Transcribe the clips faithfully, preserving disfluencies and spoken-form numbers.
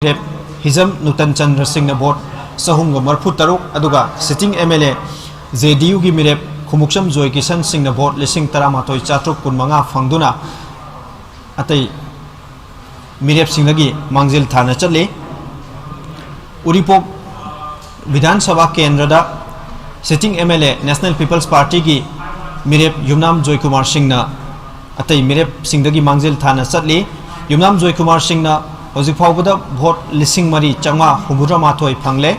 ꯃꯤꯔꯦꯞ ꯍꯤꯖꯝ ꯅꯨꯇꯟ ꯆꯟꯗ꯭ꯔ ꯁꯤꯡꯅ ꯚꯣꯠ ꯆꯍꯨꯝꯒ ꯃꯔꯤꯐꯨ ꯇꯔꯨꯛ, ꯑꯗꯨꯒ sitting M L A J D ꯌꯨꯒꯤ ꯃꯤꯔꯦꯞ ꯈꯨꯃꯨꯛꯆꯝ ꯖꯣꯏ ꯀꯤꯁꯟ ꯁꯤꯡꯅ ꯚꯣꯠ ꯂꯤꯁꯤꯡ ꯇꯔꯥꯃꯥꯊꯣꯏ ꯆꯥꯇ꯭ꯔꯨꯛ ꯀꯨꯟꯃꯉꯥ ꯐꯪꯗꯨꯅ ꯑꯇꯩ ꯃꯤꯔꯦꯞꯁꯤꯡꯗꯒꯤ ꯃꯥꯡꯖꯤꯜ ꯊꯥꯅ ꯆꯠꯂꯤ꯫ ꯎꯔꯤꯄꯣꯛ ꯕꯤꯙꯥꯟ ꯁꯚꯥ ꯀꯦꯟꯗ꯭ꯔꯗ sitting M L A National People's ꯄꯥꯔꯇꯤꯒꯤ ꯃꯤꯔꯦꯞ ꯌꯨꯝꯅꯥꯝ ꯖꯣꯏꯀꯨꯃꯥꯔ ꯁꯤꯡꯅ ꯑꯇꯩ ꯃꯤꯔꯦꯞꯁꯤꯡꯗꯒꯤ ꯃꯥꯡꯖꯤꯜ ꯊꯥꯅ ꯆꯠꯂꯤ꯫ ꯌꯨꯝꯅꯥꯝ ꯖꯣꯏꯀꯨꯃꯥꯔ ꯁꯤꯡꯅ ꯍꯧꯖꯤꯛ ꯐꯥꯎꯕꯗ ꯚꯣꯠ ꯂꯤꯁꯤꯡ ꯃꯔꯤ ꯆꯥꯝꯃꯉꯥ ꯍꯨꯝꯐꯨꯇꯔꯥ ꯃꯥꯊꯣꯏ ꯐꯪꯂꯦ꯫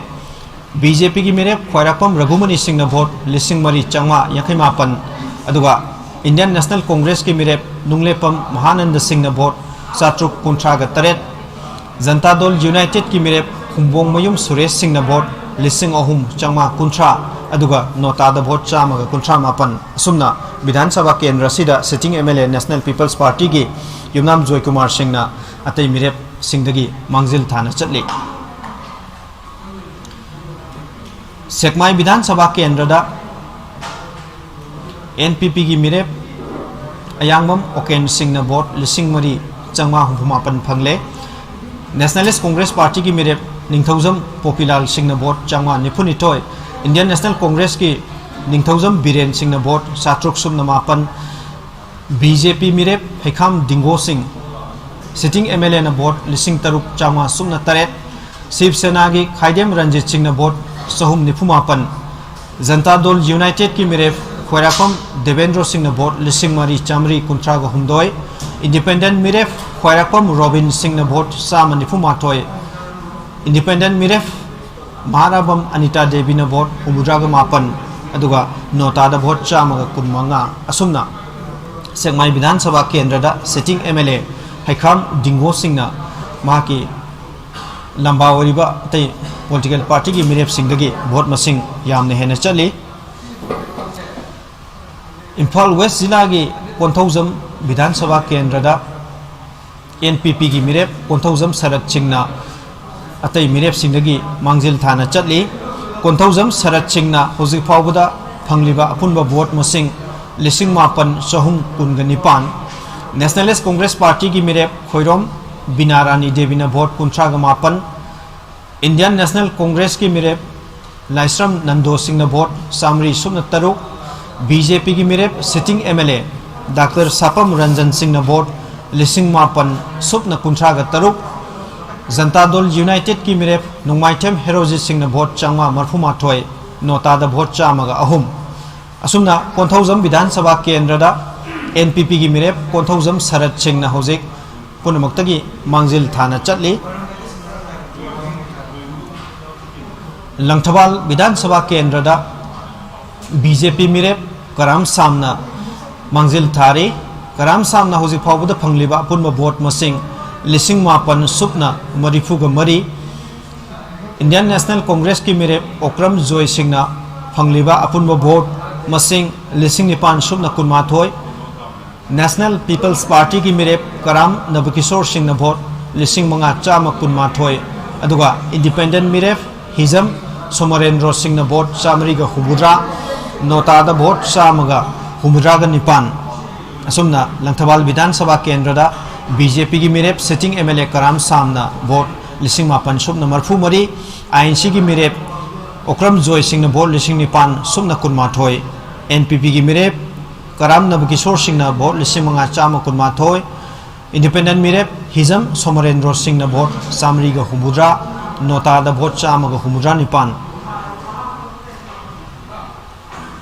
ꯕꯤ ꯖꯦ ꯄꯤꯒꯤ ꯃꯤꯔꯦꯞ ꯈ꯭ꯋꯥꯏꯔꯥꯛꯄꯝ ꯔꯘꯨꯃꯅꯤ ꯁꯤꯡꯅ ꯚꯣꯠ ꯂꯤꯁꯤꯡ ꯃꯔꯤ ꯆꯥꯝꯃꯉꯥ ꯌꯥꯡꯈꯩ ꯃꯥꯄꯟ, ꯑꯗꯨꯒ ꯏꯟꯗꯤꯌꯟ ꯅꯦꯁꯅꯦꯜ ꯀꯣꯡꯒ꯭ꯔꯦꯁꯀꯤ ꯃꯤꯔꯦꯞ ꯅꯨꯡꯂꯦꯞꯄꯝ ꯃꯍꯥꯅꯟꯗ ꯁꯤꯡꯅ ꯚꯣꯠ ꯆꯥꯇ꯭ꯔꯨꯛ ꯀꯨꯟꯊ꯭ꯔꯥꯒ ꯇꯔꯦꯠ, ꯖꯟꯇꯥ ꯗꯜ ꯌꯨꯅꯥꯏꯇꯦꯗꯀꯤ ꯃꯤꯔꯦꯞ ꯈꯨꯝꯕꯣꯡꯃꯌꯨꯝ ꯁꯨꯔꯦꯁ ꯁꯤꯡꯅ ꯚꯣꯠ ꯂꯤꯁꯤꯡ ꯑꯍꯨꯝ ꯆꯥꯝꯃꯉꯥ ꯀꯨꯟꯊ꯭ꯔꯥ, ꯑꯗꯨꯒ ꯅꯣꯇꯥꯗ ꯚꯣꯠ ꯆꯥꯝꯃꯒ ꯀꯨꯟꯊ꯭ꯔꯥ ꯃꯥꯄꯟ꯫ ꯑꯁꯨꯝꯅ ꯕꯤꯙꯥꯟ ꯁꯚꯥ ꯀꯦꯟꯗ꯭ꯔ ꯑꯁꯤꯗ sitting M L A National People's ꯄꯥꯔꯇꯤꯒꯤ ꯌꯨꯝꯅꯥꯝ ꯖꯣꯏꯀꯨꯃꯥꯔ ꯁꯤꯡꯅ ꯑꯇꯩ ꯃꯤꯔꯦꯞꯁꯤꯡꯗꯒꯤ ꯃꯥꯡꯖꯤꯜ ꯊꯥꯅ ꯆꯠꯂꯤ꯫ ꯁꯦꯛꯃꯥꯏ ꯕꯤꯙꯥꯟ ꯁꯚꯥ ꯀꯦꯟꯗ꯭ꯔꯗ ꯑꯦꯟ ꯄꯤ ꯄꯤꯒꯤ ꯃꯤꯔꯦꯞ ꯑꯌꯥꯡꯕꯝ ꯑꯣꯀꯦꯟ ꯁꯤꯡꯅ ꯚꯣꯠ ꯂꯤꯁꯤꯡ ꯃꯔꯤ ꯆꯥꯝꯃꯉꯥ ꯍꯨꯝꯐꯨ ꯃꯥꯄꯟ ꯐꯪꯂꯦ꯫ ꯅꯦꯁꯅꯦꯂꯤꯁ ꯀꯣꯡꯒ꯭ꯔꯦꯁ ꯄꯥꯔꯇꯤꯒꯤ ꯃꯤꯔꯦꯞ ꯅꯤꯡꯊꯧꯖꯝ ꯄꯣꯄꯤꯂꯥꯜ ꯁꯤꯡꯅ ꯚꯣꯠ ꯆꯥꯝꯃꯉꯥ ꯅꯤꯐꯨꯅꯤꯊꯣꯏ, ꯏꯟꯗꯤꯌꯟ ꯅꯦꯁꯅꯦꯜ ꯀꯣꯡꯒ꯭ꯔꯦꯁꯀꯤ ꯅꯤꯡꯊꯧꯖꯝ ꯕꯤꯔꯦꯟ ꯁꯤꯡꯅ ꯚꯣꯠ ꯆꯥꯇ꯭ꯔꯨꯛ ꯁꯨꯞꯅ ꯃꯥꯄꯟ, ꯕꯤ ꯖꯦ ꯄꯤ ꯃꯤꯔꯦꯞ ꯍꯩꯈꯥꯝ ꯗꯤꯡꯒꯣ ꯁꯤꯡ, ꯁꯤꯇꯤꯡ ꯑꯦꯝ ꯑꯦꯜ ꯑꯦꯅ ꯚꯣꯠ ꯂꯤꯁꯤꯡ ꯇꯔꯨꯛ ꯆꯥꯝꯃꯉꯥ ꯁꯨꯞꯅ ꯇꯔꯦꯠ, ꯁꯤꯕ ꯁꯦꯅꯥꯒꯤ ꯈꯥꯏꯗꯦꯝ ꯔꯟꯖꯤꯠ ꯁꯤꯡꯅ ꯚꯣꯠ ꯆꯍꯨꯝ ꯅꯤꯐꯨ ꯃꯥꯄꯟ, ꯖꯟꯇꯥ ꯗꯜ ꯌꯨꯅꯥꯏꯇꯦꯗꯀꯤ ꯃꯤꯔꯦꯞ ꯈ꯭ꯋꯥꯏꯔꯥꯛꯄꯝ ꯗꯦꯕꯦꯟꯗ꯭ꯔꯣ ꯁꯤꯡꯅ ꯚꯣꯠ ꯂꯤꯁꯤꯡ ꯃꯔꯤ ꯆꯥꯝꯃꯔꯤ ꯀꯨꯟꯊ꯭ꯔꯥꯒ ꯍꯨꯝꯗꯣꯏ, ꯏꯟꯗꯤꯄꯦꯟꯗꯦꯟꯠ ꯃꯤꯔꯦꯞ ꯈ꯭ꯋꯥꯏꯔꯥꯛꯄꯝ ꯔꯣꯕꯤꯟ ꯁꯤꯡꯅ ꯚꯣꯠ ꯆꯥꯝꯃ ꯅꯤꯐꯨ ꯃꯥꯊꯣꯏ, ꯏꯟꯗꯤꯄꯦꯟꯗꯦꯟꯠ ꯃꯤꯔꯦꯞ ꯃꯍꯥꯔꯥꯕꯝ ꯑꯅꯤꯇꯥ ꯗꯦꯕꯤꯅ ꯚꯣꯠ ꯍꯨꯝꯐꯨꯇꯔꯥꯒ ꯃꯥꯄꯟ, ꯑꯗꯨꯒ ꯅꯣꯇꯥꯗ ꯚꯣꯠ ꯆꯥꯝꯃꯒ ꯀꯨꯟꯃꯉꯥ꯫ ꯑꯁꯨꯝꯅ ꯁꯦꯛꯃꯥꯏ ꯕꯤꯙꯥꯟ ꯁꯚꯥ ꯀꯦꯟꯗ꯭ꯔꯗ ꯁꯤꯇꯤꯡ ꯑꯦꯝ ꯑꯦꯜ ꯑꯦ ꯍꯩꯈꯥꯝ ꯗꯤꯡꯒꯣ ꯁꯤꯡꯅ ꯃꯍꯥꯛꯀꯤ ꯂꯝꯕꯥ ꯑꯣꯏꯔꯤꯕ ꯑꯇꯩ ꯄꯣꯂꯤꯇꯤꯀꯦꯜ ꯄꯥꯔꯇꯤꯒꯤ ꯃꯤꯔꯦꯞꯁꯤꯡꯗꯒꯤ ꯚꯣꯠ ꯃꯁꯤꯡ ꯌꯥꯝꯅ ꯍꯦꯟꯅ ꯆꯠꯂꯤ꯫ ꯏꯝꯐꯥꯜ ꯋꯦꯁ ꯖꯤꯂꯥꯒꯤ ꯀꯣꯟꯊꯧꯖꯝ ꯕꯤꯙꯥꯟ ꯁꯚꯥ ꯀꯦꯟꯗ꯭ꯔꯗ ꯑꯦꯟ ꯄꯤ ꯄꯤꯒꯤ ꯃꯤꯔꯦꯞ ꯀꯣꯟꯊꯧꯖꯝ ꯁꯔꯠ ꯁꯤꯡꯅ ꯑꯇꯩ ꯃꯤꯔꯦꯞꯁꯤꯡꯗꯒꯤ ꯃꯥꯡꯖꯤꯜ ꯊꯥꯅ ꯆꯠꯂꯤ꯫ ꯀꯣꯟꯊꯧꯖꯝ ꯁꯔꯠ ꯁꯤꯡꯅ ꯍꯧꯖꯤꯛ ꯐꯥꯎꯕꯗ ꯐꯪꯂꯤꯕ ꯑꯄꯨꯟꯕ ꯚꯣꯠ ꯃꯁꯤꯡ ꯂꯤꯁꯤꯡ ꯃꯥꯄꯟ ꯆꯍꯨꯝ ꯀꯨꯟꯒ ꯅꯤꯄꯥꯟ꯫ ꯅꯦꯁꯅꯦꯂꯤꯁ ꯀꯣꯡꯒ꯭ꯔꯦꯁ ꯄꯥꯔꯇꯤꯒꯤ ꯃꯤꯔꯦꯞ ꯈꯣꯏꯔꯣꯝ ꯕꯤꯅꯥ ꯔꯥꯅꯤ ꯗꯦꯕꯤꯅ ꯚꯣꯠ ꯀꯨꯟꯊ꯭ꯔꯥꯒ ꯃꯥꯄꯟ, ꯏꯟꯗꯤꯌꯟ ꯅꯦꯁꯅꯦꯜ ꯀꯣꯡꯒ꯭ꯔꯦꯁꯀꯤ ꯃꯤꯔꯦꯞ ꯂꯥꯏꯁ꯭ꯔꯝ ꯅꯟꯗꯣ ꯁꯤꯡꯅ ꯚꯣꯠ ꯆꯥꯃꯔꯤ ꯁꯨꯞꯅ ꯇꯔꯨꯛ, ꯕꯤ ꯖꯦ ꯄꯤꯒꯤ ꯃꯤꯔꯦꯞ sitting M L A doctor Sapam Ranjan ꯁꯤꯡꯅ ꯚꯣꯠ ꯂꯤꯁꯤꯡ ꯃꯥꯄꯟ ꯁꯨꯞꯅ ꯀꯨꯟꯊ꯭ꯔꯥꯒ ꯇꯔꯨꯛ, ꯖꯟꯇꯥ ꯗꯜ ꯌꯨꯅꯥꯏꯇꯦꯗꯀꯤ ꯃꯤꯔꯦꯞ ꯅꯣꯡꯃꯥꯏꯊꯦꯝ ꯍꯦꯔꯣꯖꯤꯠ ꯁꯤꯡꯅ ꯚꯣꯠ ꯆꯥꯝꯃꯉꯥ ꯃꯔꯤꯐꯨ ꯃꯥꯊꯣꯏ, ꯅꯣꯇꯥꯗ ꯚꯣꯠ ꯆꯥꯝꯃꯒ ꯑꯍꯨꯝ꯫ ꯑꯁꯨꯝꯅ ꯀꯣꯟꯊꯧꯖꯝ ꯕꯤꯙꯥꯟ ꯁꯚꯥ ꯀꯦꯟꯗ꯭ꯔꯗ ꯑꯦꯟ ꯄꯤ ꯄꯤꯒꯤ ꯃꯤꯔꯦꯞ ꯀꯣꯟꯊꯧꯖꯝ ꯁꯔꯠ ꯁꯤꯡꯅ ꯍꯧꯖꯤꯛ ꯄꯨꯝꯅꯃꯛꯇꯒꯤ ꯃꯥꯡꯖꯤꯜ ꯊꯥꯅ ꯆꯠꯂꯤ꯫ ꯂꯪꯊꯕꯥꯜ ꯕꯤꯙꯥꯟ ꯁꯚꯥ ꯀꯦꯟꯗ꯭ꯔꯗ ꯕꯤ ꯖꯦ ꯄꯤ ꯃꯤꯔꯦꯞ ꯀꯔꯥꯝ ꯁꯥꯝꯅ ꯃꯥꯡꯖꯤꯜ ꯊꯥꯔꯤ꯫ ꯀꯔꯥꯝ ꯁꯥꯝꯅ ꯍꯧꯖꯤꯛ ꯐꯥꯎꯕꯗ ꯐꯪꯂꯤꯕ ꯑꯄꯨꯟꯕ ꯚꯣꯠ ꯃꯁꯤꯡ ꯂꯤꯁꯤꯡ ꯃꯥꯄꯟ ꯁꯨꯞꯅ ꯃꯔꯤꯐꯨꯒ ꯃꯔꯤ꯫ ꯏꯟꯗꯤꯌꯟ ꯅꯦꯁꯅꯦꯜ ꯀꯣꯡꯒ꯭ꯔꯦꯁꯀꯤ ꯃꯤꯔꯦꯞ ꯑꯣꯀ꯭ꯔꯝ ꯖꯣꯏ ꯁꯤꯡꯅ ꯐꯪꯂꯤꯕ ꯑꯄꯨꯟꯕ ꯚꯣꯠ ꯃꯁꯤꯡ ꯂꯤꯁꯤꯡ ꯅꯤꯄꯥꯟ ꯁꯨꯞꯅ ꯀꯨꯟꯃꯥꯊꯣꯏ꯫ ꯅꯦꯁꯅꯦꯜ ꯄꯤꯄꯜꯁ ꯄꯥꯔꯇꯤꯒꯤ ꯃꯤꯔꯦꯞ ꯀꯔꯥꯝ ꯅꯕꯀꯤꯁꯣꯔ ꯁꯤꯡꯅ ꯚꯣꯠ ꯂꯤꯁꯤꯡ ꯃꯉꯥ ꯆꯥꯝꯃ ꯀꯨꯟꯃꯥꯊꯣꯏ, ꯑꯗꯨꯒ ꯏꯟꯗꯤꯄꯦꯟꯗꯦꯟꯠ ꯃꯤꯔꯦꯞ ꯍꯤꯖꯝ ꯁꯣꯃꯔꯦꯟꯗ꯭ꯔꯣ ꯁꯤꯡꯅ ꯚꯣꯠ ꯆꯥꯃꯔꯤꯒ ꯍꯨꯝꯐꯨꯇꯔꯥ, ꯅꯣꯇꯥꯗ ꯚꯣꯠ ꯆꯥꯝꯃꯒ ꯍꯨꯝꯐꯨꯇꯔꯥꯒ ꯅꯤꯄꯥꯟ꯫ ꯑꯁꯨꯝꯅ ꯂꯪꯊꯕꯥꯜ ꯕꯤꯙꯥꯟ ꯁꯚꯥ ꯀꯦꯟꯗ꯭ꯔꯗ ꯕꯤ ꯖꯦ ꯄꯤꯒꯤ ꯃꯤꯔꯦꯞ sitting M L A Karam ꯁꯥꯝꯅ ꯚꯣꯠ ꯂꯤꯁꯤꯡ ꯃꯥꯄꯟ ꯁꯨꯞꯅ ꯃꯔꯤꯐꯨ ꯃꯔꯤ, ꯑꯥꯏ ꯑꯦꯟ ꯁꯤꯒꯤ ꯃꯤꯔꯦꯞ ꯑꯣꯀ꯭ꯔꯝ ꯖꯣꯏ ꯁꯤꯡꯅ ꯚꯣꯠ ꯂꯤꯁꯤꯡ ꯅꯤꯄꯥꯟ ꯁꯨꯞꯅ ꯀꯨꯟꯃꯥꯊꯣꯏ, ꯑꯦꯟ ꯄꯤ ꯄꯤꯒꯤ ꯃꯤꯔꯦꯞ ꯀꯔꯥꯝ ꯅꯕꯀꯤꯁꯣꯔ ꯁꯤꯡꯅ ꯚꯣꯠ ꯂꯤꯁꯤꯡ ꯃꯉꯥ ꯆꯥꯝꯃ ꯀꯨꯟꯃꯥꯊꯣꯏ, ꯏꯟꯗꯤꯄꯦꯟꯗꯦꯟꯠ ꯃꯤꯔꯦꯞ ꯍꯤꯖꯝ ꯁꯣꯃꯔꯦꯟꯗ꯭ꯔꯣ ꯁꯤꯡꯅ ꯚꯣꯠ ꯆꯥꯃꯔꯤꯒ ꯍꯨꯝꯐꯨꯇꯔꯥ, ꯅꯣꯇꯥꯗ ꯚꯣꯠ ꯆꯥꯝꯃꯒ ꯍꯨꯝꯐꯨꯇꯔꯥ ꯅꯤꯄꯥꯟ꯫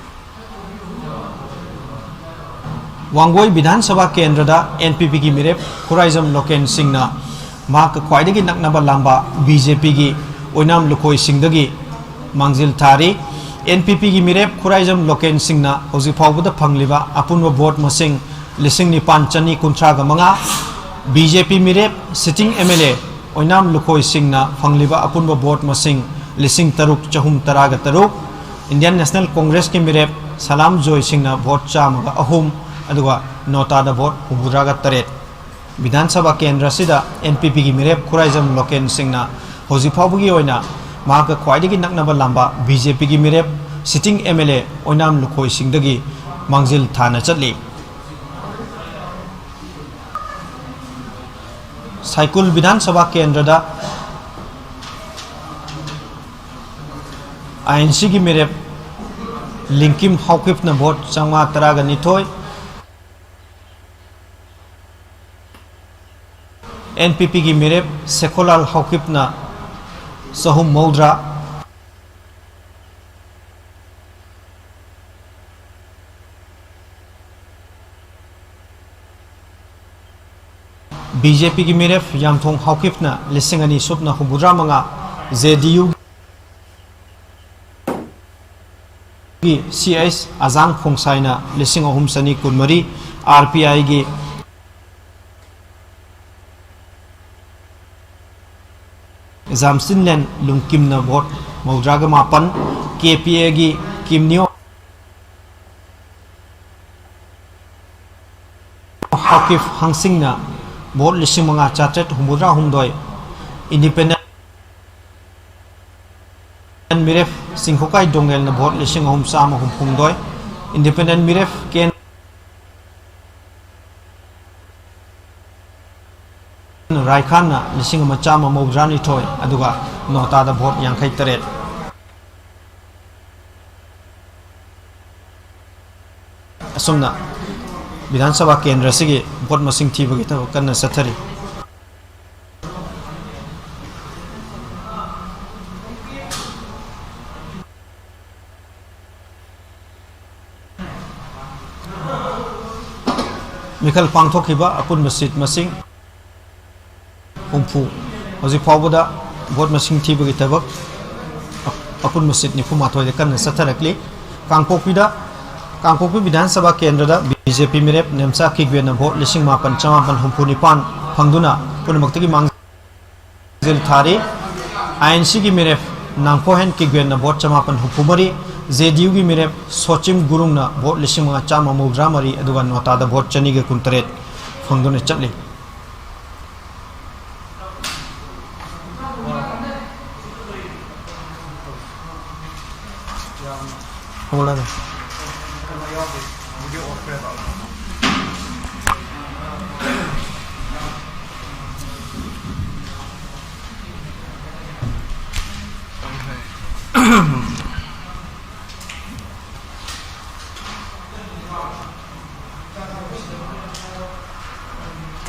ꯋꯥꯡꯒꯣꯏ ꯕꯤꯙꯥꯟ ꯁꯚꯥ ꯀꯦꯟꯗ꯭ꯔꯗ ꯑꯦꯟ ꯄꯤ ꯄꯤꯒꯤ ꯃꯤꯔꯦꯞ ꯈꯨꯔꯥꯏꯖꯝ ꯂꯣꯀꯦꯟ ꯁꯤꯡꯅ ꯃꯍꯥꯛꯀ ꯈ꯭ꯋꯥꯏꯗꯒꯤ ꯅꯛꯅꯕ ꯂꯥꯝꯕ ꯕꯤ ꯖꯦ ꯄꯤꯒꯤ ꯑꯣꯏꯅꯥꯝ ꯂꯨꯈꯣꯏꯁꯤꯡꯗꯒꯤ ꯃꯥꯡꯖꯤꯜ ꯊꯥꯔꯤ꯫ ꯑꯦꯟ ꯄꯤ ꯄꯤꯒꯤ ꯃꯤꯔꯦꯞ ꯈꯨꯔꯥꯏꯖꯝ ꯂꯣꯀꯦꯟ ꯁꯤꯡꯅ ꯍꯧꯖꯤꯛ ꯐꯥꯎꯕꯗ ꯐꯪꯂꯤꯕ ꯑꯄꯨꯟꯕ ꯚꯣꯠ ꯃꯁꯤꯡ ꯂꯤꯁꯤꯡ ꯅꯤꯄꯥꯟ ꯆꯅꯤ ꯀꯨꯟꯊ꯭ꯔꯥꯒ ꯃꯉꯥ, ꯕꯤ ꯖꯦ ꯄꯤ ꯃꯤꯔꯦꯞ ꯁꯤꯇꯤꯡ ꯑꯦꯝ ꯑꯦꯜ ꯑꯦ ꯑꯣꯏꯅꯥꯝ ꯂꯨꯈꯣꯏꯁꯤꯡꯅ ꯐꯪꯂꯤꯕ ꯑꯄꯨꯟꯕ ꯚꯣꯠ ꯃꯁꯤꯡ ꯂꯤꯁꯤꯡ ꯇꯔꯨꯛ ꯆꯍꯨꯝ ꯇꯔꯥꯒ ꯇꯔꯨꯛ, ꯏꯟꯗꯤꯌꯟ ꯅꯦꯁꯅꯦꯜ ꯀꯣꯡꯒ꯭ꯔꯦꯁꯀꯤ ꯃꯤꯔꯦꯞ ꯁꯂꯥꯝ ꯖꯣꯏꯁꯤꯡꯅ ꯚꯣꯠ ꯆꯥꯝꯃꯒ ꯑꯍꯨꯝ, ꯑꯗꯨꯒ ꯅꯣꯇꯥꯗ ꯚꯣꯠ ꯍꯨꯝꯐꯨꯇꯔꯥꯒ ꯇꯔꯦꯠ꯫ ꯕꯤꯙꯥꯟ ꯁꯚꯥ ꯀꯦꯟꯗ꯭ꯔ ꯑꯁꯤꯗ ꯑꯦꯟ ꯄꯤ ꯄꯤꯒꯤ ꯃꯤꯔꯦꯞ ꯈꯨꯔꯥꯏꯖꯝ ꯂꯣꯀꯦꯟ ꯁꯤꯡꯅ ꯍꯧꯖꯤꯛ ꯐꯥꯎꯕꯒꯤ ꯑꯣꯏꯅ ꯃꯍꯥꯛꯀ ꯈ꯭ꯋꯥꯏꯗꯒꯤ ꯅꯛꯅꯕ ꯂꯥꯝꯕ ꯕꯤ ꯖꯦ ꯄꯤꯒꯤ ꯃꯤꯔꯦꯞ ꯁꯤꯇꯤꯡ ꯑꯦꯝ ꯑꯦꯜ ꯑꯦ ꯑꯣꯏꯅꯥꯝ ꯂꯨꯈꯣꯏꯁꯤꯡꯗꯒꯤ ꯃꯥꯡꯖꯤꯜ ꯊꯥꯅ ꯆꯠꯂꯤ꯫ ꯍꯩꯀꯨꯜ ꯕꯤꯙꯥꯟ ꯁꯚꯥ ꯀꯦꯟꯗ꯭ꯔꯗ ꯑꯥꯏ ꯑꯦꯟ ꯁꯤꯒꯤ ꯃꯤꯔꯦꯞ ꯂꯤꯡꯀꯤꯝ ꯍꯥꯎꯀꯤꯞꯅ ꯚꯣꯠ ꯆꯥꯝꯃꯉꯥ ꯇꯔꯥꯒ ꯅꯤꯊꯣꯏ, ꯑꯦꯟ ꯄꯤ ꯄꯤꯒꯤ ꯃꯤꯔꯦꯞ ꯁꯦꯈꯣꯂꯥꯜ ꯍꯥꯎꯀꯤꯞꯅ ꯆꯍꯨꯝ ꯃꯧꯗ꯭ꯔꯥ, ꯕꯤ ꯖꯦ ꯄꯤꯒꯤ ꯃꯤꯔꯦꯞ ꯌꯥꯝꯊꯣꯡ ꯍꯥꯎꯀꯤꯞꯅ ꯂꯤꯁꯤꯡ ꯑꯅꯤ ꯁꯨꯞꯅ ꯍꯨꯝꯐꯨꯇꯔꯥ ꯃꯉꯥ, ꯖꯦ ꯗꯤ ꯌꯨꯒꯤ ꯁꯤ ꯑꯩꯆ ꯑꯖꯥꯡ ꯈꯣꯡꯁꯥꯏꯅ ꯂꯤꯁꯤꯡ ꯑꯍꯨꯝ ꯆꯅꯤ ꯀꯨꯟꯃꯔꯤ, ꯑꯥꯔ ꯄꯤ ꯑꯥꯏꯒꯤ ꯖꯥꯝꯁꯤꯟꯂꯦꯟ ꯂꯨꯡꯀꯤꯝꯅ ꯚꯣꯠ ꯃꯧꯗ꯭ꯔꯥꯒ ꯃꯥꯄꯟ, ꯀꯦ ꯄꯤ ꯑꯦꯒꯤ ꯀꯤꯝꯅꯤꯌꯣ ꯍꯥꯀꯤꯐ ꯍꯪꯁꯤꯡꯅ ꯚꯣꯠ ꯂꯤꯁꯤꯡ ꯃꯉꯥ ꯆꯥꯇ꯭ꯔꯦꯠ ꯍꯨꯝꯐꯨꯇꯔꯥ ꯍꯨꯝꯗꯣꯏ, ꯏꯟꯗꯤꯄꯦꯟꯗꯦꯟ ꯃꯤꯔꯦꯞ ꯆꯤꯡꯈꯣꯀꯥꯏ ꯗꯣꯡꯉꯦꯜꯅ ꯚꯣꯠ ꯂꯤꯁꯤꯡ ꯑꯍꯨꯝ ꯆꯥꯝꯃ ꯍꯨꯝꯐꯨꯍꯨꯝꯗꯣꯏ, ꯏꯟꯗꯤꯄꯦꯟꯗꯦꯟ ꯃꯤꯔꯦꯞ ꯀꯦꯟ ꯔꯥꯏꯈꯥꯟꯅ ꯂꯤꯁꯤꯡ ꯑꯃ ꯆꯥꯝꯃ ꯃꯧꯗ꯭ꯔꯥꯅꯤꯊꯣꯏ, ꯑꯗꯨꯒ ꯅꯣꯇꯥꯗ ꯚꯣꯠ ꯌꯥꯡꯈꯩ ꯇꯔꯦꯠ꯫ ꯑꯁꯨꯝꯅ ꯕꯤꯙꯥꯟ ꯁꯚꯥ ꯀꯦꯟꯗ꯭ꯔ ꯑꯁꯤꯒꯤ ꯚꯣꯠ ꯃꯁꯤꯡ ꯊꯤꯕꯒꯤ ꯊꯕꯛ ꯀꯟꯅ ꯆꯠꯊꯔꯤ꯫ ꯃꯤꯈꯜ ꯄꯥꯡꯊꯣꯛꯈꯤꯕ ꯑꯄꯨꯟꯕ ꯁꯤꯠ ꯃꯁꯤꯡ ꯍꯨꯝꯐꯨ꯫ ꯍꯧꯖꯤꯛ ꯐꯥꯎꯕꯗ ꯚꯣꯠ ꯃꯁꯤꯡ ꯊꯤꯕꯒꯤ ꯊꯕꯛ ꯑꯄꯨꯟꯕ ꯁꯤꯠ ꯅꯤꯐꯨ ꯃꯥꯊꯣꯏꯗ ꯀꯟꯅ ꯆꯠꯊꯔꯛꯂꯤ꯫ ꯀꯥꯡꯄꯣꯛꯄꯤꯗ, ꯀꯥꯡꯄꯣꯛꯄꯤ ꯕꯤꯙꯥꯟ ꯁꯚꯥ ꯀꯦꯟꯗ꯭ꯔꯗ ꯕꯤ ꯖꯦ ꯄꯤ ꯃꯤꯔꯦꯞ ꯅꯦꯝꯆꯥ ꯀꯤꯒ꯭ꯋꯦꯟꯅ ꯚꯣꯠ ꯂꯤꯁꯤꯡ ꯃꯥꯄꯟ ꯆꯃꯥꯄꯟ ꯍꯨꯝꯐꯨ ꯅꯤꯄꯥꯟ ꯐꯪꯗꯨꯅ ꯄꯨꯝꯅꯃꯛꯇꯒꯤ ꯃꯥꯡ ꯁꯤꯜ ꯊꯥꯔꯤ꯫ ꯑꯥꯏ ꯑꯦꯟ ꯁꯤꯒꯤ ꯃꯤꯔꯦꯞ ꯅꯥꯡꯐꯣꯍꯦꯟ ꯀꯤꯒ꯭ꯋꯦꯟꯅ ꯚꯣꯠ ꯆꯃꯥꯄꯟ ꯍꯨꯝꯐꯨ ꯃꯔꯤ, ꯖꯦ ꯗꯤ ꯌꯨꯒꯤ ꯃꯤꯔꯦꯞ ꯁꯣꯆꯤꯝ ꯒꯨꯔꯨꯡꯅ ꯚꯣꯠ ꯂꯤꯁꯤꯡ ꯃꯉꯥ ꯆꯥꯝꯃ ꯃꯧꯗ꯭ꯔꯥ ꯃꯔꯤ, ꯑꯗꯨꯒ ꯅꯣꯇꯥꯗ ꯚꯣꯠ ꯆꯅꯤꯒ ꯀꯨꯟꯇꯔꯦꯠ ꯐꯪꯗꯨꯅ ꯆꯠꯂꯤ꯫ ꯍꯧꯒꯠꯂꯒꯦ꯫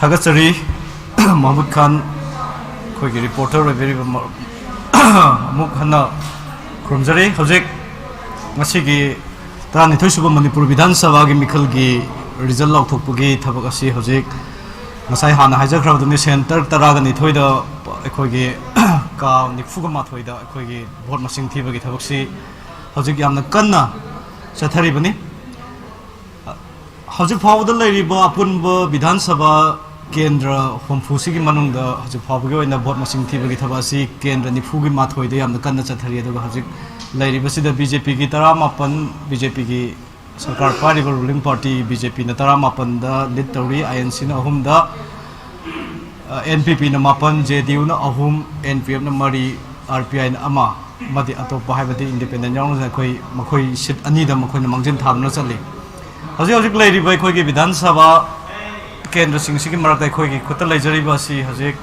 ꯊꯥꯒꯠꯆꯔꯤ꯫ ꯃꯍꯃꯨꯗ ꯈꯥꯟ, ꯑꯩꯈꯣꯏꯒꯤ ꯔꯤꯄꯣꯔꯇꯔ ꯑꯣꯏꯕꯤꯔꯤꯕ ꯃ-, ꯑꯃꯨꯛ ꯍꯟꯅ ꯈꯨꯔꯨꯝꯖꯔꯤ꯫ ꯍꯧꯖꯤꯛ ꯉꯁꯤꯒꯤ ꯇꯔꯥꯅꯤꯊꯣꯏ ꯁꯨꯕ ꯃꯅꯤꯄꯨꯔ ꯕꯤꯙꯥꯟ ꯁꯚꯥꯒꯤ ꯃꯤꯈꯜꯒꯤ ꯔꯤꯖꯜ ꯂꯥꯎꯊꯣꯛꯄꯒꯤ ꯊꯕꯛ ꯑꯁꯤ ꯍꯧꯖꯤꯛ ꯉꯁꯥꯏ ꯍꯥꯟꯅ ꯍꯥꯏꯖꯈ꯭ꯔꯕꯗꯨꯅꯤ, ꯁꯦꯟꯇꯔ ꯇꯔꯥꯒ ꯅꯤꯊꯣꯏꯗ ꯑꯩꯈꯣꯏꯒꯤ ꯀꯥ ꯅꯤꯐꯨꯒ ꯃꯥꯊꯣꯏꯗ ꯑꯩꯈꯣꯏꯒꯤ ꯚꯣꯠ ꯃꯁꯤꯡ ꯊꯤꯕꯒꯤ ꯊꯕꯛꯁꯤ ꯍꯧꯖꯤꯛ ꯌꯥꯝꯅ ꯀꯟꯅ ꯆꯠꯊꯔꯤꯕꯅꯤ꯫ ꯍꯧꯖꯤꯛ ꯐꯥꯎꯕꯗ ꯂꯩꯔꯤꯕ ꯑꯄꯨꯟꯕ ꯕꯤꯙꯥꯟ ꯁꯚꯥ ꯀꯦꯟꯗ꯭ꯔ ꯍꯨꯝꯐꯨꯁꯤꯒꯤ ꯃꯅꯨꯡꯗ ꯍꯧꯖꯤꯛ ꯐꯥꯎꯕꯒꯤ ꯑꯣꯏꯅ ꯚꯣꯠ ꯃꯁꯤꯡ ꯊꯤꯕꯒꯤ ꯊꯕꯛ ꯑꯁꯤ ꯀꯦꯟꯗ꯭ꯔ ꯅꯤꯐꯨꯒꯤ ꯃꯥꯊꯣꯏꯗ ꯌꯥꯝꯅ ꯀꯟꯅ ꯆꯠꯊꯔꯤ꯫ ꯑꯗꯨꯒ ꯍꯧꯖꯤꯛ ꯂꯩꯔꯤꯕꯁꯤꯗ ꯕꯤ ꯖꯦ ꯄꯤꯒꯤ ꯇꯔꯥꯃꯥꯄꯟ, ꯕꯤ ꯖꯦ ꯄꯤꯒꯤ ꯁꯔꯀꯥꯔ ꯄꯥꯏꯔꯤꯕ ꯔꯨꯂꯤꯡ ꯄꯥꯔꯇꯤ ꯕꯤ ꯖꯦ ꯄꯤꯅ ꯇꯔꯥꯃꯥꯄꯟꯗ ꯂꯤꯗ ꯇꯧꯔꯤ, ꯑꯥꯏ ꯑꯦꯟ ꯁꯤꯅ ꯑꯍꯨꯝꯗ, ꯑꯦꯟ ꯄꯤ ꯄꯤꯅ ꯃꯥꯄꯟ, ꯖꯦ ꯗꯤ ꯌꯨꯅ ꯑꯍꯨꯝ, ꯑꯦꯟ ꯄꯤ ꯑꯦꯐꯅ ꯃꯔꯤ, ꯑꯥꯔ ꯄꯤ ꯑꯥꯏꯅ ꯑꯃ, ꯑꯃꯗꯤ ꯑꯇꯣꯞꯄ, ꯍꯥꯏꯕꯗꯤ ꯏꯟꯗꯤꯄꯦꯟꯗꯦꯟ ꯌꯥꯎꯅ ꯑꯩꯈꯣꯏ, ꯃꯈꯣꯏ ꯁꯤꯠ ꯑꯅꯤꯗ ꯃꯈꯣꯏꯅ ꯃꯥꯡꯖꯤꯟ ꯊꯥꯗꯨꯅ ꯆꯠꯂꯤ꯫ ꯍꯧꯖꯤꯛ ꯍꯧꯖꯤꯛ ꯂꯩꯔꯤꯕ ꯑꯩꯈꯣꯏꯒꯤ ꯕꯤꯙꯥꯟ ꯁꯚꯥ ꯀꯦꯟꯗ꯭ꯔꯁꯤꯡꯁꯤꯒꯤ ꯃꯔꯛꯇ ꯑꯩꯈꯣꯏꯒꯤ ꯈꯨꯠꯇ ꯂꯩꯖꯔꯤꯕ ꯑꯁꯤ ꯍꯧꯖꯤꯛ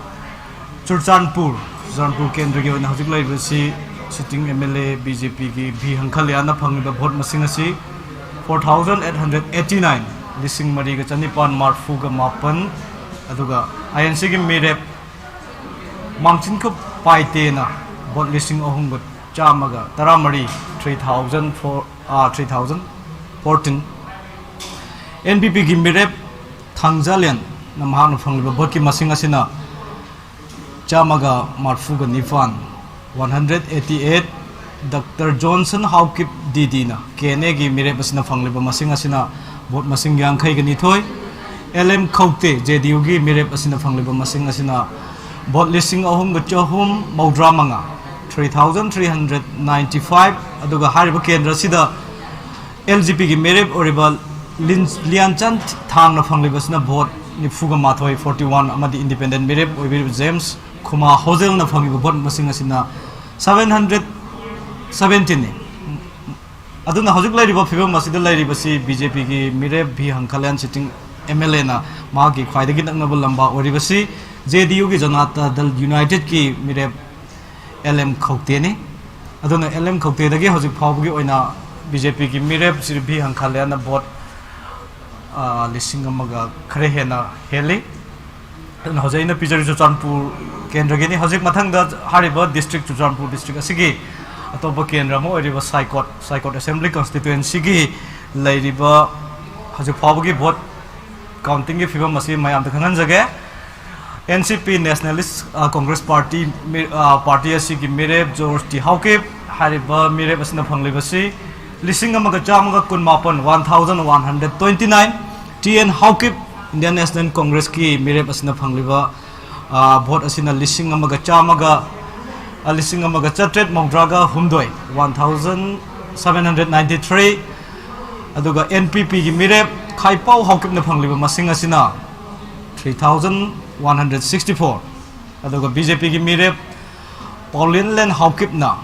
ꯆꯨꯔꯆꯥꯟꯄꯨꯔ, ꯆꯨꯔꯆꯥꯟꯄꯨꯔ ꯀꯦꯟꯗ꯭ꯔꯒꯤ ꯑꯣꯏꯅ ꯍꯧꯖꯤꯛ ꯂꯩꯔꯤꯕꯁꯤ sitting M L A B J ꯄꯤꯒꯤ ꯚꯤ ꯍꯪꯈꯜꯌꯥꯅ ꯐꯪꯂꯤꯕ ꯚꯣꯠ ꯃꯁꯤꯡ ꯑꯁꯤ four thousand eight hundred eighty nine, ꯂꯤꯁꯤꯡ ꯃꯔꯤꯒ ꯆꯅꯤꯄꯥꯟ ꯃꯔꯐꯨꯒ ꯃꯥꯄꯟ, ꯑꯗꯨꯒ ꯑꯥꯏ ꯑꯦꯟ ꯁꯤꯒꯤ ꯃꯤꯔꯦꯞ ꯃꯥꯡꯆꯤꯟꯈꯨꯞ ꯄꯥꯏꯇꯦꯅ ꯚꯣꯠ ꯂꯤꯁꯤꯡ ꯑꯍꯨꯝꯒ ꯆꯥꯝꯃꯒ ꯇꯔꯥꯃꯔꯤ, three thousand four, ah, three thousand fourteen, and P ꯄꯤꯒꯤ ꯃꯤꯔꯦꯞ ꯊꯥꯡꯖꯥꯂꯦꯟꯅ ꯃꯍꯥꯛꯅ ꯐꯪꯂꯤꯕ ꯚꯣꯠꯀꯤ ꯃꯁꯤꯡ ꯑꯁꯤꯅ ꯆꯥꯝꯃꯒ ꯃꯔꯐꯨꯒ ꯅꯤꯄꯥꯟ, one hundred eighty eight, doctor Johnson Haokip ꯗꯤ ꯗꯤꯅ ꯀꯦ ꯑꯦꯟ ꯑꯦꯒꯤ ꯃꯤꯔꯦꯞ ꯑꯁꯤꯅ ꯐꯪꯂꯤꯕ ꯃꯁꯤꯡ ꯑꯁꯤꯅ ꯚꯣꯠ ꯃꯁꯤꯡ ꯌꯥꯡꯈꯩꯒ ꯅꯤꯊꯣꯏ, ꯑꯦꯜ ꯑꯦꯝ ꯈꯧꯇꯦ, ꯖꯦ ꯗꯤ ꯌꯨꯒꯤ ꯃꯤꯔꯦꯞ ꯑꯁꯤꯅ ꯐꯪꯂꯤꯕ ꯃꯁꯤꯡ ꯑꯁꯤꯅ ꯚꯣꯠ ꯂꯤꯁꯤꯡ ꯑꯍꯨꯝꯒ ꯆꯍꯨꯝ ꯃꯧꯗ꯭ꯔꯥ ꯃꯉꯥ, three thousand three hundred ninety five, ꯑꯗꯨꯒ ꯍꯥꯏꯔꯤꯕ ꯀꯦꯟꯗ꯭ꯔ ꯑꯁꯤꯗ ꯑꯦꯜ ꯖꯦ ꯄꯤꯒꯤ ꯃꯤꯔꯦꯞ ꯑꯣꯏꯔꯤꯕ ꯂꯤꯟ-, ꯂꯤꯌꯥꯟꯆꯟ ꯊꯥꯡꯅ ꯐꯪꯂꯤꯕꯁꯤꯅ ꯚꯣꯠ ꯅꯤꯐꯨꯒ ꯃꯥꯊꯣꯏ, forty one, ꯑꯃꯗꯤ ꯏꯟꯗꯤꯄꯦꯟꯗꯦꯟ ꯃꯤꯔꯦꯞ ꯑꯣꯏꯕꯤꯔꯤꯕ ꯖꯦꯝꯁ ꯈꯨꯃꯥ ꯍꯣꯖꯦꯜꯅ ꯐꯪꯂꯤꯕ ꯚꯣꯠ ꯃꯁꯤꯡ ꯑꯁꯤꯅ seven hundred seventeen ꯅꯤ꯫ ꯑꯗꯨꯅ ꯍꯧꯖꯤꯛ ꯂꯩꯔꯤꯕ ꯐꯤꯕꯝ ꯑꯁꯤꯗ ꯂꯩꯔꯤꯕꯁꯤ ꯕꯤ ꯖꯦ ꯄꯤꯒꯤ ꯃꯤꯔꯦꯞ ꯚꯤ ꯍꯪꯈꯜꯌꯥꯟ, ꯁꯤꯇꯤꯡ ꯑꯦꯝ ꯑꯦꯜ ꯑꯦꯅ ꯃꯍꯥꯛꯀꯤ ꯈ꯭ꯋꯥꯏꯗꯒꯤ ꯅꯛꯅꯕ ꯂꯝꯕꯥ ꯑꯣꯏꯔꯤꯕꯁꯤ ꯖꯦ ꯗꯤ ꯌꯨꯒꯤ ꯖꯅꯇꯥ ꯗꯜ ꯌꯨꯅꯥꯏꯇꯦꯗꯀꯤ ꯃꯤꯔꯦꯞ ꯑꯦꯜ ꯑꯦꯝ ꯈꯧꯇꯦꯅꯤ꯫ ꯑꯗꯨꯅ ꯑꯦꯜ ꯑꯦꯝ ꯈꯧꯇꯦꯗꯒꯤ ꯍꯧꯖꯤꯛ ꯐꯥꯎꯕꯒꯤ ꯑꯣꯏꯅ ꯕꯤ ꯖꯦ ꯄꯤꯒꯤ ꯃꯤꯔꯦꯞ ꯁ꯭ꯔꯤ ꯚꯤ ꯍꯪꯈꯜꯌꯥꯟꯅ ꯚꯣꯠ, ꯑ, ꯂꯤꯁꯤꯡ ꯑꯃꯒ ꯈꯔ ꯍꯦꯟꯅ ꯍꯦꯜꯂꯤ꯫ ꯑꯗꯨꯅ ꯍꯧꯖꯤꯛ ꯑꯩꯅ ꯄꯤꯖꯔꯤ ꯆꯨꯔꯆꯥꯟꯄꯨꯔ ꯀꯦꯟꯗ꯭ꯔꯒꯤꯅꯤ꯫ ꯍꯧꯖꯤꯛ ꯃꯊꯪꯗ ꯍꯥꯏꯔꯤꯕ ꯗꯤꯁꯇ꯭ꯔꯤꯛ, ꯆꯨꯔꯆꯥꯟꯄꯨꯔ ꯗꯤꯁꯇ꯭ꯔꯤꯛ ꯑꯁꯤꯒꯤ ꯑꯇꯣꯞꯄ ꯀꯦꯟꯗ꯭ꯔ ꯑꯃ ꯑꯣꯏꯔꯤꯕ ꯁꯥꯏꯀꯣꯠ, ꯁꯥꯏꯀꯣꯠ ꯑꯦꯁꯦꯝꯕ꯭ꯂꯤ ꯀꯟꯁꯇꯤꯇ꯭ꯋꯦꯟꯁꯤꯒꯤ ꯂꯩꯔꯤꯕ ꯍꯧꯖꯤꯛ ꯐꯥꯎꯕꯒꯤ ꯚꯣꯠ ꯀꯥꯎꯟꯇꯤꯡꯒꯤ ꯐꯤꯕꯝ ꯑꯁꯤ ꯃꯌꯥꯝꯗ ꯈꯪꯍꯟꯖꯒꯦ꯫ ꯑꯦꯟ ꯁꯤ ꯄꯤ, ꯅꯦꯁꯅꯦꯂꯤꯁ, ꯑ, ꯀꯣꯡꯒ꯭ꯔꯦꯁ ꯄꯥꯔꯇꯤ, ꯃꯤ-, ꯑ, ꯄꯥꯔꯇꯤ ꯑꯁꯤꯒꯤ ꯃꯤꯔꯦꯞ ꯖꯣꯔꯖ ꯇꯤ ꯍꯥꯎꯀꯤꯞ ꯍꯥꯏꯔꯤꯕ ꯃꯤꯔꯦꯞ ꯑꯁꯤꯅ ꯐꯪꯂꯤꯕꯁꯤ ꯂꯤꯁꯤꯡ ꯑꯃꯒ ꯆꯥꯝꯃꯒ ꯀꯨꯟꯃꯥꯄꯟ, one thousand one hundred twenty nine꯫ T N Haokip, Indian National ꯀꯣꯡꯒ꯭ꯔꯦꯁꯀꯤ ꯃꯤꯔꯦꯞ ꯑꯁꯤꯅ ꯐꯪꯂꯤꯕ, ꯑ, ꯚꯣꯠ ꯑꯁꯤꯅ ꯂꯤꯁꯤꯡ ꯑꯃꯒ ꯆꯥꯝꯃꯒ, ꯑ, ꯂꯤꯁꯤꯡ ꯑꯃꯒ ꯆꯥꯇ꯭ꯔꯦꯠ ꯃꯧꯗ꯭ꯔꯥꯒ ꯍꯨꯝꯗꯣꯏ, one thousand seven hundred ninety three꯫ ꯑꯗꯨꯒ ꯑꯦꯟ ꯄꯤ ꯄꯤꯒꯤ ꯃꯤꯔꯦꯞ ꯈꯥꯏꯄꯥꯎ ꯍꯥꯎꯀꯤꯞꯅ ꯐꯪꯂꯤꯕ ꯃꯁꯤꯡ ꯑꯁꯤꯅ three thousand one hundred sixty four꯫ ꯑꯗꯨꯒ ꯕꯤ ꯖꯦ ꯄꯤꯒꯤ ꯃꯤꯔꯦꯞ ꯄꯥꯎꯂꯤꯟꯂꯦꯟ ꯍꯥꯎꯀꯤꯞꯅ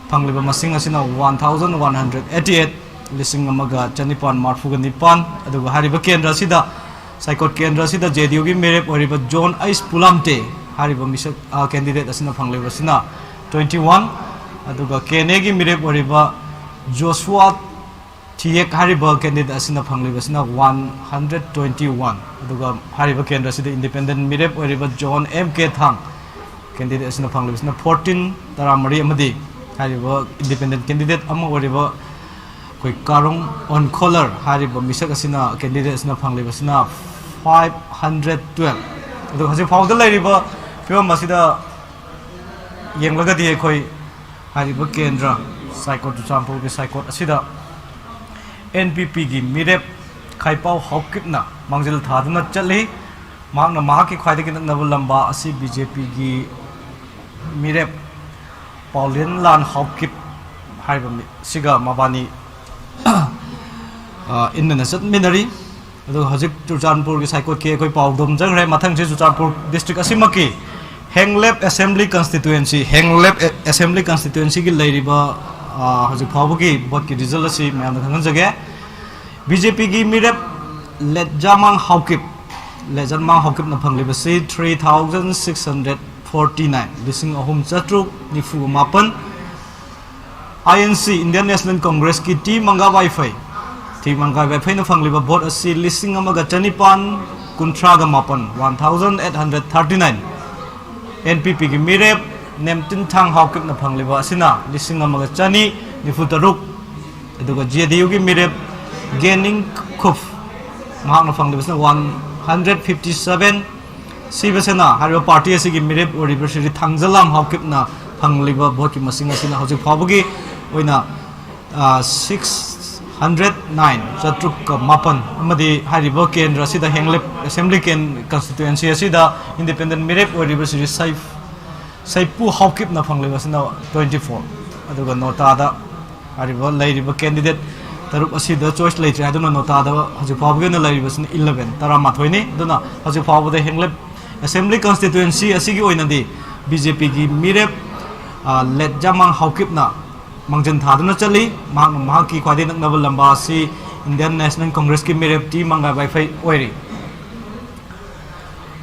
ꯐꯪꯂꯤꯕ ꯃꯁꯤꯡ ꯑꯁꯤꯅ one thousand one hundred eighty eight, ꯂꯤꯁꯤꯡ ꯑꯃꯒ ꯆꯅꯤꯄꯥꯟ ꯃꯔꯤꯐꯨꯒ ꯅꯤꯄꯥꯟ꯫ ꯑꯗꯨꯒ ꯍꯥꯏꯔꯤꯕ ꯀꯦꯟꯗ꯭ꯔ ꯑꯁꯤꯗ, ꯁꯥꯏꯀꯣꯠ ꯀꯦꯟꯗ꯭ꯔ ꯑꯁꯤꯗ ꯖꯦ ꯗꯤ ꯌꯨꯒꯤ ꯃꯤꯔꯦꯞ ꯑꯣꯏꯔꯤꯕ ꯖꯣꯟ ꯑꯩꯁ ꯄꯨꯂꯥꯝꯇꯦ ꯍꯥꯏꯔꯤꯕ ꯃꯤꯁꯛ, ꯑ, ꯀꯦꯟꯗꯤꯗꯦꯠ ꯑꯁꯤꯅ ꯐꯪꯂꯤꯕꯁꯤꯅ twenty one꯫ ꯑꯗꯨꯒ ꯀꯦ ꯑꯦꯟ ꯑꯦꯒꯤ ꯃꯤꯔꯦꯞ ꯑꯣꯏꯔꯤꯕ ꯖꯣꯁꯨꯋꯥ ꯊꯤꯌꯦꯛ ꯍꯥꯏꯔꯤꯕ ꯀꯦꯟꯗꯤꯗꯦꯠ ꯑꯁꯤꯅ ꯐꯪꯂꯤꯕꯁꯤꯅ one hundred twenty one꯫ ꯑꯗꯨꯒ ꯍꯥꯏꯔꯤꯕ ꯀꯦꯟꯗ꯭ꯔ ꯑꯁꯤꯗ ꯏꯟꯗꯤꯄꯦꯟꯗꯦꯟ ꯃꯤꯔꯦꯞ ꯑꯣꯏꯔꯤꯕ ꯖꯣꯟ ꯑꯦꯝ ꯀꯦ ꯊꯥꯡ ꯀꯦꯟꯗꯤꯗꯦꯠ ꯑꯁꯤꯅ ꯐꯪꯂꯤꯕꯁꯤꯅ fourteen, ꯇꯔꯥꯃꯔꯤ ꯑꯃꯗꯤ ꯍꯥꯏꯔꯤꯕ ꯏꯟꯗꯤꯄꯦꯟꯗꯦꯟ ꯀꯦꯟꯗꯤꯗꯦꯠ ꯑꯃ ꯑꯣꯏꯔꯤꯕ ꯑꯩꯈꯣꯏ ꯀꯥꯔꯣꯡ ꯑꯣꯟꯈꯣꯂꯔ ꯍꯥꯏꯔꯤꯕ ꯃꯤꯁꯛ ꯑꯁꯤꯅ, ꯀꯦꯟꯗꯤꯗꯦꯠ ꯑꯁꯤꯅ ꯐꯪꯂꯤꯕꯁꯤꯅ five hundred twelve꯫ ꯑꯗꯨꯒ ꯍꯧꯖꯤꯛ ꯐꯥꯎꯕꯗ ꯂꯩꯔꯤꯕ ꯐꯤꯕꯝ ꯑꯁꯤꯗ ꯌꯦꯡꯂꯒꯗꯤ ꯑꯩꯈꯣꯏ ꯍꯥꯏꯔꯤꯕ ꯀꯦꯟꯗ꯭ꯔ ꯁꯥꯏꯀꯣꯠ, ꯆꯨꯔꯆꯥꯟꯄꯨꯔꯒꯤ ꯁꯥꯏꯀꯣꯠ ꯑꯁꯤꯗ ꯑꯦꯟ ꯄꯤ ꯄꯤꯒꯤ ꯃꯤꯔꯦꯞ ꯈꯥꯏꯄꯥꯎ ꯍꯥꯎꯀꯤꯞꯅ ꯃꯥꯡꯖꯤꯜ ꯊꯥꯗꯨꯅ ꯆꯠꯂꯤ꯫ ꯃꯍꯥꯛꯅ ꯃꯍꯥꯛꯀꯤ ꯈ꯭ꯋꯥꯏꯗꯒꯤ ꯅꯛꯅꯕ ꯂꯝꯕꯥ ꯑꯁꯤ ꯕꯤ ꯖꯦ ꯄꯤꯒꯤ ꯃꯤꯔꯦꯞ ꯄꯥꯎꯂꯦꯟꯂꯥꯟ ꯍꯥꯎꯀꯤꯞ ꯍꯥꯏꯔꯤꯕ ꯃꯤ-, ꯁꯤꯒ ꯃꯕꯥꯅꯤ, ꯑ, ꯏꯟꯅꯅ ꯆꯠꯃꯤꯟꯅꯔꯤ꯫ ꯑꯗꯨꯒ ꯍꯧꯖꯤꯛ ꯆꯨꯔꯆꯥꯟꯄꯨꯔꯒꯤ ꯁꯥꯏꯀꯣꯠꯀꯤ ꯑꯩꯈꯣꯏ ꯄꯥꯎꯗꯝ ꯆꯪꯈ꯭ꯔꯦ꯫ ꯃꯊꯪꯁꯤ ꯆꯨꯔꯆꯥꯟꯄꯨꯔ ꯗꯤꯁꯇ꯭ꯔꯤꯛ ꯑꯁꯤꯃꯛꯀꯤ ꯍꯦꯡꯂꯦꯞ ꯑꯦꯁꯦꯝꯕ꯭ꯂꯤ ꯀꯟꯁꯇꯤꯇ꯭ꯋꯦꯟꯁꯤ, ꯍꯦꯡꯂꯦꯞ ꯑꯦ-, ꯑꯦꯁꯦꯝꯕ꯭ꯂꯤ ꯀꯟꯁꯇꯤꯇ꯭ꯋꯦꯟꯁꯤꯒꯤ ꯂꯩꯔꯤꯕ, ꯑ, ꯍꯧꯖꯤꯛ ꯐꯥꯎꯕꯒꯤ ꯚꯣꯠꯀꯤ ꯔꯤꯖꯜ ꯑꯁꯤ ꯃꯌꯥꯝꯗ ꯈꯪꯍꯟꯖꯒꯦ꯫ ꯕꯤ ꯖꯦ ꯄꯤꯒꯤ ꯃꯤꯔꯦꯞ ꯂꯦꯠꯖꯥꯃꯥꯡ Haokip, ꯂꯦꯠꯖꯥꯃꯥꯡ ꯍꯥꯎꯀꯤꯞꯅ ꯐꯪꯂꯤꯕꯁꯤ three thousand six hundred forty nine, ꯂꯤꯁꯤꯡ ꯑꯍꯨꯝ ꯆꯥꯇ꯭ꯔꯨꯛ ꯅꯤꯐꯨ ꯃꯥꯄꯟ꯫ I N C, Indian National ꯀꯣꯡꯒ꯭ꯔꯦꯁꯀꯤ ꯇꯤ ꯃꯪꯒꯥ ꯋꯥꯏꯐꯩ, ꯇꯤ ꯃꯪꯒꯥ ꯋꯥꯏꯐꯩꯅ ꯐꯪꯂꯤꯕ ꯚꯣꯠ ꯑꯁꯤ ꯂꯤꯁꯤꯡ ꯑꯃꯒ ꯆꯅꯤꯄꯥꯟ ꯀꯨꯟꯊ꯭ꯔꯥꯒ ꯃꯥꯄꯟ, one thousand eight hundred thirty nine꯫ And P ꯄꯤꯒꯤ ꯃꯤꯔꯦꯞ ꯅꯦꯝꯇꯤꯟꯊꯥꯡ ꯍꯥꯎꯀꯤꯞꯅ ꯐꯪꯂꯤꯕ ꯑꯁꯤꯅ ꯂꯤꯁꯤꯡ ꯑꯃꯒ ꯆꯅꯤ ꯅꯤꯐꯨ ꯇꯔꯨꯛ꯫ ꯑꯗꯨꯒ ꯖꯦ ꯗꯤ ꯌꯨꯒꯤ ꯃꯤꯔꯦꯞ ꯒꯦꯅꯤꯡ ꯈꯨꯞ, ꯃꯍꯥꯛꯅ ꯐꯪꯂꯤꯕꯁꯤꯅ one hundred fifty seven꯫ ꯁꯤꯕ ꯁꯦꯅꯥ ꯍꯥꯏꯔꯤꯕ ꯄꯥꯔꯇꯤ ꯑꯁꯤꯒꯤ ꯃꯤꯔꯦꯞ ꯑꯣꯏꯔꯤꯕ ꯁ꯭ꯔꯤ ꯊꯥꯡꯖꯂꯥꯝ ꯍꯥꯎꯀꯤꯞꯅ ꯐꯪꯂꯤꯕ ꯚꯣꯠꯀꯤ ꯃꯁꯤꯡ ꯑꯁꯤꯅ ꯍꯧꯖꯤꯛ ꯐꯥꯎꯕꯒꯤ ꯑꯣꯏꯅ, ꯑ, six hundred nine, ꯆꯥꯇ꯭ꯔꯨꯛꯀ ꯃꯥꯄꯟ, ꯑꯃꯗꯤ ꯍꯥꯏꯔꯤꯕ ꯀꯦꯟꯗ꯭ꯔ ꯑꯁꯤꯗ ꯍꯦꯡꯂꯦꯞ ꯑꯦꯁꯦꯝꯕ꯭ꯂꯤ ꯀꯦꯟ-, ꯀꯟꯁꯇꯤꯇ꯭ꯋꯦꯟꯁꯤ ꯑꯁꯤꯗ ꯏꯟꯗꯤꯄꯦꯟꯗꯦꯟ ꯃꯤꯔꯦꯞ ꯑꯣꯏꯔꯤꯕ ꯁ꯭ꯔꯤ ꯁꯩ-, ꯁꯩꯄꯨ ꯍꯥꯎꯀꯤꯞꯅ ꯐꯪꯂꯤꯕꯁꯤꯅ twenty four꯫ ꯑꯗꯨꯒ ꯅꯣꯇꯥꯗ ꯍꯥꯏꯔꯤꯕ ꯂꯩꯔꯤꯕ ꯀꯦꯟꯗꯤꯗꯦꯠ ꯇꯔꯨꯛ ꯑꯁꯤꯗ ꯆꯣꯏꯁ ꯂꯩꯇ꯭ꯔꯦ꯫ ꯑꯗꯨꯅ ꯅꯣꯇꯥꯗ ꯍꯧꯖꯤꯛ ꯐꯥꯎꯕꯒꯤ ꯑꯣꯏꯅ ꯂꯩꯔꯤꯕꯁꯤꯅ eleven, ꯇꯔꯥꯃꯥꯊꯣꯏꯅꯤ꯫ ꯑꯗꯨꯅ ꯍꯧꯖꯤꯛ ꯐꯥꯎꯕꯗ ꯍꯦꯡꯂꯦꯞ ꯑꯦꯁꯦꯝꯕ꯭ꯂꯤ ꯀꯟꯁꯇꯤꯇ꯭ꯋꯦꯟꯁꯤ ꯑꯁꯤꯒꯤ ꯑꯣꯏꯅꯗꯤ ꯕꯤ ꯖꯦ ꯄꯤꯒꯤ ꯃꯤꯔꯦꯞ, ꯑ, ꯂꯦꯠꯖꯥꯃꯥꯡ ꯍꯥꯎꯀꯤꯞꯅ ꯃꯥꯡꯖꯤꯟ ꯊꯥꯗꯨꯅ ꯆꯠꯂꯤ꯫ ꯃꯍꯥꯛꯅ ꯃꯍꯥꯛꯀꯤ ꯈ꯭ꯋꯥꯏꯗꯒꯤ ꯅꯛꯅꯕ ꯂꯝꯕꯥ ꯑꯁꯤ ꯏꯟꯗꯤꯌꯟ ꯅꯦꯁꯅꯦꯜ ꯀꯣꯡꯒ꯭ꯔꯦꯁꯀꯤ ꯃꯤꯔꯦꯞ ꯇꯤ ꯃꯪꯒꯥꯏ ꯋꯥꯏꯐꯩ ꯑꯣꯏꯔꯤ꯫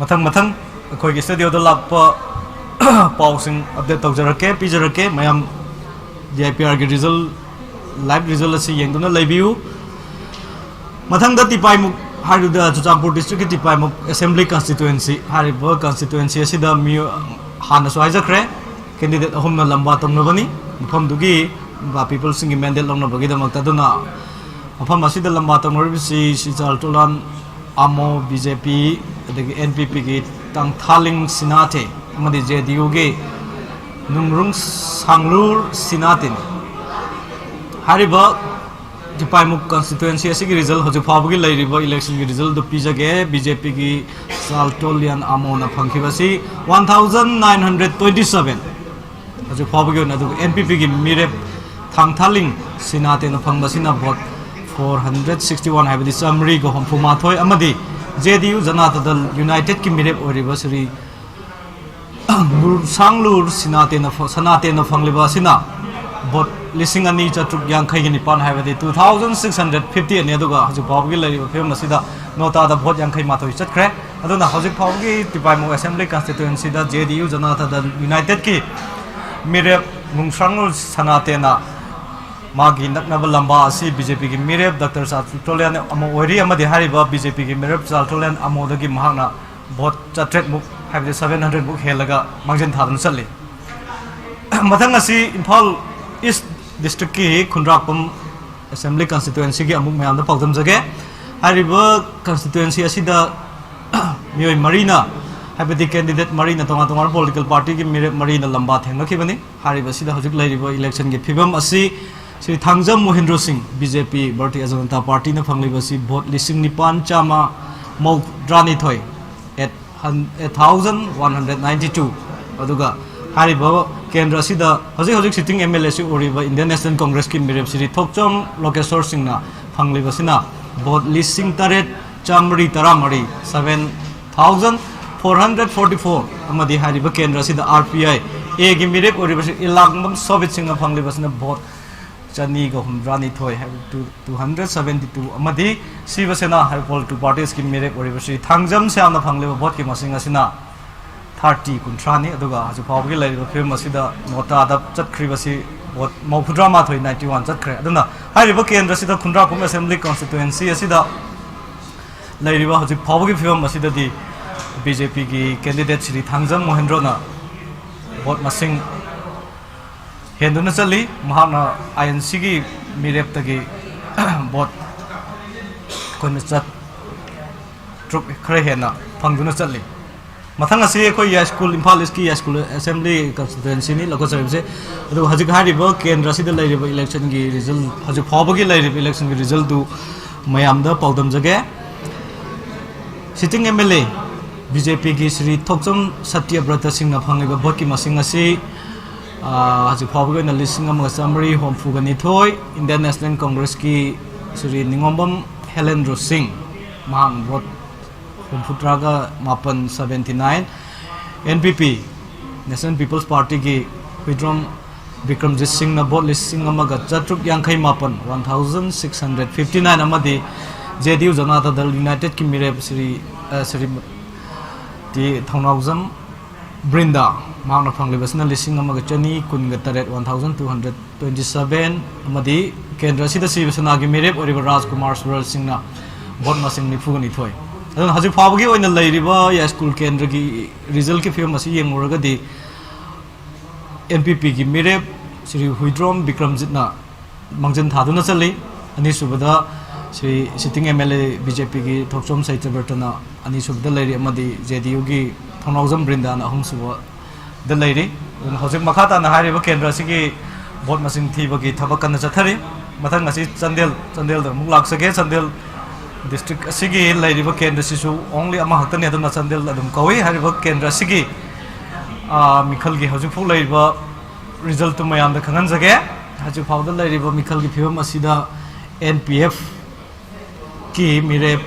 ꯃꯊꯪ ꯃꯊꯪ ꯑꯩꯈꯣꯏꯒꯤ ꯁ꯭ꯇꯨꯗꯤꯑꯣꯗ ꯂꯥꯛꯄ ꯄꯥꯎꯁꯤꯡ ꯑꯞꯗꯦꯠ ꯇꯧꯖꯔꯛꯀꯦ, ꯄꯤꯖꯔꯛꯀꯦ꯫ ꯃꯌꯥꯝ ꯗꯤ ꯑꯥꯏ ꯄꯤ ꯑꯥꯔꯒꯤ ꯔꯤꯖꯜ, ꯂꯥꯏꯚ ꯔꯤꯖꯜ ꯑꯁꯤ ꯌꯦꯡꯗꯨꯅ ꯂꯩꯕꯤꯌꯨ꯫ ꯃꯊꯪꯗ ꯇꯤꯄꯥꯏꯃꯨꯛ ꯍꯥꯏꯔꯤꯕ ꯆꯨꯔꯆꯥꯟꯄꯨꯔ ꯗꯤꯁꯇ꯭ꯔꯤꯛꯀꯤ ꯇꯤꯄꯥꯏꯃꯨꯛ ꯑꯦꯁꯦꯝꯕ꯭ꯂꯤ ꯀꯟꯁꯇꯤꯇ꯭ꯋꯦꯟꯁꯤ ꯍꯥꯏꯔꯤꯕ ꯀꯟꯁꯇꯤꯇ꯭ꯋꯦꯟꯁꯤ ꯑꯁꯤꯗ ꯃꯤꯑꯣ-, ꯍꯥꯟꯅꯁꯨ ꯍꯥꯏꯖꯈ꯭ꯔꯦ, ꯀꯦꯟꯗꯤꯗꯦꯠ ꯑꯍꯨꯝꯅ ꯂꯝꯕꯥ ꯇꯧꯅꯕꯅꯤ ꯃꯐꯝꯗꯨꯒꯤ ꯄꯤꯄꯜꯁꯤꯡꯒꯤ ꯃꯦꯟꯗꯦꯠ ꯂꯧꯅꯕꯒꯤꯗꯃꯛꯇ꯫ ꯑꯗꯨꯅ ꯃꯐꯝ ꯑꯁꯤꯗ ꯂꯝꯕꯥ ꯇꯧꯅꯔꯤꯕꯁꯤ ꯁꯤ ꯆꯥꯜꯇꯣꯂꯥꯟ ꯑꯥꯃꯣ, ꯕꯤ ꯖꯦ ꯄꯤ, ꯑꯗꯒꯤ ꯑꯦꯟ ꯄꯤ ꯄꯤꯒꯤ ꯇꯥꯡꯊꯥꯂꯤꯡ ꯁꯤꯅꯥꯊꯦ ꯑꯃꯗꯤ ꯖꯦ ꯗꯤ ꯌꯨꯒꯤ ꯅꯨꯡꯔꯨꯡ ꯁꯥꯡꯂꯨꯔ ꯁꯤꯅꯥꯇꯤꯅꯤ꯫ ꯍꯥꯏꯔꯤꯕ ꯇꯤꯄꯥꯏꯃꯨꯛ ꯀꯟꯁꯇꯤꯇ꯭ꯋꯦꯟꯁꯤ ꯑꯁꯤꯒꯤ ꯔꯤꯖꯜ, ꯍꯧꯖꯤꯛ ꯐꯥꯎꯕꯒꯤ ꯂꯩꯔꯤꯕ ꯏꯂꯦꯛꯁꯟꯒꯤ ꯔꯤꯖꯜꯗꯨ ꯄꯤꯖꯒꯦ꯫ ꯕꯤ ꯖꯦ ꯄꯤꯒꯤ ꯆꯥꯜꯇꯣꯂꯤꯌꯥꯟ ꯑꯥꯃꯣꯅ ꯐꯪꯈꯤꯕꯁꯤ one thousand nine hundred twenty seven꯫ ꯍꯧꯖꯤꯛ ꯐꯥꯎꯕꯒꯤ ꯑꯣꯏꯅ꯫ ꯑꯗꯨꯒ ꯑꯦꯟ ꯄꯤ ꯄꯤꯒꯤ ꯃꯤꯔꯦꯞ ꯊꯥꯡꯊꯥꯂꯤꯡ ꯁꯤꯅꯥꯇꯦꯅ ꯐꯪꯕꯁꯤꯅ vote four hundred sixty one, ꯍꯥꯏꯕꯗꯤ ꯆꯥꯃꯔꯤꯒ ꯍꯨꯝꯐꯨ ꯃꯥꯊꯣꯏ, ꯑꯃꯗꯤ J D U Janata Dal ꯌꯨꯅꯥꯏꯇꯦꯗꯀꯤ ꯃꯤꯔꯦꯞ ꯑꯣꯏꯔꯤꯕ ꯁ꯭ꯔꯤ ꯂꯨꯔꯁꯥꯡꯂꯨꯔ ꯁꯤꯅꯥꯇꯦꯅ ꯐ-, ꯁꯅꯥꯇꯦꯅ ꯐꯪꯂꯤꯕ ꯑꯁꯤꯅ ꯚꯣꯠ ꯂꯤꯁꯤꯡ ꯑꯅꯤ ꯆꯥꯇ꯭ꯔꯨꯛ ꯌꯥꯡꯈꯩꯒ ꯅꯤꯄꯥꯟ, ꯍꯥꯏꯕꯗꯤ two thousand six hundred fifty ꯑꯅꯤ꯫ ꯑꯗꯨꯒ ꯍꯧꯖꯤꯛ ꯐꯥꯎꯕꯒꯤ ꯂꯩꯔꯤꯕ ꯐꯤꯕꯝ ꯑꯁꯤꯗ ꯅꯣꯇꯥꯗ ꯚꯣꯠ ꯌꯥꯡꯈꯩ ꯃꯥꯊꯣꯏ ꯆꯠꯈ꯭ꯔꯦ꯫ ꯑꯗꯨꯅ ꯍꯧꯖꯤꯛ ꯐꯥꯎꯕꯒꯤ ꯇꯤꯄꯥꯏꯃꯨꯛ assembly ꯀꯟꯁꯇꯤꯇ꯭ꯋꯦꯟꯁꯤꯗ J D U Janata Dal ꯌꯨꯅꯥꯏꯇꯦꯗꯀꯤ ꯃꯤꯔꯦꯞ ꯂꯨꯡꯁꯥꯡꯂꯨꯔ ꯁꯅꯥꯇꯦꯅ ꯃꯥꯒꯤ ꯅꯛꯅꯕ ꯂꯝꯕꯥ ꯑꯁꯤ ꯕꯤ ꯖꯦ ꯄꯤꯒꯤ ꯃꯤꯔꯦꯞ ꯗꯥꯛꯇꯔ ꯆꯥꯔꯂꯤꯌꯥꯟ ꯑꯃꯣ ꯑꯣꯏꯔꯤ, ꯑꯃꯗꯤ ꯍꯥꯏꯔꯤꯕ ꯕꯤ ꯖꯦ ꯄꯤꯒꯤ ꯃꯤꯔꯦꯞ ꯆꯥꯔꯂꯤꯌꯥꯟ ꯑꯃꯣꯗꯒꯤ ꯃꯍꯥꯛꯅ ꯚꯣꯠ ꯆꯥꯇ꯭ꯔꯦꯠꯃꯨꯛ, ꯍꯥꯏꯕꯗꯤ ꯁꯚꯦꯟ ꯍꯟꯗ꯭ꯔꯦꯠꯃꯨꯛ ꯍꯦꯜꯂꯒ ꯃꯥꯡꯖꯤꯟ ꯊꯥꯗꯨꯅ ꯆꯠꯂꯤ꯫ ꯃꯊꯪ ꯑꯁꯤ ꯏꯝꯐꯥꯜ ꯏꯁ ꯗꯤꯁꯇ꯭ꯔꯤꯛꯀꯤ ꯈꯨꯟꯗ꯭ꯔꯥꯛꯄꯝ ꯑꯦꯁꯦꯝꯕ꯭ꯂꯤ ꯀꯟꯁꯇꯤꯇ꯭ꯋꯦꯟꯁꯤꯒꯤ ꯑꯃꯨꯛ ꯃꯌꯥꯝꯗ ꯄꯥꯎꯗꯝꯖꯒꯦ꯫ ꯍꯥꯏꯔꯤꯕ ꯀꯟꯁꯇꯤꯇ꯭ꯋꯦꯟꯁꯤ ꯑꯁꯤꯗ ꯃꯤꯑꯣꯏ ꯃꯔꯤꯅ, ꯍꯥꯏꯕꯗꯤ ꯀꯦꯟꯗꯤꯗꯦꯠ ꯃꯔꯤꯅ, ꯇꯣꯉꯥꯟ ꯇꯣꯉꯥꯟꯕ ꯄꯣꯂꯤꯇꯤꯀꯦꯜ ꯄꯥꯔꯇꯤꯒꯤ ꯃꯤꯔꯦꯞ ꯃꯔꯤꯅ ꯂꯝꯕꯥ ꯊꯦꯡꯅꯈꯤꯕꯅꯤ꯫ ꯍꯥꯏꯔꯤꯕꯁꯤꯗ ꯍꯧꯖꯤꯛ ꯂꯩꯔꯤꯕ ꯏꯂꯦꯛꯁꯟꯒꯤ ꯐꯤꯕꯝ ꯑꯁꯤ ꯁ꯭ꯔꯤ ꯊꯥꯡꯖꯝ ꯃꯣꯍꯦꯟꯗ꯭ꯔꯣ ꯁꯤꯡ, ꯕꯤ ꯖꯦ ꯄꯤ, ꯚꯥꯔꯇꯤꯌ ꯖꯅꯇꯥ ꯄꯥꯔꯇꯤꯅ ꯐꯪꯂꯤꯕꯁꯤ ꯚꯣꯠ ꯂꯤꯁꯤꯡ ꯅꯤꯄꯥꯟ ꯆꯥꯝꯃ ꯃꯧꯗ꯭ꯔꯥꯅꯤꯊꯣꯏ, eight thousand one hundred ninety two꯫ ꯑꯗꯨꯒ ꯍꯥꯏꯔꯤꯕ ꯀꯦꯟꯗ꯭ꯔ ꯑꯁꯤꯗ ꯍꯧꯖꯤꯛ ꯍꯧꯖꯤꯛ ꯁꯤꯇꯤꯡ ꯑꯦꯝ ꯑꯦꯜ ꯑꯦꯁꯤ ꯑꯣꯏꯔꯤꯕ ꯏꯟꯗꯤꯌꯟ ꯅꯦꯁꯅꯦꯜ ꯀꯣꯡꯒ꯭ꯔꯦꯁꯀꯤ ꯃꯤꯔꯦꯞ ꯁ꯭ꯔꯤ ꯊꯣꯛꯆꯣꯝ ꯂꯣꯀꯦꯁꯣꯔ ꯁꯤꯡꯅ ꯐꯪꯂꯤꯕꯁꯤꯅ ꯚꯣꯠ ꯂꯤꯁꯤꯡ ꯇꯔꯦꯠ ꯆꯥꯃꯔꯤ ꯇꯔꯥꯃꯔꯤ, seven thousand four hundred forty four, ꯑꯃꯗꯤ ꯍꯥꯏꯔꯤꯕ ꯀꯦꯟꯗ꯭ꯔ ꯑꯁꯤꯗ ꯑꯥꯔ ꯄꯤ ꯑꯥꯏ ꯑꯦꯒꯤ ꯃꯤꯔꯦꯞ ꯑꯣꯏꯔꯤꯕꯁꯤ ꯏꯂꯥꯡꯕꯝ ꯁꯣꯚꯤꯠ ꯁꯤꯡꯅ ꯐꯪꯂꯤꯕꯁꯤꯅ ꯚꯣꯠ ꯆꯅꯤꯒ ꯍꯨꯝꯗ꯭ꯔꯥꯅꯤꯊꯣꯏ, ꯍꯥꯏꯕꯗꯤ two hundred seventy two, ꯑꯃꯗꯤ ꯁꯤꯕ ꯁꯦꯅꯥ ꯍꯥꯏꯕ ꯄꯣꯂꯤꯇꯤꯀꯦꯜ ꯄꯥꯔꯇꯤꯁꯀꯤ ꯃꯤꯔꯦꯞ ꯑꯣꯏꯔꯤꯕꯁꯤ ꯊꯥꯡꯖꯝ ꯁ꯭ꯌꯥꯝꯅ ꯐꯪꯂꯤꯕ ꯚꯣꯠꯀꯤ ꯃꯁꯤꯡ ꯑꯁꯤꯅ ꯊꯥꯔꯇꯤ, ꯀꯨꯟꯊ꯭ꯔꯥꯅꯤ꯫ ꯑꯗꯨꯒ ꯍꯧꯖꯤꯛ ꯐꯥꯎꯕꯒꯤ ꯂꯩꯔꯤꯕ ꯐꯤꯕꯝ ꯑꯁꯤꯗ ꯅꯣꯇꯥꯗ ꯆꯠꯈ꯭ꯔꯤꯕꯁꯤ ꯚꯣꯠ ꯃꯧꯐꯨꯇꯔꯥ ꯃꯥꯊꯣꯏ, ninety one, ꯆꯠꯈ꯭ꯔꯦ꯫ ꯑꯗꯨꯅ ꯍꯥꯏꯔꯤꯕ ꯀꯦꯟꯗ꯭ꯔꯁꯤꯗ, ꯈꯨꯟꯗ꯭ꯔꯥꯛꯄꯝ ꯑꯦꯁꯦꯝꯕ꯭ꯂꯤ ꯀꯟꯁꯇꯤꯇ꯭ꯋꯦꯟꯁꯤ ꯑꯁꯤꯗ ꯂꯩꯔꯤꯕ ꯍꯧꯖꯤꯛ ꯐꯥꯎꯕꯒꯤ ꯐꯤꯕꯝ ꯑꯁꯤꯗꯗꯤ ꯕꯤ ꯖꯦ ꯄꯤꯒꯤ ꯀꯦꯟꯗꯤꯗꯦꯠ ꯁ꯭ꯔꯤ ꯊꯥꯡꯖꯝ ꯃꯣꯍꯦꯟꯗ꯭ꯔꯣꯅ ꯚꯣꯠ ꯃꯁꯤꯡ ꯍꯦꯟꯗꯨꯅ ꯆꯠꯂꯤ꯫ ꯃꯍꯥꯛꯅ ꯑꯥꯏ ꯑꯦꯟ ꯁꯤꯒꯤ ꯃꯤꯔꯦꯞꯇꯒꯤ ꯚꯣꯠ ꯑꯩꯈꯣꯏꯅ ꯆꯥꯇ꯭ꯔꯨꯛ ꯈꯔ ꯍꯦꯟꯅ ꯐꯪꯗꯨꯅ ꯆꯠꯂꯤ꯫ ꯃꯊꯪ ꯑꯁꯤ ꯑꯩꯈꯣꯏ ꯌꯥꯏꯁ꯭ꯀꯨꯜ, ꯏꯝꯐꯥꯜ ꯏꯁꯀꯤ ꯌꯥꯏꯁ꯭ꯀꯨꯜ ꯑꯦꯁꯦꯝꯕ꯭ꯂꯤ ꯀꯟꯁꯇꯤꯇ꯭ꯋꯦꯟꯁꯤꯅꯤ ꯂꯧꯈꯠꯆꯔꯤꯕꯁꯦ꯫ ꯑꯗꯨꯒ ꯍꯧꯖꯤꯛ ꯍꯥꯏꯔꯤꯕ ꯀꯦꯟꯗ꯭ꯔ ꯑꯁꯤꯗ ꯂꯩꯔꯤꯕ ꯏꯂꯦꯛꯁꯟꯒꯤ ꯔꯤꯖꯜ, ꯍꯧꯖꯤꯛ ꯐꯥꯎꯕꯒꯤ ꯂꯩꯔꯤꯕ ꯏꯂꯦꯛꯁꯟꯒꯤ ꯔꯤꯖꯜꯗꯨ ꯃꯌꯥꯝꯗ ꯄꯥꯎꯗꯝꯖꯒꯦ꯫ Sitting M L A B J ꯄꯤꯒꯤ ꯁ꯭ꯔꯤ ꯊꯣꯛꯆꯝ ꯁꯇ꯭ꯌꯕ꯭ꯔꯇ ꯁꯤꯡꯅ ꯐꯪꯂꯤꯕ ꯚꯣꯠꯀꯤ ꯃꯁꯤꯡ ꯑꯁꯤ, ꯑ, ꯍꯧꯖꯤꯛ ꯐꯥꯎꯕꯒꯤ ꯑꯣꯏꯅ ꯂꯤꯁꯤꯡ ꯑꯃꯒ ꯆꯥꯃꯔꯤ ꯍꯨꯝꯐꯨꯒ ꯅꯤꯊꯣꯏ, ꯏꯟꯗꯤꯌꯟ ꯅꯦꯁꯅꯦꯜ ꯀꯣꯡꯒ꯭ꯔꯦꯁꯀꯤ ꯁ꯭ꯔꯤ ꯅꯤꯉꯣꯝꯕꯝ ꯍꯦꯂꯦꯟꯗ꯭ꯔꯣ ꯁꯤꯡ, ꯃꯍꯥꯛ ꯚꯣꯠ ꯍꯨꯝꯐꯨꯇꯔꯥꯒ ꯃꯥꯄꯟ, seventy nine, and P P, national People's ꯄꯥꯔꯇꯤꯒꯤ ꯍꯨꯏꯗ꯭ꯔꯣꯝ ꯕꯤꯀ꯭ꯔꯝꯖꯤꯠ ꯁꯤꯡꯅ ꯚꯣꯠ ꯂꯤꯁꯤꯡ ꯑꯃꯒ ꯆꯥꯇ꯭ꯔꯨꯛ ꯌꯥꯡꯈꯩ ꯃꯥꯄꯟ, one thousand six hundred fifty nine, ꯑꯃꯗꯤ J D U Janata Dal ꯌꯨꯅꯥꯏꯇꯦꯗꯀꯤ ꯃꯤꯔꯦꯞ ꯁ꯭ꯔꯤ, ꯑ, ꯁ꯭ꯔꯤꯃꯇꯤ ꯊꯧꯅꯥꯎꯖꯝ ꯕ꯭ꯔꯤꯟꯗꯥ, ꯃꯍꯥꯛꯅ ꯐꯪꯂꯤꯕꯁꯤꯅ ꯂꯤꯁꯤꯡ ꯑꯃꯒ ꯆꯅꯤ ꯀꯨꯟꯒ ꯇꯔꯦꯠ, one thousand two hundred twenty seven, ꯑꯃꯗꯤ ꯀꯦꯟꯗ꯭ꯔ ꯑꯁꯤꯗ ꯁꯤꯕ ꯁꯅꯥꯒꯤ ꯃꯤꯔꯦꯞ ꯑꯣꯏꯔꯤꯕ ꯔꯥꯖꯀꯨꯃꯥꯔ ꯁꯨꯔꯖ ꯁꯤꯡꯅ ꯚꯣꯠ ꯃꯁꯤꯡ ꯅꯤꯐꯨꯒ ꯅꯤꯊꯣꯏ꯫ ꯑꯗꯨꯅ ꯍꯧꯖꯤꯛ ꯐꯥꯎꯕꯒꯤ ꯑꯣꯏꯅ ꯂꯩꯔꯤꯕ ꯌꯥꯏꯁ꯭ꯀꯨꯜ ꯀꯦꯟꯗ꯭ꯔꯒꯤ ꯔꯤꯖꯜꯀꯤ ꯐꯤꯕꯝ ꯑꯁꯤ ꯌꯦꯡꯂꯨꯔꯒꯗꯤ, ꯑꯦꯟ ꯄꯤ ꯄꯤꯒꯤ ꯃꯤꯔꯦꯞ ꯁ꯭ꯔꯤ ꯍꯨꯏꯗ꯭ꯔꯣꯝ ꯕꯤꯀ꯭ꯔꯝꯖꯤꯠꯅ ꯃꯥꯡꯖꯤꯟ ꯊꯥꯗꯨꯅ ꯆꯠꯂꯤ꯫ ꯑꯅꯤꯁꯨꯕꯗ Shri sitting M L A B J ꯄꯤꯒꯤ ꯊꯣꯛꯆꯣꯝ ꯁꯩꯇꯕ꯭ꯔꯇꯅ ꯑꯅꯤꯁꯨꯕꯗ ꯂꯩꯔꯤ, ꯑꯃꯗꯤ ꯖꯦ ꯗꯤ ꯌꯨꯒꯤ ꯊꯣꯡꯅꯥꯎꯖꯝ ꯕ꯭ꯔꯤꯟꯗꯥꯅ ꯑꯍꯨꯝꯁꯨꯕꯗ ꯂꯩꯔꯤ꯫ ꯑꯗꯨꯅ ꯍꯧꯖꯤꯛ ꯃꯈꯥ ꯇꯥꯅ ꯍꯥꯏꯔꯤꯕ ꯀꯦꯟꯗ꯭ꯔ ꯑꯁꯤꯒꯤ ꯚꯣꯠ ꯃꯁꯤꯡ ꯊꯤꯕꯒꯤ ꯊꯕꯛ ꯀꯟꯅ ꯆꯠꯊꯔꯤ꯫ ꯃꯊꯪ ꯑꯁꯤ ꯆꯥꯟꯗꯦꯜ, ꯆꯥꯟꯗꯦꯜꯗ ꯑꯃꯨꯛ ꯂꯥꯛꯆꯒꯦ꯫ ꯆꯥꯟꯗꯦꯜ ꯗꯤꯁꯇ꯭ꯔꯤꯛ ꯑꯁꯤꯒꯤ ꯂꯩꯔꯤꯕ ꯀꯦꯟꯗ꯭ꯔꯁꯤꯁꯨ only ꯑꯃꯈꯛꯇꯅꯤ, ꯑꯗꯨꯅ ꯆꯥꯟꯗꯦꯜ ꯑꯗꯨꯝ ꯀꯧꯏ꯫ ꯍꯥꯏꯔꯤꯕ ꯀꯦꯟꯗ꯭ꯔ ꯑꯁꯤꯒꯤ, ꯑ, ꯃꯤꯈꯜꯒꯤ ꯍꯧꯖꯤꯛꯐꯥꯎ ꯂꯩꯔꯤꯕ ꯔꯤꯖꯜꯇꯨ ꯃꯌꯥꯝꯗ ꯈꯪꯍꯟꯖꯒꯦ꯫ ꯍꯧꯖꯤꯛ ꯐꯥꯎꯕꯗ ꯂꯩꯔꯤꯕ ꯃꯤꯈꯜꯒꯤ ꯐꯤꯕꯝ ꯑꯁꯤꯗ ꯑꯦꯟ ꯄꯤ ꯑꯦꯐꯀꯤ ꯃꯤꯔꯦꯞ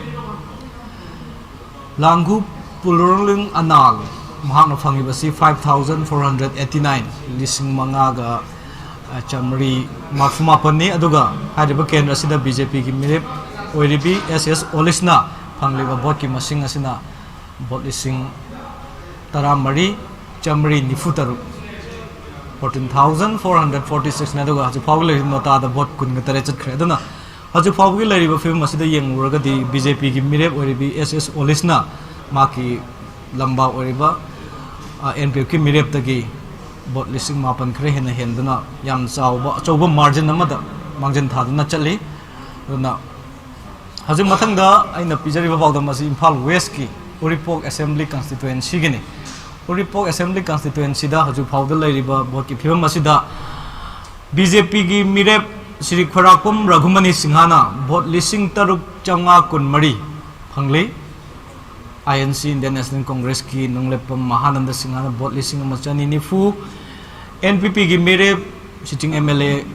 ꯂꯥꯡꯒꯨ ꯄꯨꯂꯨꯔꯂꯤꯡ ꯑꯅꯥꯜ, ꯃꯍꯥꯛꯅ ꯐꯪꯂꯤꯕꯁꯤ five thousand four hundred eighty nine, ꯂꯤꯁꯤꯡ ꯃꯉꯥꯒ ꯆꯥꯃꯔꯤ ꯃꯔꯤꯐꯨ ꯃꯥꯄꯟꯅꯤ꯫ ꯑꯗꯨꯒ ꯍꯥꯏꯔꯤꯕ ꯀꯦꯟꯗ꯭ꯔ ꯑꯁꯤꯗ ꯕꯤ ꯖꯦ ꯄꯤꯒꯤ ꯃꯤꯔꯦꯞ ꯑꯣꯏꯔꯤꯕꯤ ꯑꯦꯁ ꯑꯦꯁ ꯑꯣꯂꯤꯁꯅ ꯐꯪꯂꯤꯕ ꯚꯣꯠꯀꯤ ꯃꯁꯤꯡ ꯑꯁꯤꯅ ꯚꯣꯠ ꯂꯤꯁꯤꯡ ꯇꯔꯥꯃꯔꯤ ꯆꯥꯃꯔꯤ ꯅꯤꯐꯨ ꯇꯔꯨꯛ, fourteen thousand four hundred forty sixꯅꯤ꯫ ꯑꯗꯨꯒ ꯍꯧꯖꯤꯛ ꯐꯥꯎꯕ ꯂꯩꯔꯤꯕ ꯅꯣꯇꯥꯗ ꯚꯣꯠ ꯀꯨꯟꯒ ꯇꯔꯦꯠ ꯆꯠꯈ꯭ꯔꯦ꯫ ꯑꯗꯨꯅ ꯍꯧꯖꯤꯛ ꯐꯥꯎꯕꯒꯤ ꯂꯩꯔꯤꯕ ꯐꯤꯕꯝ ꯑꯁꯤꯗ ꯌꯦꯡꯂꯨꯔꯒꯗꯤ, ꯕꯤ ꯖꯦ ꯄꯤꯒꯤ ꯃꯤꯔꯦꯞ ꯑꯣꯏꯔꯤꯕꯤ ꯑꯦꯁ ꯑꯦꯁ ꯑꯣꯂꯤꯁꯅ ꯃꯍꯥꯛꯀꯤ ꯂꯝꯕꯥ ꯑꯣꯏꯔꯤꯕ, ꯑ, ꯑꯦꯟ ꯄꯤ ꯑꯦꯐꯀꯤ ꯃꯤꯔꯦꯞꯇꯒꯤ ꯚꯣꯠ ꯂꯤꯁꯤꯡ ꯃꯥꯄꯟ ꯈꯔ ꯍꯦꯟꯅ ꯍꯦꯟꯗꯨꯅ ꯌꯥꯝ ꯆꯥꯎꯕ, ꯑꯆꯧꯕ ꯃꯥꯔꯖꯤꯟ ꯑꯃꯗ ꯃꯥꯡꯖꯤꯟ ꯊꯥꯗꯨꯅ ꯆꯠꯂꯤ꯫ ꯑꯗꯨꯅ ꯍꯧꯖꯤꯛ ꯃꯊꯪꯗ ꯑꯩꯅ ꯄꯤꯖꯔꯤꯕ ꯄꯥꯎꯗꯝ ꯑꯁꯤ ꯏꯝꯐꯥꯜ ꯋꯦꯁꯀꯤ ꯎꯔꯤꯄꯣꯛ ꯑꯦꯁꯦꯝꯕ꯭ꯂꯤ ꯀꯟꯁꯇꯤꯇ꯭ꯋꯦꯟꯁꯤꯒꯤꯅꯤ꯫ ꯎꯔꯤꯄꯣꯛ ꯑꯦꯁꯦꯝꯕ꯭ꯂꯤ ꯀꯟꯁꯇꯤꯇ꯭ꯋꯦꯟꯁꯤꯗ ꯍꯧꯖꯤꯛ ꯐꯥꯎꯕꯗ ꯂꯩꯔꯤꯕ ꯚꯣꯠꯀꯤ ꯐꯤꯕꯝ ꯑꯁꯤꯗ ꯕꯤ ꯖꯦ ꯄꯤꯒꯤ ꯃꯤꯔꯦꯞ ꯁ꯭ꯔꯤ ꯈ꯭ꯋꯥꯏꯔꯥꯛꯄꯝ ꯔꯘꯨꯃꯅꯤ ꯁꯤꯡꯍꯅ ꯚꯣꯠ ꯂꯤꯁꯤꯡ ꯇꯔꯨꯛ ꯆꯥꯝꯃꯉꯥ ꯀꯨꯟꯃꯔꯤ ꯐꯪꯂꯤ꯫ ꯑꯥꯏ ꯑꯦꯟ ꯁꯤ, ꯏꯟꯗꯤꯌꯟ ꯅꯦꯁꯅꯦꯜ ꯀꯣꯡꯒ꯭ꯔꯦꯁꯀꯤ ꯅꯣꯡꯂꯦꯞꯄꯝ ꯃꯍꯥꯅꯟꯗ ꯁꯤꯡꯍꯅ ꯚꯣꯠ ꯂꯤꯁꯤꯡ ꯑꯃ ꯆꯅꯤ ꯅꯤꯐꯨ, ꯑꯦꯟ ꯄꯤ ꯄꯤꯒꯤ ꯃꯤꯔꯦꯞ ꯁꯤꯇꯤꯡ ꯑꯦꯝ ꯑꯦꯜ ꯑꯦ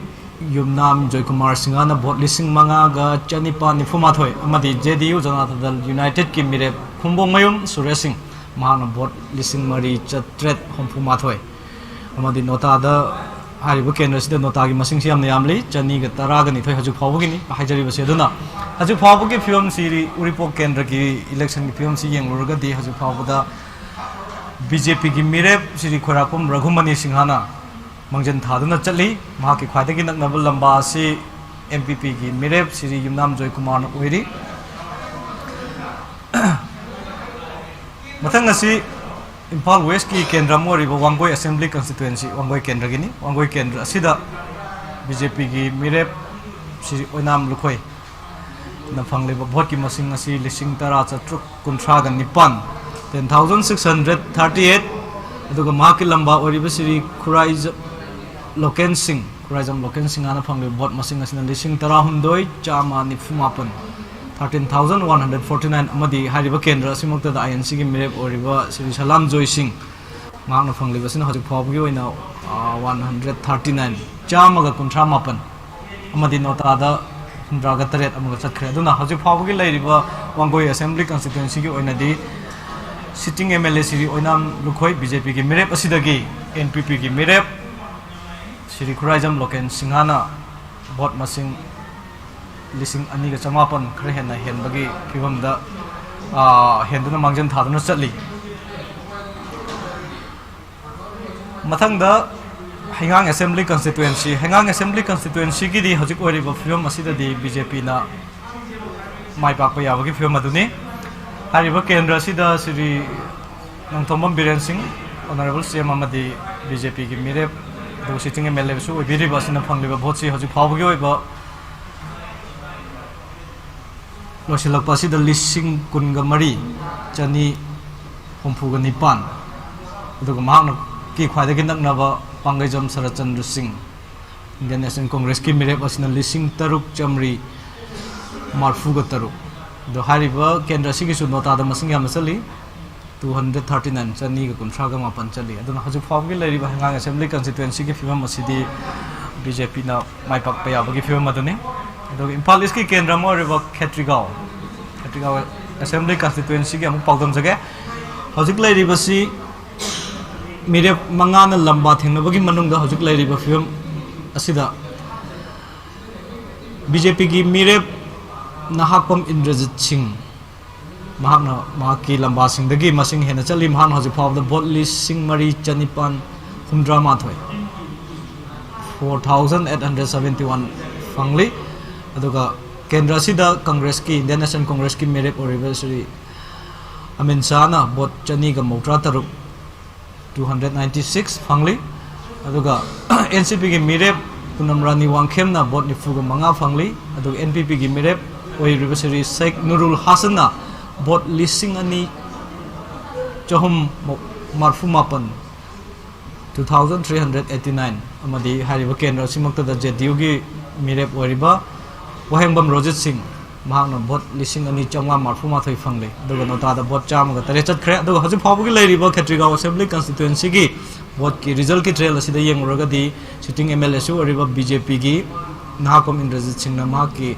ꯌꯨꯝꯅꯥꯝ ꯖꯣꯏꯀꯨꯃꯥꯔ ꯁꯤꯡꯍꯅ ꯚꯣꯠ ꯂꯤꯁꯤꯡ ꯃꯉꯥꯒ ꯆꯅꯤꯄꯥꯟ ꯅꯤꯐꯨ ꯃꯥꯊꯣꯏ ꯑꯃꯗꯤ J D U Janata Dal ꯌꯨꯅꯥꯏꯇꯦꯗꯀꯤ ꯃꯤꯔꯦꯞ ꯈꯨꯝꯕꯣꯡꯃꯌꯨꯝ ꯁꯨꯔꯦꯁ ꯁꯤꯡ, ꯃꯍꯥꯛꯅ ꯚꯣꯠ ꯂꯤꯁꯤꯡ ꯃꯔꯤ ꯆꯥꯇ꯭ꯔꯦꯠ ꯍꯨꯝꯐꯨ ꯃꯥꯊꯣꯏ꯫ ꯑꯃꯗꯤ ꯅꯣꯇꯥꯗ ꯍꯥꯏꯔꯤꯕ ꯀꯦꯟꯗ꯭ꯔꯁꯤꯗ ꯅꯣꯇꯥꯒꯤ ꯃꯁꯤꯡꯁꯤ ꯌꯥꯝꯅ ꯌꯥꯝꯂꯤ, ꯆꯅꯤꯒ ꯇꯔꯥꯒ ꯅꯤꯊꯣꯏ ꯍꯧꯖꯤꯛ ꯐꯥꯎꯕꯒꯤꯅꯤ ꯍꯥꯏꯖꯔꯤꯕꯁꯤ꯫ ꯑꯗꯨꯅ ꯍꯧꯖꯤꯛ ꯐꯥꯎꯕꯒꯤ ꯐꯤꯕꯝꯁꯤ, ꯎꯔꯤꯄꯣꯛ ꯀꯦꯟꯗ꯭ꯔꯒꯤ ꯏꯂꯦꯛꯁꯟꯒꯤ ꯐꯤꯕꯝꯁꯤ ꯌꯦꯡꯂꯨꯔꯒꯗꯤ, ꯍꯧꯖꯤꯛ ꯐꯥꯎꯕꯗ ꯕꯤ ꯖꯦ ꯄꯤꯒꯤ ꯃꯤꯔꯦꯞ ꯁ꯭ꯔꯤ ꯈꯣꯏꯔꯥꯛꯄꯝ ꯔꯘꯨꯃꯅꯤ ꯁꯤꯡꯍꯅ ꯃꯥꯡꯖꯤꯟ ꯊꯥꯗꯨꯅ ꯆꯠꯂꯤ꯫ ꯃꯍꯥꯛꯀꯤ ꯈ꯭ꯋꯥꯏꯗꯒꯤ ꯅꯛꯅꯕ ꯂꯝꯕꯥ ꯑꯁꯤ ꯑꯦꯟ ꯄꯤ ꯄꯤꯒꯤ ꯃꯤꯔꯦꯞ ꯁ꯭ꯔꯤ ꯌꯨꯝꯅꯥꯝ ꯖꯣꯏꯀꯨꯃꯥꯔꯅ ꯑꯣꯏꯔꯤ꯫ ꯃꯊꯪ ꯑꯁꯤ ꯏꯝꯐꯥꯜ ꯋꯦꯁꯀꯤ ꯀꯦꯟꯗ꯭ꯔ ꯑꯃ ꯑꯣꯏꯔꯤꯕ ꯋꯥꯡꯒꯣꯏ ꯑꯦꯁꯦꯝꯕ꯭ꯂꯤ ꯀꯟꯁꯇꯤꯇ꯭ꯋꯦꯟꯁꯤ, ꯋꯥꯡꯒꯣꯏ ꯀꯦꯟꯗ꯭ꯔꯒꯤꯅꯤ꯫ ꯋꯥꯡꯒꯣꯏ ꯀꯦꯟꯗ꯭ꯔ ꯑꯁꯤꯗ ꯕꯤ ꯖꯦ ꯄꯤꯒꯤ ꯃꯤꯔꯦꯞ ꯁ꯭ꯔꯤ ꯑꯣꯏꯅꯥꯝ ꯂꯨꯈꯣꯏ ꯅ ꯐꯪꯂꯤꯕ ꯚꯣꯠꯀꯤ ꯃꯁꯤꯡ ꯑꯁꯤ ꯂꯤꯁꯤꯡ ꯇꯔꯥ ꯆꯥꯇ꯭ꯔꯨꯛ ꯀꯨꯟꯊ꯭ꯔꯥꯒ ꯅꯤꯄꯥꯟ, ten thousand six hundred thirty eight, ꯑꯗꯨꯒ ꯃꯍꯥꯛꯀꯤ ꯂꯝꯕꯥ ꯑꯣꯏꯔꯤꯕ ꯁ꯭ꯔꯤ ꯈꯨꯔꯥꯏꯖ-, ꯂꯣꯀꯦꯟ ꯁꯤꯡ, ꯈꯨꯔꯥꯏꯖꯝ ꯂꯣꯀꯦꯟ ꯁꯤꯡꯍꯅ ꯐꯪꯂꯤꯕ ꯚꯣꯠ ꯃꯁꯤꯡ ꯑꯁꯤꯅ ꯂꯤꯁꯤꯡ ꯇꯔꯥꯍꯨꯝꯗꯣꯏ ꯆꯥꯝꯃ ꯅꯤꯐꯨ ꯃꯥꯄꯟ, thirteen thousand one hundred forty nine, ꯑꯃꯗꯤ ꯍꯥꯏꯔꯤꯕ ꯀꯦꯟꯗ꯭ꯔ ꯑꯁꯤꯃꯛꯇꯗ ꯑꯥꯏ ꯑꯦꯟ ꯁꯤꯒꯤ ꯃꯤꯔꯦꯞ ꯑꯣꯏꯔꯤꯕ ꯁ꯭ꯔꯤ ꯁꯂꯥꯝ ꯖꯣꯏ ꯁꯤꯡ, ꯃꯍꯥꯛꯅ ꯐꯪꯂꯤꯕꯁꯤꯅ ꯍꯧꯖꯤꯛ ꯐꯥꯎꯕꯒꯤ ꯑꯣꯏꯅ, ꯑ, one hundred thirty nine, ꯆꯥꯝꯃꯒ ꯀꯨꯟꯊ꯭ꯔꯥ ꯃꯥꯄꯟ, ꯑꯃꯗꯤ ꯅꯣꯇꯥꯗ ꯍꯨꯝꯗ꯭ꯔꯥꯒ ꯇꯔꯦꯠ ꯑꯃꯒ ꯆꯠꯈ꯭ꯔꯦ꯫ ꯑꯗꯨꯅ ꯍꯧꯖꯤꯛ ꯐꯥꯎꯕꯒꯤ ꯂꯩꯔꯤꯕ ꯋꯥꯡꯒꯣꯏ ꯑꯦꯁꯦꯝꯕ꯭ꯂꯤ ꯀꯟꯁꯇꯤꯇ꯭ꯋꯦꯟꯁꯤꯒꯤ ꯑꯣꯏꯅꯗꯤ sitting M L A Shri Oinam Lukhoi B J ꯄꯤꯒꯤ ꯃꯤꯔꯦꯞ ꯑꯁꯤꯗꯒꯤ ꯑꯦꯟ ꯄꯤ ꯄꯤꯒꯤ ꯃꯤꯔꯦꯞ ꯁ꯭ꯔꯤ ꯈꯨꯔꯥꯏꯖꯝ ꯂꯣꯀꯦꯟ ꯁꯤꯡꯍꯅ ꯚꯣꯠ ꯃꯁꯤꯡ ꯂꯤꯁꯤꯡ ꯑꯅꯤꯒ ꯆꯃꯥꯄꯟ ꯈꯔ ꯍꯦꯟꯅ ꯍꯦꯟꯕꯒꯤ ꯐꯤꯕꯝꯗ, ꯑ, ꯍꯦꯟꯗꯨꯅ ꯃꯥꯡꯖꯤꯟ ꯊꯥꯗꯨꯅ ꯆꯠꯂꯤ꯫ ꯃꯊꯪꯗ ꯍꯩꯉꯥꯡ ꯑꯦꯁꯦꯝꯕ꯭ꯂꯤ ꯀꯟꯁꯇꯤꯇ꯭ꯋꯦꯟꯁꯤ, ꯍꯩꯉꯥꯡ ꯑꯦꯁꯦꯝꯕ꯭ꯂꯤ ꯀꯟꯁꯇꯤꯇ꯭ꯋꯦꯟꯁꯤꯒꯤꯗꯤ ꯍꯧꯖꯤꯛ ꯑꯣꯏꯔꯤꯕ ꯐꯤꯕꯝ ꯑꯁꯤꯗꯗꯤ ꯕꯤ ꯖꯦ ꯄꯤꯅ ꯃꯥꯏ ꯄꯥꯛꯄ ꯌꯥꯕꯒꯤ ꯐꯤꯕꯝ ꯑꯗꯨꯅꯤ꯫ ꯍꯥꯏꯔꯤꯕ ꯀꯦꯟꯗ꯭ꯔ ꯑꯁꯤꯗ ꯁ꯭ꯔꯤ ꯅꯣꯡꯊꯣꯝꯕꯝ ꯕꯤꯔꯦꯟ ꯁꯤꯡ, ꯑꯣꯅꯔꯦꯕꯜ ꯁꯤ ꯑꯦꯝ ꯑꯃꯗꯤ ꯕꯤ ꯖꯦ ꯄꯤꯒꯤ ꯃꯤꯔꯦꯞ, ꯑꯗꯨꯒ ꯁꯤꯇꯤꯡ ꯑꯦꯝ ꯑꯦꯜ ꯑꯦꯁꯨ ꯑꯣꯏꯕꯤꯔꯤꯕ ꯑꯁꯤꯅ ꯐꯪꯂꯤꯕ ꯚꯣꯠꯁꯤ ꯍꯧꯖꯤꯛ ꯐꯥꯎꯕꯒꯤ ꯑꯣꯏꯕ ꯂꯣꯏꯁꯤꯜꯂꯛꯄ ꯑꯁꯤꯗ ꯂꯤꯁꯤꯡ ꯀꯨꯟꯒ ꯃꯔꯤ ꯆꯅꯤ ꯍꯨꯝꯐꯨꯒ ꯅꯤꯄꯥꯟ, ꯑꯗꯨꯒ ꯃꯍꯥꯛꯅ ꯀꯤ ꯈ꯭ꯋꯥꯏꯗꯒꯤ ꯅꯛꯅꯕ ꯄꯥꯡꯒꯩꯖꯝ ꯁꯔꯠꯆꯟꯗ꯭ꯔ ꯁꯤꯡ, ꯏꯟꯗꯤꯌꯟ ꯅꯦꯁꯅꯦꯜ ꯀꯣꯡꯒ꯭ꯔꯦꯁꯀꯤ ꯃꯤꯔꯦꯞ ꯑꯁꯤꯅ ꯂꯤꯁꯤꯡ ꯇꯔꯨꯛ ꯆꯥꯃꯔꯤ ꯃꯔꯐꯨꯒ ꯇꯔꯨꯛ꯫ ꯑꯗꯣ ꯍꯥꯏꯔꯤꯕ ꯀꯦꯟꯗ꯭ꯔ ꯑꯁꯤꯒꯤꯁꯨ ꯅꯣꯇꯥꯗ ꯃꯁꯤꯡ ꯌꯥꯝꯅ ꯆꯠꯂꯤ, two hundred thirty nine, ꯆꯅꯤꯒ ꯀꯨꯟꯊ꯭ꯔꯥꯒ ꯃꯥꯄꯟ ꯆꯠꯂꯤ꯫ ꯑꯗꯨꯅ ꯍꯧꯖꯤꯛ ꯐꯥꯎꯕꯒꯤ ꯂꯩꯔꯤꯕ ꯍꯩꯉꯥꯡ ꯑꯦꯁꯦꯝꯕ꯭ꯂꯤ ꯀꯟꯁꯇꯤꯇ꯭ꯋꯦꯟꯁꯤꯒꯤ ꯐꯤꯕꯝ ꯑꯁꯤꯗꯤ ꯕꯤ ꯖꯦ ꯄꯤꯅ ꯃꯥꯏ ꯄꯥꯛꯄ ꯌꯥꯕꯒꯤ ꯐꯤꯕꯝ ꯑꯗꯨꯅꯤ꯫ ꯑꯗꯨꯒ ꯏꯝꯐꯥꯜ ꯏꯁꯀꯤ ꯀꯦꯟꯗ꯭ꯔ ꯑꯃ ꯑꯣꯏꯔꯤꯕ ꯈꯦꯇ꯭ꯔꯤꯒꯥꯎ, ꯈꯦꯇ꯭ꯔꯤꯒꯥꯎ ꯑꯦꯁꯦꯝꯕ꯭ꯂꯤ ꯀꯟꯁꯇꯤꯇ꯭ꯋꯦꯟꯁꯤꯒꯤ ꯑꯃꯨꯛ ꯄꯥꯎꯗꯝꯖꯒꯦ꯫ ꯍꯧꯖꯤꯛ ꯂꯩꯔꯤꯕꯁꯤ ꯃꯤꯔꯦꯞ ꯃꯉꯥꯅ ꯂꯝꯕꯥ ꯊꯦꯡꯅꯕꯒꯤ ꯃꯅꯨꯡꯗ ꯍꯧꯖꯤꯛ ꯂꯩꯔꯤꯕ ꯐꯤꯕꯝ ꯑꯁꯤꯗ ꯕꯤ ꯖꯦ ꯄꯤꯒꯤ ꯃꯤꯔꯦꯞ ꯅꯍꯥꯛꯄꯝ ꯏꯟꯗ꯭ꯔꯖꯤꯠ ꯁꯤꯡ, ꯃꯍꯥꯛꯅ ꯃꯍꯥꯛꯀꯤ ꯂꯝꯕꯥꯁꯤꯡꯗꯒꯤ ꯃꯁꯤꯡ ꯍꯦꯟꯅ ꯆꯠꯂꯤ꯫ ꯃꯍꯥꯛꯅ ꯍꯧꯖꯤꯛ ꯐꯥꯎꯕꯗ ꯚꯣꯠ ꯂꯤꯁꯤꯡ ꯃꯔꯤ ꯆꯅꯤꯄꯥꯟ ꯍꯨꯝꯗ꯭ꯔꯥ ꯃꯥꯊꯣꯏ, four thousand eight hundred seventy one, ꯐꯪꯂꯤ꯫ ꯑꯗꯨꯒ ꯀꯦꯟꯗ꯭ꯔ ꯑꯁꯤꯗ ꯀꯪꯒ꯭ꯔꯦꯁꯀꯤ, ꯏꯟꯗꯤꯌꯟ ꯅꯦꯁꯅꯦꯜ ꯀꯪꯒ꯭ꯔꯦꯁꯀꯤ ꯃꯤꯔꯦꯞ ꯑꯣꯏꯔꯤꯕ ꯁ꯭ꯔꯤ ꯑꯃꯤꯟ ꯁꯥꯍꯅ ꯚꯣꯠ ꯆꯅꯤꯒ ꯃꯧꯗ꯭ꯔꯥ ꯇꯔꯨꯛ, two hundred ninety six, ꯐꯪꯂꯤ꯫ ꯑꯗꯨꯒ ꯑꯦꯟ ꯁꯤ ꯄꯤꯒꯤ ꯃꯤꯔꯦꯞ ꯄꯨꯅꯝ ꯔꯥꯅꯤ ꯋꯥꯡꯈꯦꯝꯅ ꯚꯣꯠ ꯅꯤꯐꯨꯒ ꯃꯉꯥ ꯐꯪꯂꯤ꯫ ꯑꯗꯨꯒ ꯑꯦꯟ ꯄꯤ ꯄꯤꯒꯤ ꯃꯤꯔꯦꯞ ꯑꯣꯏꯔꯤꯕ ꯁ꯭ꯔꯤ ꯁꯦꯈ ꯅꯨꯔꯨꯜ ꯍꯥꯁꯟꯅ ꯚꯣꯠ ꯂꯤꯁꯤꯡ ꯑꯅꯤ ꯆꯍꯨꯝ ꯃꯔꯐꯨ ꯃꯥꯄꯟ, two thousand three hundred eighty nine, ꯑꯃꯗꯤ ꯍꯥꯏꯔꯤꯕ ꯀꯦꯟꯗ꯭ꯔ ꯑꯁꯤꯃꯛꯇꯗ ꯖꯦ ꯗꯤ ꯌꯨꯒꯤ ꯃꯤꯔꯦꯞ ꯑꯣꯏꯔꯤꯕ ꯋꯥꯍꯦꯡꯕꯝ ꯔꯣꯖꯤꯠ ꯁꯤꯡ, ꯃꯍꯥꯛꯅ ꯚꯣꯠ ꯂꯤꯁꯤꯡ ꯑꯅꯤ ꯆꯥꯝꯃꯉꯥ ꯃꯔꯐꯨ ꯃꯥꯊꯣꯏ ꯐꯪꯂꯤ꯫ ꯑꯗꯨꯒ ꯅꯣꯇꯥꯗ ꯚꯣꯠ ꯆꯥꯝꯃꯒ ꯇꯔꯦꯠ ꯆꯠꯈ꯭ꯔꯦ꯫ ꯑꯗꯨꯒ ꯍꯧꯖꯤꯛ ꯐꯥꯎꯕꯒꯤ ꯂꯩꯔꯤꯕ ꯈꯦꯇ꯭ꯔꯤꯒꯥꯎ ꯑꯦꯁꯦꯝꯕ꯭ꯂꯤ ꯀꯟꯁꯇꯤꯇ꯭ꯋꯦꯟꯁꯤꯒꯤ ꯚꯣꯠꯀꯤ ꯔꯤꯖꯜꯀꯤ ꯇ꯭ꯔꯦꯜ ꯑꯁꯤꯗ ꯌꯦꯡꯂꯨꯔꯒꯗꯤ, ꯁꯤꯇꯤꯡ ꯑꯦꯝ ꯑꯦꯜ ꯑꯦꯁꯨ ꯑꯣꯏꯔꯤꯕ ꯕꯤ ꯖꯦ ꯄꯤꯒꯤ ꯅꯍꯥꯀꯣꯝ ꯏꯟꯗ꯭ꯔꯖꯤꯠ ꯁꯤꯡꯅ ꯃꯍꯥꯛꯀꯤ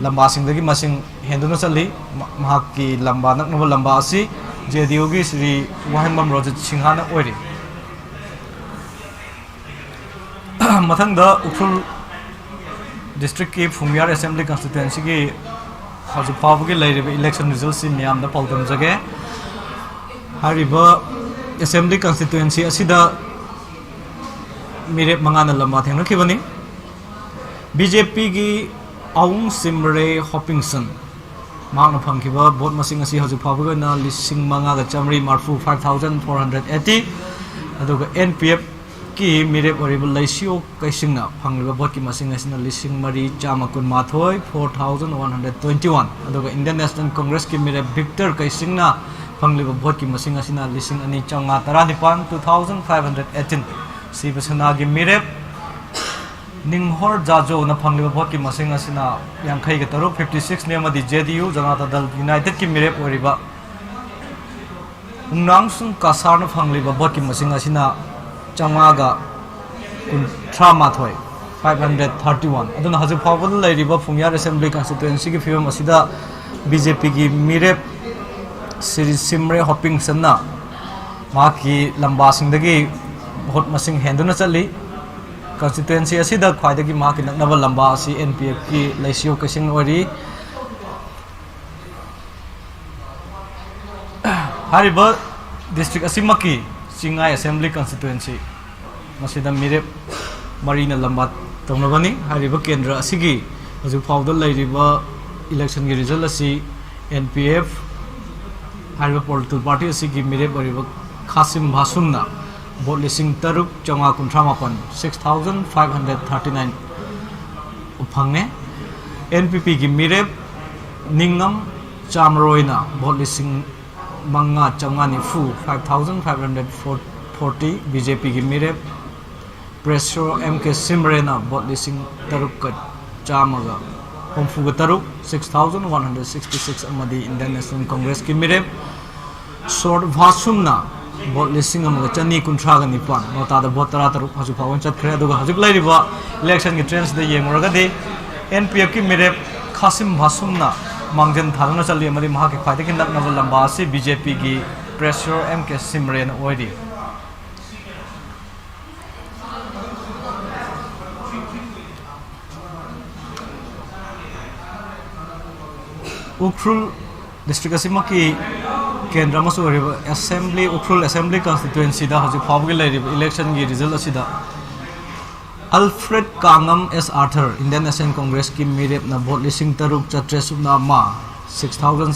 ꯂꯝꯕꯥꯁꯤꯡꯗꯒꯤ ꯃꯁꯤꯡ ꯍꯦꯟꯗꯨꯅ ꯆꯠꯂꯤ꯫ ꯃ-, ꯃꯍꯥꯛꯀꯤ ꯂꯝꯕꯥ, ꯅꯛꯅꯕ ꯂꯝꯕꯥ ꯑꯁꯤ ꯖꯦ ꯗꯤ ꯌꯨꯒꯤ ꯁ꯭ꯔꯤ ꯋꯥꯍꯦꯡꯕꯝ ꯔꯣꯖꯤꯠ ꯁꯤꯡꯍꯅ ꯑꯣꯏꯔꯤ꯫ ꯃꯊꯪꯗ ꯎꯈ꯭ꯔꯨꯜ ꯗꯤꯁꯇ꯭ꯔꯤꯛꯀꯤ ꯐꯨꯝꯌꯥꯔ ꯑꯦꯁꯦꯝꯕ꯭ꯂꯤ ꯀꯟꯁꯇꯤꯇ꯭ꯋꯦꯟꯁꯤꯒꯤ ꯍꯧꯖꯤꯛ ꯐꯥꯎꯕꯒꯤ ꯂꯩꯔꯤꯕ ꯏꯂꯦꯛꯁꯟ ꯔꯤꯖꯜꯁꯤ ꯃꯤꯌꯥꯝꯗ ꯄꯥꯎꯗꯝꯖꯒꯦ꯫ ꯍꯥꯏꯔꯤꯕ ꯑꯦꯁꯦꯝꯕ꯭ꯂꯤ ꯀꯟꯁꯇꯤꯇ꯭ꯋꯦꯟꯁꯤ ꯑꯁꯤꯗ ꯃꯤꯔꯦꯞ ꯃꯉꯥꯅ ꯂꯝꯕꯥ ꯊꯦꯡꯅꯈꯤꯕꯅꯤ꯫ ꯕꯤ ꯖꯦ ꯄꯤꯒꯤ ꯑꯋꯨꯡ ꯁꯤꯝꯔꯦ ꯍꯣꯄꯤꯡꯁꯟ, ꯃꯍꯥꯛꯅ ꯐꯪꯈꯤꯕ ꯚꯣꯠ ꯃꯁꯤꯡ ꯑꯁꯤ ꯍꯧꯖꯤꯛ ꯐꯥꯎꯕꯒꯤ ꯑꯣꯏꯅ ꯂꯤꯁꯤꯡ ꯃꯉꯥꯒ ꯆꯥꯃꯔꯤ ꯃꯔꯐꯨ, five thousand four hundred eighty꯫ ꯑꯗꯨꯒ ꯑꯦꯟ ꯄꯤ ꯑꯦꯐꯀꯤ ꯃꯤꯔꯦꯞ ꯑꯣꯏꯔꯤꯕ ꯂꯩꯁꯤꯌꯣ ꯀꯩꯁꯤꯡꯅ ꯐꯪꯂꯤꯕ ꯚꯣꯠꯀꯤ ꯃꯁꯤꯡ ꯑꯁꯤꯅ ꯂꯤꯁꯤꯡ ꯃꯔꯤ ꯆꯥꯝꯃ ꯀꯨꯟꯃꯥꯊꯣꯏ, four thousand one hundred twenty one꯫ ꯑꯗꯨꯒ ꯏꯟꯗꯤꯌꯟ ꯅꯦꯁꯅꯦꯜ ꯀꯪꯒ꯭ꯔꯦꯁꯀꯤ ꯃꯤꯔꯦꯞ ꯚꯤꯛꯇꯔ ꯀꯩꯁꯤꯡꯅ ꯐꯪꯂꯤꯕ ꯚꯣꯠꯀꯤ ꯃꯁꯤꯡ ꯑꯁꯤꯅ ꯂꯤꯁꯤꯡ ꯑꯅꯤ ꯆꯥꯝꯃꯉꯥ ꯇꯔꯥꯅꯤꯄꯥꯟ, two thousand five hundred eighteen꯫ ꯁꯤꯕ ꯁꯦꯅꯥꯒꯤ ꯃꯤꯔꯦꯞ ꯅꯤꯡꯍꯣꯔ ꯖꯥꯖꯣꯅ ꯐꯪꯂꯤꯕ ꯚꯣꯠꯀꯤ ꯃꯁꯤꯡ ꯑꯁꯤꯅ ꯌꯥꯡꯈꯩꯒ ꯇꯔꯨꯛ, fifty six ꯅꯤ, ꯑꯃꯗꯤ J D U, Janata Dal ꯌꯨꯅꯥꯏꯇꯦꯗꯀꯤ ꯃꯤꯔꯦꯞ ꯑꯣꯏꯔꯤꯕ ꯎꯡꯅꯥꯡꯁꯨꯡ ꯀꯁꯥꯔꯅ ꯐꯪꯂꯤꯕ ꯚꯣꯠꯀꯤ ꯃꯁꯤꯡ ꯑꯁꯤꯅ ꯆꯥꯝꯃꯉꯥꯒ ꯀꯨꯟꯊ꯭ꯔꯥ ꯃꯥꯊꯣꯏ, five hundred thirty one꯫ ꯑꯗꯨꯅ ꯍꯧꯖꯤꯛ ꯐꯥꯎꯕꯗ ꯂꯩꯔꯤꯕ ꯐꯨꯝꯌꯥꯔ ꯑꯦꯁꯦꯝꯕ꯭ꯂꯤ ꯀꯟꯁꯇꯤꯇ꯭ꯋꯦꯟꯁꯤꯒꯤ ꯐꯤꯕꯝ ꯑꯁꯤꯗ ꯕꯤ ꯖꯦ ꯄꯤꯒꯤ ꯃꯤꯔꯦꯞ ꯁ꯭ꯔꯤ ꯁꯤꯝꯔꯦ ꯍꯣꯄꯤꯡꯁꯟꯅ ꯃꯍꯥꯛꯀꯤ ꯂꯝꯕꯥꯁꯤꯡꯗꯒꯤ ꯚꯣꯠ ꯃꯁꯤꯡ ꯍꯦꯟꯗꯨꯅ ꯆꯠꯂꯤ꯫ ꯀꯟꯁꯇꯤꯇ꯭ꯋꯦꯟꯁꯤ ꯑꯁꯤꯗ ꯈ꯭ꯋꯥꯏꯗꯒꯤ ꯃꯍꯥꯛꯀꯤ ꯅꯛꯅꯕ ꯂꯝꯕꯥ ꯑꯁꯤ ꯑꯦꯟ ꯄꯤ ꯑꯦꯐꯀꯤ ꯂꯩꯁꯤꯌꯣ ꯀꯩꯁꯤꯡ ꯑꯣꯏꯔꯤ꯫ ꯍꯥꯏꯔꯤꯕ ꯗꯤꯁꯇ꯭ꯔꯤꯛ ꯑꯁꯤꯃꯛꯀꯤ ꯆꯤꯡꯉꯥꯏ ꯑꯦꯁꯦꯝꯕ꯭ꯂꯤ ꯀꯟꯁꯇꯤꯇ꯭ꯋꯦꯟꯁꯤ ꯃꯁꯤꯗ ꯃꯤꯔꯦꯞ ꯃꯔꯤꯅ ꯂꯝꯕꯥ ꯇꯧꯅꯕꯅꯤ꯫ ꯍꯥꯏꯔꯤꯕ ꯀꯦꯟꯗ꯭ꯔ ꯑꯁꯤꯒꯤ ꯍꯧꯖꯤꯛ ꯐꯥꯎꯕꯗ ꯂꯩꯔꯤꯕ ꯏꯂꯦꯛꯁꯟꯒꯤ ꯔꯤꯖꯜ ꯑꯁꯤ ꯑꯦꯟ ꯄꯤ ꯑꯦꯐ ꯍꯥꯏꯔꯤꯕ ꯄꯣꯂꯤꯇꯤꯀꯦꯜ ꯄꯥꯔꯇꯤ ꯑꯁꯤꯒꯤ ꯃꯤꯔꯦꯞ ꯑꯣꯏꯔꯤꯕ ꯈꯥꯁꯤꯝ ꯚꯥꯁꯨꯝꯅ ꯚꯣꯠ ꯂꯤꯁꯤꯡ ꯇꯔꯨꯛ ꯆꯥꯝꯃꯉꯥ ꯀꯨꯟꯊ꯭ꯔꯥ ꯃꯥꯄꯟ, six thousand five hundred thirty nine ꯐꯪꯉꯦ꯫ ꯑꯦꯟ ꯄꯤ ꯄꯤꯒꯤ ꯃꯤꯔꯦꯞ ꯅꯤꯡꯉꯝ ꯆꯥꯃꯔꯣꯏꯅ ꯚꯣꯠ ꯂꯤꯁꯤꯡ ꯃꯉꯥ ꯆꯥꯝꯃꯉꯥ ꯅꯤꯐꯨ, five thousand five hundred forty꯫ B J ꯄꯤꯒꯤ ꯃꯤꯔꯦꯞ ꯄ꯭ꯔꯦꯁꯣ ꯑꯦꯝ ꯀꯦ ꯁꯤꯝꯔꯦꯅ ꯚꯣꯠ ꯂꯤꯁꯤꯡ ꯇꯔꯨꯛꯀ ꯆꯥꯝꯃꯒ ꯍꯨꯝꯐꯨꯒ ꯇꯔꯨꯛ, six thousand one hundred sixty six, ꯑꯃꯗꯤ ꯏꯟꯗꯤꯌꯟ ꯅꯦꯁꯅꯦꯜ ꯀꯣꯡꯒ꯭ꯔꯦꯁꯀꯤ ꯃꯤꯔꯦꯞ ꯁꯣꯔꯠ ꯚꯥꯁꯨꯝꯅ ꯚꯣꯠ ꯂꯤꯁꯤꯡ ꯑꯃꯒ ꯆꯅꯤ ꯀꯨꯟꯊ꯭ꯔꯥꯒ ꯅꯤꯄꯥꯟ, ꯅꯣꯇꯥꯗ ꯚꯣꯠ ꯇꯔꯥꯇꯔꯨꯛ ꯍꯧꯖꯤꯛ ꯐꯥꯎꯕ ꯆꯠꯈ꯭ꯔꯦ꯫ ꯑꯗꯨꯒ ꯍꯧꯖꯤꯛ ꯂꯩꯔꯤꯕ ꯏꯂꯦꯛꯁꯟꯒꯤ ꯇ꯭ꯔꯦꯟꯁꯤꯗ ꯌꯦꯡꯂꯨꯔꯒꯗꯤ, ꯑꯦꯟ ꯄꯤ ꯑꯦꯐꯀꯤ ꯃꯤꯔꯦꯞ ꯈꯥꯁꯤꯝ ꯚꯥꯁꯨꯝꯅ ꯃꯥꯡꯖꯤꯟ ꯊꯥꯗꯨꯅ ꯆꯠꯂꯤ ꯑꯃꯗꯤ ꯃꯍꯥꯛꯀꯤ ꯈ꯭ꯋꯥꯏꯗꯒꯤ ꯅꯛꯅꯕ ꯂꯝꯕꯥ ꯑꯁꯤ ꯕꯤ ꯖꯦ ꯄꯤꯒꯤ ꯄ꯭ꯔꯦꯁꯣ ꯑꯦꯝ ꯀꯦ ꯁꯤꯝꯔꯦꯟ ꯑꯣꯏꯔꯤ꯫ ꯎꯈ꯭ꯔꯨꯜ ꯗꯤꯁꯇ꯭ꯔꯤꯛ ꯑꯁꯤꯃꯛꯀꯤ ꯀꯦꯟꯗ꯭ꯔ ꯑꯃꯁꯨ ꯑꯣꯏꯔꯤꯕ ꯑꯦꯁꯦꯝꯕ꯭ꯂꯤ, ꯎꯈ꯭ꯔꯨꯜ ꯑꯦꯁꯦꯝꯕ꯭ꯂꯤ ꯀꯟꯁꯇꯤꯇ꯭ꯋꯦꯟꯁꯤꯗ ꯍꯧꯖꯤꯛ ꯐꯥꯎꯕꯒꯤ ꯂꯩꯔꯤꯕ ꯏꯂꯦꯛꯁꯟꯒꯤ ꯔꯤꯖꯜ ꯑꯁꯤꯗ ꯑꯜꯐ꯭ꯔꯦꯗ ꯀꯥꯡꯉꯝ ꯑꯦꯁ ꯑꯥꯔꯊꯔ, ꯏꯟꯗꯤꯌꯟ ꯅꯦꯁꯅꯦꯜ ꯀꯣꯡꯒ꯭ꯔꯦꯁꯀꯤ ꯃꯤꯔꯦꯞꯅ ꯚꯣꯠ ꯂꯤꯁꯤꯡ ꯇꯔꯨꯛ ꯆꯥꯇ꯭ꯔꯦꯠ ꯁꯨꯞꯅ ꯑꯃ, six thousand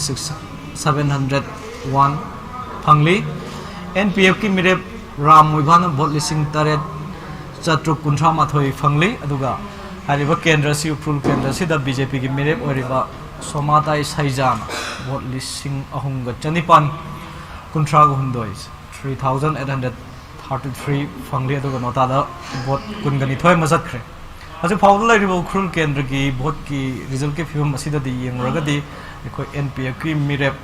seven hundred one, ꯐꯪꯂꯤ꯫ ꯑꯦꯟ ꯄꯤ ꯑꯦꯐꯀꯤ ꯃꯤꯔꯦꯞ ꯔꯥꯝ ꯃꯣꯏꯚꯥꯅ ꯚꯣꯠ ꯂꯤꯁꯤꯡ ꯇꯔꯦꯠ ꯆꯥꯇ꯭ꯔꯨꯛ ꯀꯨꯟꯊ꯭ꯔꯥ ꯃꯥꯊꯣꯏ ꯐꯪꯂꯤ꯫ ꯑꯗꯨꯒ ꯍꯥꯏꯔꯤꯕ ꯀꯦꯟꯗ꯭ꯔ ꯑꯁꯤ, ꯎꯈ꯭ꯔꯨꯜ ꯀꯦꯟꯗ꯭ꯔ ꯑꯁꯤꯗ ꯕꯤ ꯖꯦ ꯄꯤꯒꯤ ꯃꯤꯔꯦꯞ ꯑꯣꯏꯔꯤꯕ ꯁꯣꯃꯥꯇꯥꯏ ꯁꯩꯖꯥꯅ ꯚꯣꯠ ꯂꯤꯁꯤꯡ ꯑꯍꯨꯝꯒ ꯆꯅꯤꯄꯥꯟ ꯀꯨꯟꯊ꯭ꯔꯥꯒ ꯍꯨꯝꯗꯣꯏ, three thousand eight hundred thirty three, ꯐꯪꯂꯤ꯫ ꯑꯗꯨꯒ ꯅꯣꯇꯥꯗ ꯚꯣꯠ ꯀꯨꯟꯒ ꯅꯤꯊꯣꯏ ꯑꯃ ꯆꯠꯈ꯭ꯔꯦ꯫ ꯍꯧꯖꯤꯛ ꯐꯥꯎꯕꯗ ꯂꯩꯔꯤꯕ ꯎꯈ꯭ꯔꯨꯜ ꯀꯦꯟꯗ꯭ꯔꯒꯤ ꯚꯣꯠꯀꯤ ꯔꯤꯖꯜꯀꯤ ꯐꯤꯕꯝ ꯑꯁꯤꯗꯗꯤ ꯌꯦꯡꯂꯨꯔꯒꯗꯤ, ꯑꯩꯈꯣꯏ ꯑꯦꯟ ꯄꯤ ꯑꯦꯐꯀꯤ ꯃꯤꯔꯦꯞ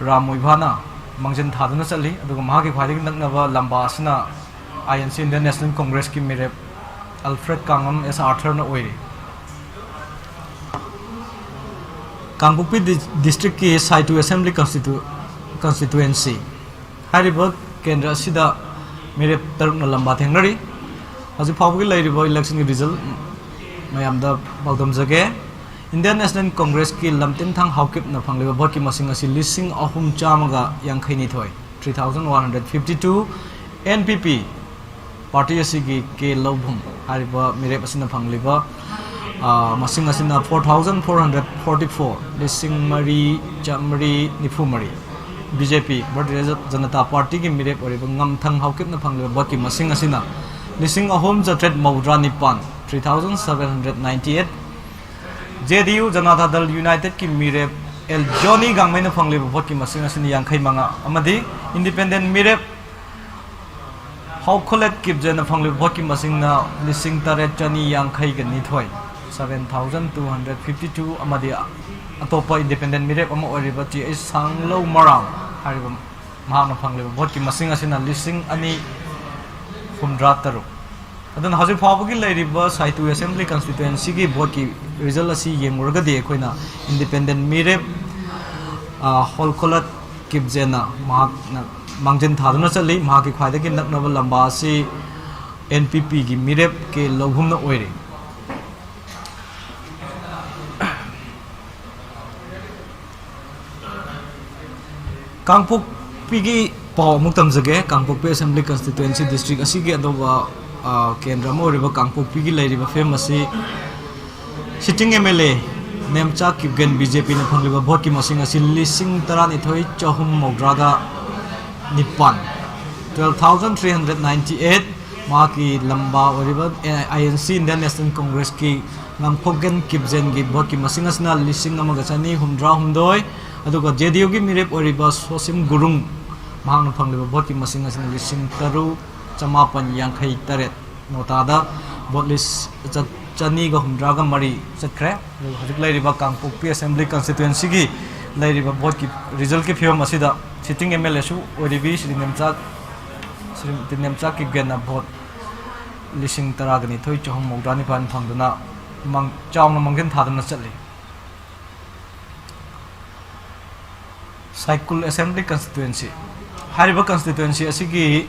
ꯔꯥꯝ ꯃꯣꯏꯚꯥꯅ ꯃꯥꯡꯖꯤꯟ ꯊꯥꯗꯨꯅ ꯆꯠꯂꯤ꯫ ꯑꯗꯨꯒ ꯃꯍꯥꯛꯀꯤ ꯈ꯭ꯋꯥꯏꯗꯒꯤ ꯅꯛꯅꯕ ꯂꯝꯕꯥ ꯑꯁꯤꯅ ꯑꯥꯏ ꯑꯦꯟ ꯁꯤ, ꯏꯟꯗꯤꯌꯟ ꯅꯦꯁꯅꯦꯜ ꯀꯣꯡꯒ꯭ꯔꯦꯁꯀꯤ ꯃꯤꯔꯦꯞ ꯑꯜꯐ꯭ꯔꯦꯗ ꯀꯥꯡꯉꯝ ꯑꯦꯁ ꯑꯥꯔꯊꯔꯅ ꯑꯣꯏꯔꯤ꯫ ꯀꯥꯡꯄꯣꯛꯄꯤ ꯗꯤ-, ꯗꯤꯁꯇ꯭ꯔꯤꯛꯀꯤ ꯁꯥꯏꯇꯨ ꯑꯦꯁꯦꯝꯕ꯭ꯂꯤ ꯀꯟꯁꯇꯤꯇꯨ-, ꯀꯟꯁꯇꯤꯇꯨꯋꯦꯟꯁꯤ꯫ ꯍꯥꯏꯔꯤꯕ ꯀꯦꯟꯗ꯭ꯔ ꯑꯁꯤꯗ ꯃꯤꯔꯦꯞ ꯇꯔꯨꯛꯅ ꯂꯝꯕꯥ ꯊꯦꯡꯅꯔꯤ꯫ ꯍꯧꯖꯤꯛ ꯐꯥꯎꯕꯒꯤ ꯂꯩꯔꯤꯕ ꯏꯂꯦꯛꯁꯟꯒꯤ ꯔꯤꯖꯜ ꯃꯌꯥꯝꯗ ꯄꯥꯎꯗꯝꯖꯒꯦ꯫ Indian National Congress ꯀꯤ ꯂꯝꯇꯤꯟꯊꯥꯡ ꯍꯥꯎꯀꯤꯞꯅ ꯐꯪꯂꯤꯕ vote ꯀꯤ ꯃꯁꯤꯡ ꯑꯁꯤ ꯂꯤꯁꯤꯡ ꯑꯍꯨꯝ ꯆꯥꯝꯃꯒ ꯌꯥꯡꯈꯩ ꯅꯤꯊꯣꯏ, three thousand one hundred fifty two꯫ N P P party ꯑꯁꯤꯒꯤ ꯀꯦ ꯂꯧꯕꯨꯝ ꯍꯥꯏꯔꯤꯕ ꯃꯤꯔꯦꯞ ꯑꯁꯤꯅ ꯐꯪꯂꯤꯕ, ꯑ, ꯃꯁꯤꯡ ꯑꯁꯤꯅ four thousand four hundred forty four, ꯂꯤꯁꯤꯡ ꯃꯔꯤ ꯆꯥꯃꯔꯤ ꯅꯤꯐꯨ ꯃꯔꯤ꯫ B J P, Bharatiya Janata Party ꯒꯤ ꯃꯤꯔꯦꯞ ꯑꯣꯏꯔꯤꯕ ꯉꯝꯊꯪ ꯍꯥꯎꯀꯤꯞꯅ ꯐꯪꯂꯤꯕ vote ꯀꯤ ꯃꯁꯤꯡ ꯑꯁꯤꯅ ꯂꯤꯁꯤꯡ ꯑꯍꯨꯝ ꯆꯥꯇ꯭ꯔꯦꯠ ꯃꯧꯗ꯭ꯔꯥ ꯅꯤꯄꯥꯟ, three thousand seven hundred ninety eight꯫ J D U, Janata Dal United ꯀꯤ ꯃꯤꯔꯦꯞ ꯑꯦꯜ ꯖꯣꯅꯤ ꯒꯥꯡꯃꯩꯅ ꯐꯪꯂꯤꯕ vote ꯀꯤ ꯃꯁꯤꯡ ꯑꯁꯤꯅ ꯌꯥꯡꯈꯩ ꯃꯉꯥ, ꯑꯃꯗꯤ independent ꯃꯤꯔꯦꯞ ꯍꯧꯈꯣꯂꯦꯠ ꯀꯤꯞꯖꯦꯅ ꯐꯪꯂꯤꯕ vote ꯀꯤ ꯃꯁꯤꯡꯅ ꯂꯤꯁꯤꯡ ꯇꯔꯦꯠ ꯆꯅꯤ ꯌꯥꯡꯈꯩꯒ ꯅꯤꯊꯣꯏ, seven thousand two hundred fifty two, ꯑꯃꯗꯤ ꯑꯇꯣꯞꯄ independent ꯃꯤꯔꯦꯞ ꯑꯃ ꯑꯣꯏꯔꯤꯕ ꯆꯦ ꯑꯩꯆ ꯁꯥꯡꯂꯧ ꯃꯔꯥꯝ ꯍꯥꯏꯔꯤꯕ ꯃꯍꯥꯛꯅ ꯐꯪꯂꯤꯕ vote ꯀꯤ ꯃꯁꯤꯡ ꯑꯁꯤꯅ ꯂꯤꯁꯤꯡ ꯑꯅꯤ ꯍꯨꯝꯗ꯭ꯔꯥ ꯇꯔꯨꯛ꯫ ꯑꯗꯨꯅ ꯍꯧꯖꯤꯛ ꯐꯥꯎꯕꯒꯤ ꯂꯩꯔꯤꯕ ꯁꯥꯏꯇꯨ Assembly Constituency ꯒꯤ vote ꯀꯤ result ꯑꯁꯤ ꯌꯦꯡꯂꯨꯔꯒꯗꯤ ꯑꯩꯈꯣꯏꯅ independent ꯃꯤꯔꯦꯞ, ꯑ, ꯍꯣꯜꯀꯣꯂꯠ ꯀꯤꯞꯖꯦꯅ ꯃꯍꯥꯛꯅ ꯃꯥꯡꯖꯤꯟ ꯊꯥꯗꯨꯅ ꯆꯠꯂꯤ꯫ ꯃꯍꯥꯛꯀꯤ ꯈ꯭ꯋꯥꯏꯗꯒꯤ ꯅꯛꯅꯕ ꯂꯝꯕꯥ ꯑꯁꯤ N P P ꯒꯤ ꯃꯤꯔꯦꯞ ꯀꯦ ꯂꯧꯕꯨꯝꯅ ꯑꯣꯏꯔꯤ꯫ ꯀꯥꯡꯄꯣꯛꯄꯤꯒꯤ ꯄꯥꯎ ꯑꯃꯨꯛ ꯇꯝꯖꯒꯦ꯫ ꯀꯥꯡꯄꯣꯛꯄꯤ Assembly Constituency district ꯑꯁꯤꯒꯤ ꯑꯅꯧꯕ, ꯑ, ꯀꯦꯟꯗ꯭ꯔ ꯑꯃ ꯑꯣꯏꯔꯤꯕ ꯀꯥꯡꯄꯣꯛꯄꯤꯒꯤ ꯂꯩꯔꯤꯕ ꯐꯤꯕꯝ ꯑꯁꯤ sitting M L A Nemcha Kipgen B J P ꯅ ꯐꯪꯂꯤꯕ vote ꯀꯤ ꯃꯁꯤꯡ ꯑꯁꯤ ꯂꯤꯁꯤꯡ ꯇꯔꯥꯅꯤꯊꯣꯏ ꯆꯍꯨꯝ ꯃꯧꯗ꯭ꯔꯥꯒ ꯅꯤꯄꯥꯟ, twelve thousand three hundred ninety eight꯫ ꯃꯍꯥꯛꯀꯤ ꯂꯝꯕꯥ ꯑꯣꯏꯔꯤꯕ I N C, Indian National Congress ꯀꯤ ꯉꯝꯈꯣꯛꯒꯦꯟ ꯀꯤꯞꯖꯦꯟꯒꯤ vote ꯀꯤ ꯃꯁꯤꯡ ꯑꯁꯤꯅ ꯂꯤꯁꯤꯡ ꯑꯃꯒ ꯆꯅꯤ ꯍꯨꯝꯗ꯭ꯔꯥ ꯍꯨꯝꯗꯣꯏ, ꯑꯗꯨꯒ J D U ꯒꯤ ꯃꯤꯔꯦꯞ ꯑꯣꯏꯔꯤꯕ ꯁꯣꯁꯤꯝ ꯒꯨꯔꯨꯡ, ꯃꯍꯥꯛꯅ ꯐꯪꯂꯤꯕ vote ꯀꯤ ꯃꯁꯤꯡ ꯑꯁꯤꯅ ꯂꯤꯁꯤꯡ ꯇꯔꯨꯛ ꯆꯃꯥꯄꯟ ꯌꯥꯡꯈꯩ ꯇꯔꯦꯠ꯫ ꯅꯣꯇꯥꯗ vote list ꯆ-, ꯆꯅꯤꯒ ꯍꯨꯝꯗ꯭ꯔꯥꯒ ꯃꯔꯤ ꯆꯠꯈ꯭ꯔꯦ꯫ ꯑꯗꯨꯒ ꯍꯧꯖꯤꯛ ꯂꯩꯔꯤꯕ ꯀꯥꯡꯄꯣꯛꯄꯤ Assembly Constituency ꯒꯤ ꯂꯩꯔꯤꯕ vote ꯀꯤ result ꯀꯤ ꯐꯤꯕꯝ ꯑꯁꯤꯗ sitting M L A ꯁꯨ ꯑꯣꯏꯔꯤꯕꯤ ꯁ꯭ꯔꯤ ꯅꯦꯝꯆꯥ, ꯁ꯭ꯔꯤꯃꯇꯤ ꯅꯦꯝꯆꯥ ꯀꯤꯞꯒꯦꯟꯅ vote ꯂꯤꯁꯤꯡ ꯇꯔꯥꯒ ꯅꯤꯊꯣꯏ ꯆꯍꯨꯝ ꯃꯧꯗ꯭ꯔꯥ ꯅꯤꯄꯥꯟ ꯐꯪꯗꯨꯅ ꯃꯥꯡ-, ꯆꯥꯎꯅ ꯃꯥꯡꯖꯤꯟ ꯊꯥꯗꯨꯅ ꯆꯠꯂꯤ꯫ ꯁꯥꯏꯀꯨꯜ Assembly Constituency꯫ ꯍꯥꯏꯔꯤꯕ constituency ꯑꯁꯤꯒꯤ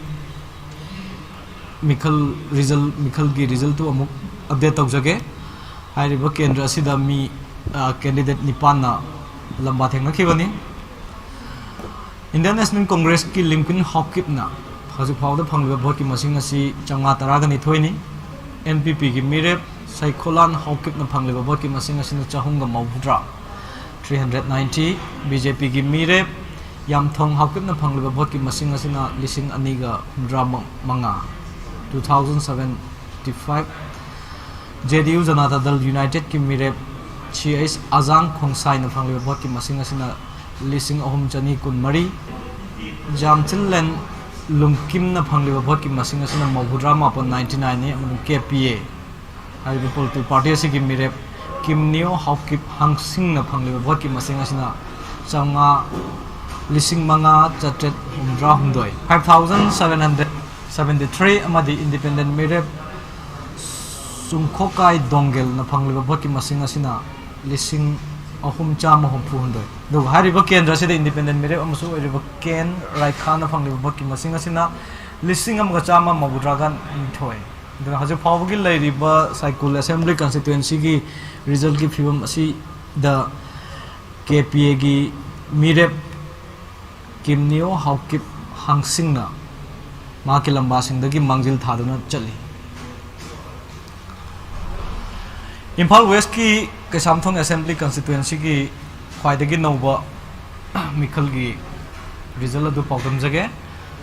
ꯃꯤꯈꯜ result, ꯃꯤꯈꯜꯒꯤ result ꯇꯨ ꯑꯃꯨꯛ update ꯇꯧꯖꯒꯦ꯫ ꯍꯥꯏꯔꯤꯕ ꯀꯦꯟꯗ꯭ꯔ ꯑꯁꯤꯗ ꯃꯤ ꯀꯦꯟꯗꯤꯗꯦꯠ ꯅꯤꯄꯥꯟꯅ ꯂꯝꯕꯥ ꯊꯦꯡꯅꯈꯤꯕꯅꯤ꯫ ꯏꯟꯗꯤꯌꯟ ꯅꯦꯁꯅꯦꯜ ꯀꯣꯡꯒ꯭ꯔꯦꯁꯀꯤ ꯂꯤꯝꯀꯤꯟ ꯍꯥꯎꯀꯤꯞꯅ ꯍꯧꯖꯤꯛ ꯐꯥꯎꯕꯗ ꯐꯪꯂꯤꯕ ꯚꯣꯠꯀꯤ ꯃꯁꯤꯡ ꯑꯁꯤ ꯆꯥꯝꯃꯉꯥ ꯇꯔꯥꯒ ꯅꯤꯊꯣꯏꯅꯤ꯫ ꯑꯦꯟ ꯄꯤ ꯄꯤꯒꯤ ꯃꯤꯔꯦꯞ ꯁꯩꯈꯣꯂꯥꯟ ꯍꯥꯎꯀꯤꯞꯅ ꯐꯪꯂꯤꯕ ꯚꯣꯠꯀꯤ ꯃꯁꯤꯡ ꯑꯁꯤꯅ ꯆꯍꯨꯝꯒ ꯃꯧꯗ꯭ꯔꯥ, three hundred ninety꯫ B J ꯄꯤꯒꯤ ꯃꯤꯔꯦꯞ ꯌꯥꯝꯊꯣꯡ ꯍꯥꯎꯀꯤꯞꯅ ꯐꯪꯂꯤꯕ ꯚꯣꯠꯀꯤ ꯃꯁꯤꯡ ꯑꯁꯤꯅ ꯂꯤꯁꯤꯡ ꯑꯅꯤꯒ ꯍꯨꯝꯗ꯭ꯔꯥ ꯃꯉꯥ, two thousand seventy five꯫ J D U Janata Dal ꯌꯨꯅꯥꯏꯇꯦꯗꯀꯤ ꯃꯤꯔꯦꯞ ꯁꯤ ꯑꯩꯆ ꯑꯖꯥꯡ ꯈꯣꯡꯁꯥꯏꯅ ꯐꯪꯂꯤꯕ ꯚꯣꯠꯀꯤ ꯃꯁꯤꯡ ꯑꯁꯤꯅ ꯂꯤꯁꯤꯡ ꯑꯍꯨꯝ ꯆꯅꯤ ꯀꯨꯟꯃꯔꯤ꯫ ꯖꯥꯝꯆꯤꯟꯂꯦꯟ ꯂꯨꯝꯀꯤꯝꯅ ꯐꯪꯂꯤꯕ ꯚꯣꯠꯀꯤ ꯃꯁꯤꯡ ꯑꯁꯤꯅ ꯃꯧꯗ꯭ꯔꯥ ꯃꯥꯄꯟ, ninety nineꯅꯤ, ꯑꯃꯗꯤ ꯀꯦ ꯄꯤ ꯑꯦ ꯍꯥꯏꯔꯤꯕ ꯄꯣꯂꯤꯇꯤꯀꯦꯜ ꯄꯥꯔꯇꯤ ꯑꯁꯤꯒꯤ ꯃꯤꯔꯦꯞ ꯀꯤꯝꯅꯤꯌꯣ ꯍꯥꯎꯀꯤꯞ ꯍꯥꯡꯁꯤꯡꯅ ꯐꯪꯂꯤꯕ ꯚꯣꯠꯀꯤ ꯃꯁꯤꯡ ꯑꯁꯤꯅ ꯆꯥꯝꯃꯉꯥ, ꯂꯤꯁꯤꯡ ꯃꯉꯥ ꯆꯥꯇ꯭ꯔꯦꯠ ꯍꯨꯝꯗ꯭ꯔꯥ ꯍꯨꯝꯗꯣꯏ, five thousand seven hundred seventy three, ꯑꯃꯗꯤ ꯏꯟꯗꯤꯄꯦꯟꯗꯦꯟ ꯃꯤꯔꯦꯞ ꯆꯨꯡꯈꯣꯀꯥꯏ ꯗꯣꯡꯒꯦꯜꯅ ꯐꯪꯂꯤꯕ ꯚꯣꯠꯀꯤ ꯃꯁꯤꯡ ꯑꯁꯤꯅ ꯂꯤꯁꯤꯡ ꯑꯍꯨꯝ ꯆꯥꯝꯃ ꯍꯨꯝꯐꯨ ꯍꯨꯝꯗꯣꯏ꯫ ꯑꯗꯨꯒ ꯍꯥꯏꯔꯤꯕ ꯀꯦꯟꯗ꯭ꯔ ꯑꯁꯤꯗ ꯏꯟꯗꯤꯄꯦꯟꯗꯦꯟ ꯃꯤꯔꯦꯞ ꯑꯃꯁꯨ ꯑꯣꯏꯔꯤꯕ ꯀꯦꯟ ꯔꯥꯏꯈꯥꯅ ꯐꯪꯂꯤꯕ ꯚꯣꯠꯀꯤ ꯃꯁꯤꯡ ꯑꯁꯤꯅ ꯂꯤꯁꯤꯡ ꯑꯃꯒ ꯆꯥꯝꯃ ꯃꯧꯗ꯭ꯔꯥꯒ ꯅꯤꯊꯣꯏ꯫ ꯑꯗꯨꯅ ꯍꯧꯖꯤꯛ ꯐꯥꯎꯕꯒꯤ ꯂꯩꯔꯤꯕ ꯁꯥꯏꯀꯨꯜ ꯑꯦꯁꯦꯝꯕ꯭ꯂꯤ ꯀꯟꯁꯇꯤꯇ꯭ꯋꯦꯟꯁꯤꯒꯤ ꯔꯤꯖꯜꯀꯤ ꯐꯤꯕꯝ ꯑꯁꯤꯗ ꯀꯦ ꯄꯤ ꯑꯦꯒꯤ ꯃꯤꯔꯦꯞ ꯀꯤꯝꯅꯤꯌꯣ ꯍꯥꯎꯀꯤꯞ ꯍꯥꯡꯁꯤꯡꯅ ꯃꯍꯥꯛꯀꯤ ꯂꯝꯕꯥꯁꯤꯡꯗꯒꯤ ꯃꯥꯡꯖꯤꯜ ꯊꯥꯗꯨꯅ ꯆꯠꯂꯤ꯫ ꯏꯝꯐꯥꯜ ꯋꯦꯁꯀꯤ ꯀꯩꯁꯥꯝꯊꯣꯡ ꯑꯦꯁꯦꯝꯕ꯭ꯂꯤ ꯀꯟꯁꯇꯤꯇ꯭ꯋꯦꯟꯁꯤꯒꯤ ꯈ꯭ꯋꯥꯏꯗꯒꯤ ꯅꯧꯕ ꯃꯤꯈꯜꯒꯤ ꯔꯤꯖꯜ ꯑꯗꯨ ꯄꯥꯎꯗꯝꯖꯒꯦ꯫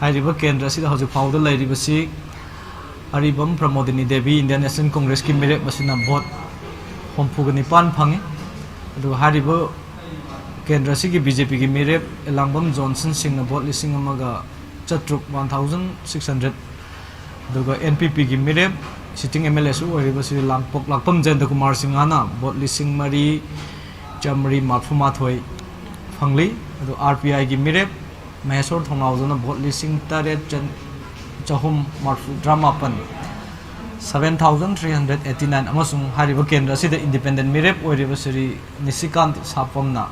ꯍꯥꯏꯔꯤꯕ ꯀꯦꯟꯗ꯭ꯔ ꯑꯁꯤꯗ ꯍꯧꯖꯤꯛ ꯐꯥꯎꯕꯗ ꯂꯩꯔꯤꯕꯁꯤ ꯑꯔꯤꯕꯝ ꯄ꯭ꯔꯃꯣꯗꯤꯅꯤ ꯗꯦꯕꯤ, ꯏꯟꯗꯤꯌꯟ ꯅꯦꯁꯅꯦꯜ ꯀꯣꯡꯒ꯭ꯔꯦꯁꯀꯤ ꯃꯤꯔꯦꯞ ꯑꯁꯤꯅ ꯚꯣꯠ ꯍꯨꯝꯐꯨꯒ ꯅꯤꯄꯥꯟ ꯐꯪꯉꯤ꯫ ꯑꯗꯨꯒ ꯍꯥꯏꯔꯤꯕ ꯀꯦꯟꯗ꯭ꯔ ꯑꯁꯤꯒꯤ ꯕꯤ ꯖꯦ ꯄꯤꯒꯤ ꯃꯤꯔꯦꯞ ꯑꯦꯂꯥꯡꯕꯝ ꯖꯣꯟꯁꯟ ꯁꯤꯡꯅ ꯚꯣꯠ ꯂꯤꯁꯤꯡ ꯑꯃꯒ ꯆꯥꯇ꯭ꯔꯨꯛ, one thousand six hundred, ꯑꯗꯨꯒ ꯑꯦꯟ ꯄꯤ ꯄꯤꯒꯤ ꯃꯤꯔꯦꯞ ꯁꯤꯇꯤꯡ ꯑꯦꯝ ꯑꯦꯜ ꯑꯦꯁꯨ ꯑꯣꯏꯔꯤꯕ ꯁ꯭ꯔꯤ ꯂꯥꯡꯄꯣꯛ ꯂꯥꯛꯄꯝ ꯖꯌꯟꯇ ꯀꯨꯃꯥꯔ ꯁꯤꯡꯍꯅ ꯚꯣꯠ ꯂꯤꯁꯤꯡ ꯃꯔꯤ ꯆꯥꯃꯔꯤ ꯃꯔꯐꯨ ꯃꯥꯊꯣꯏ ꯐꯪꯂꯤ꯫ ꯑꯗꯨ ꯑꯥꯔ ꯄꯤ ꯑꯥꯏꯒꯤ ꯃꯤꯔꯦꯞ ꯃꯍꯦꯁꯣꯔ ꯊꯧꯅꯥꯎꯖꯝꯅ ꯚꯣꯠ ꯂꯤꯁꯤꯡ ꯇꯔꯦꯠ ꯆꯟ-, ꯆꯍꯨꯝ ꯃꯔꯐꯨ ꯇꯔꯥꯃꯥꯄꯟ, seven thousand three hundred eighty nine, ꯑꯃꯁꯨꯡ ꯍꯥꯏꯔꯤꯕ ꯀꯦꯟꯗ꯭ꯔ ꯑꯁꯤꯗ ꯏꯟꯗꯤꯄꯦꯟꯗꯦꯟ ꯃꯤꯔꯦꯞ ꯑꯣꯏꯔꯤꯕ ꯁ꯭ꯔꯤ ꯅꯤꯁꯤꯀꯥꯟꯇ ꯁꯥꯄꯝꯅ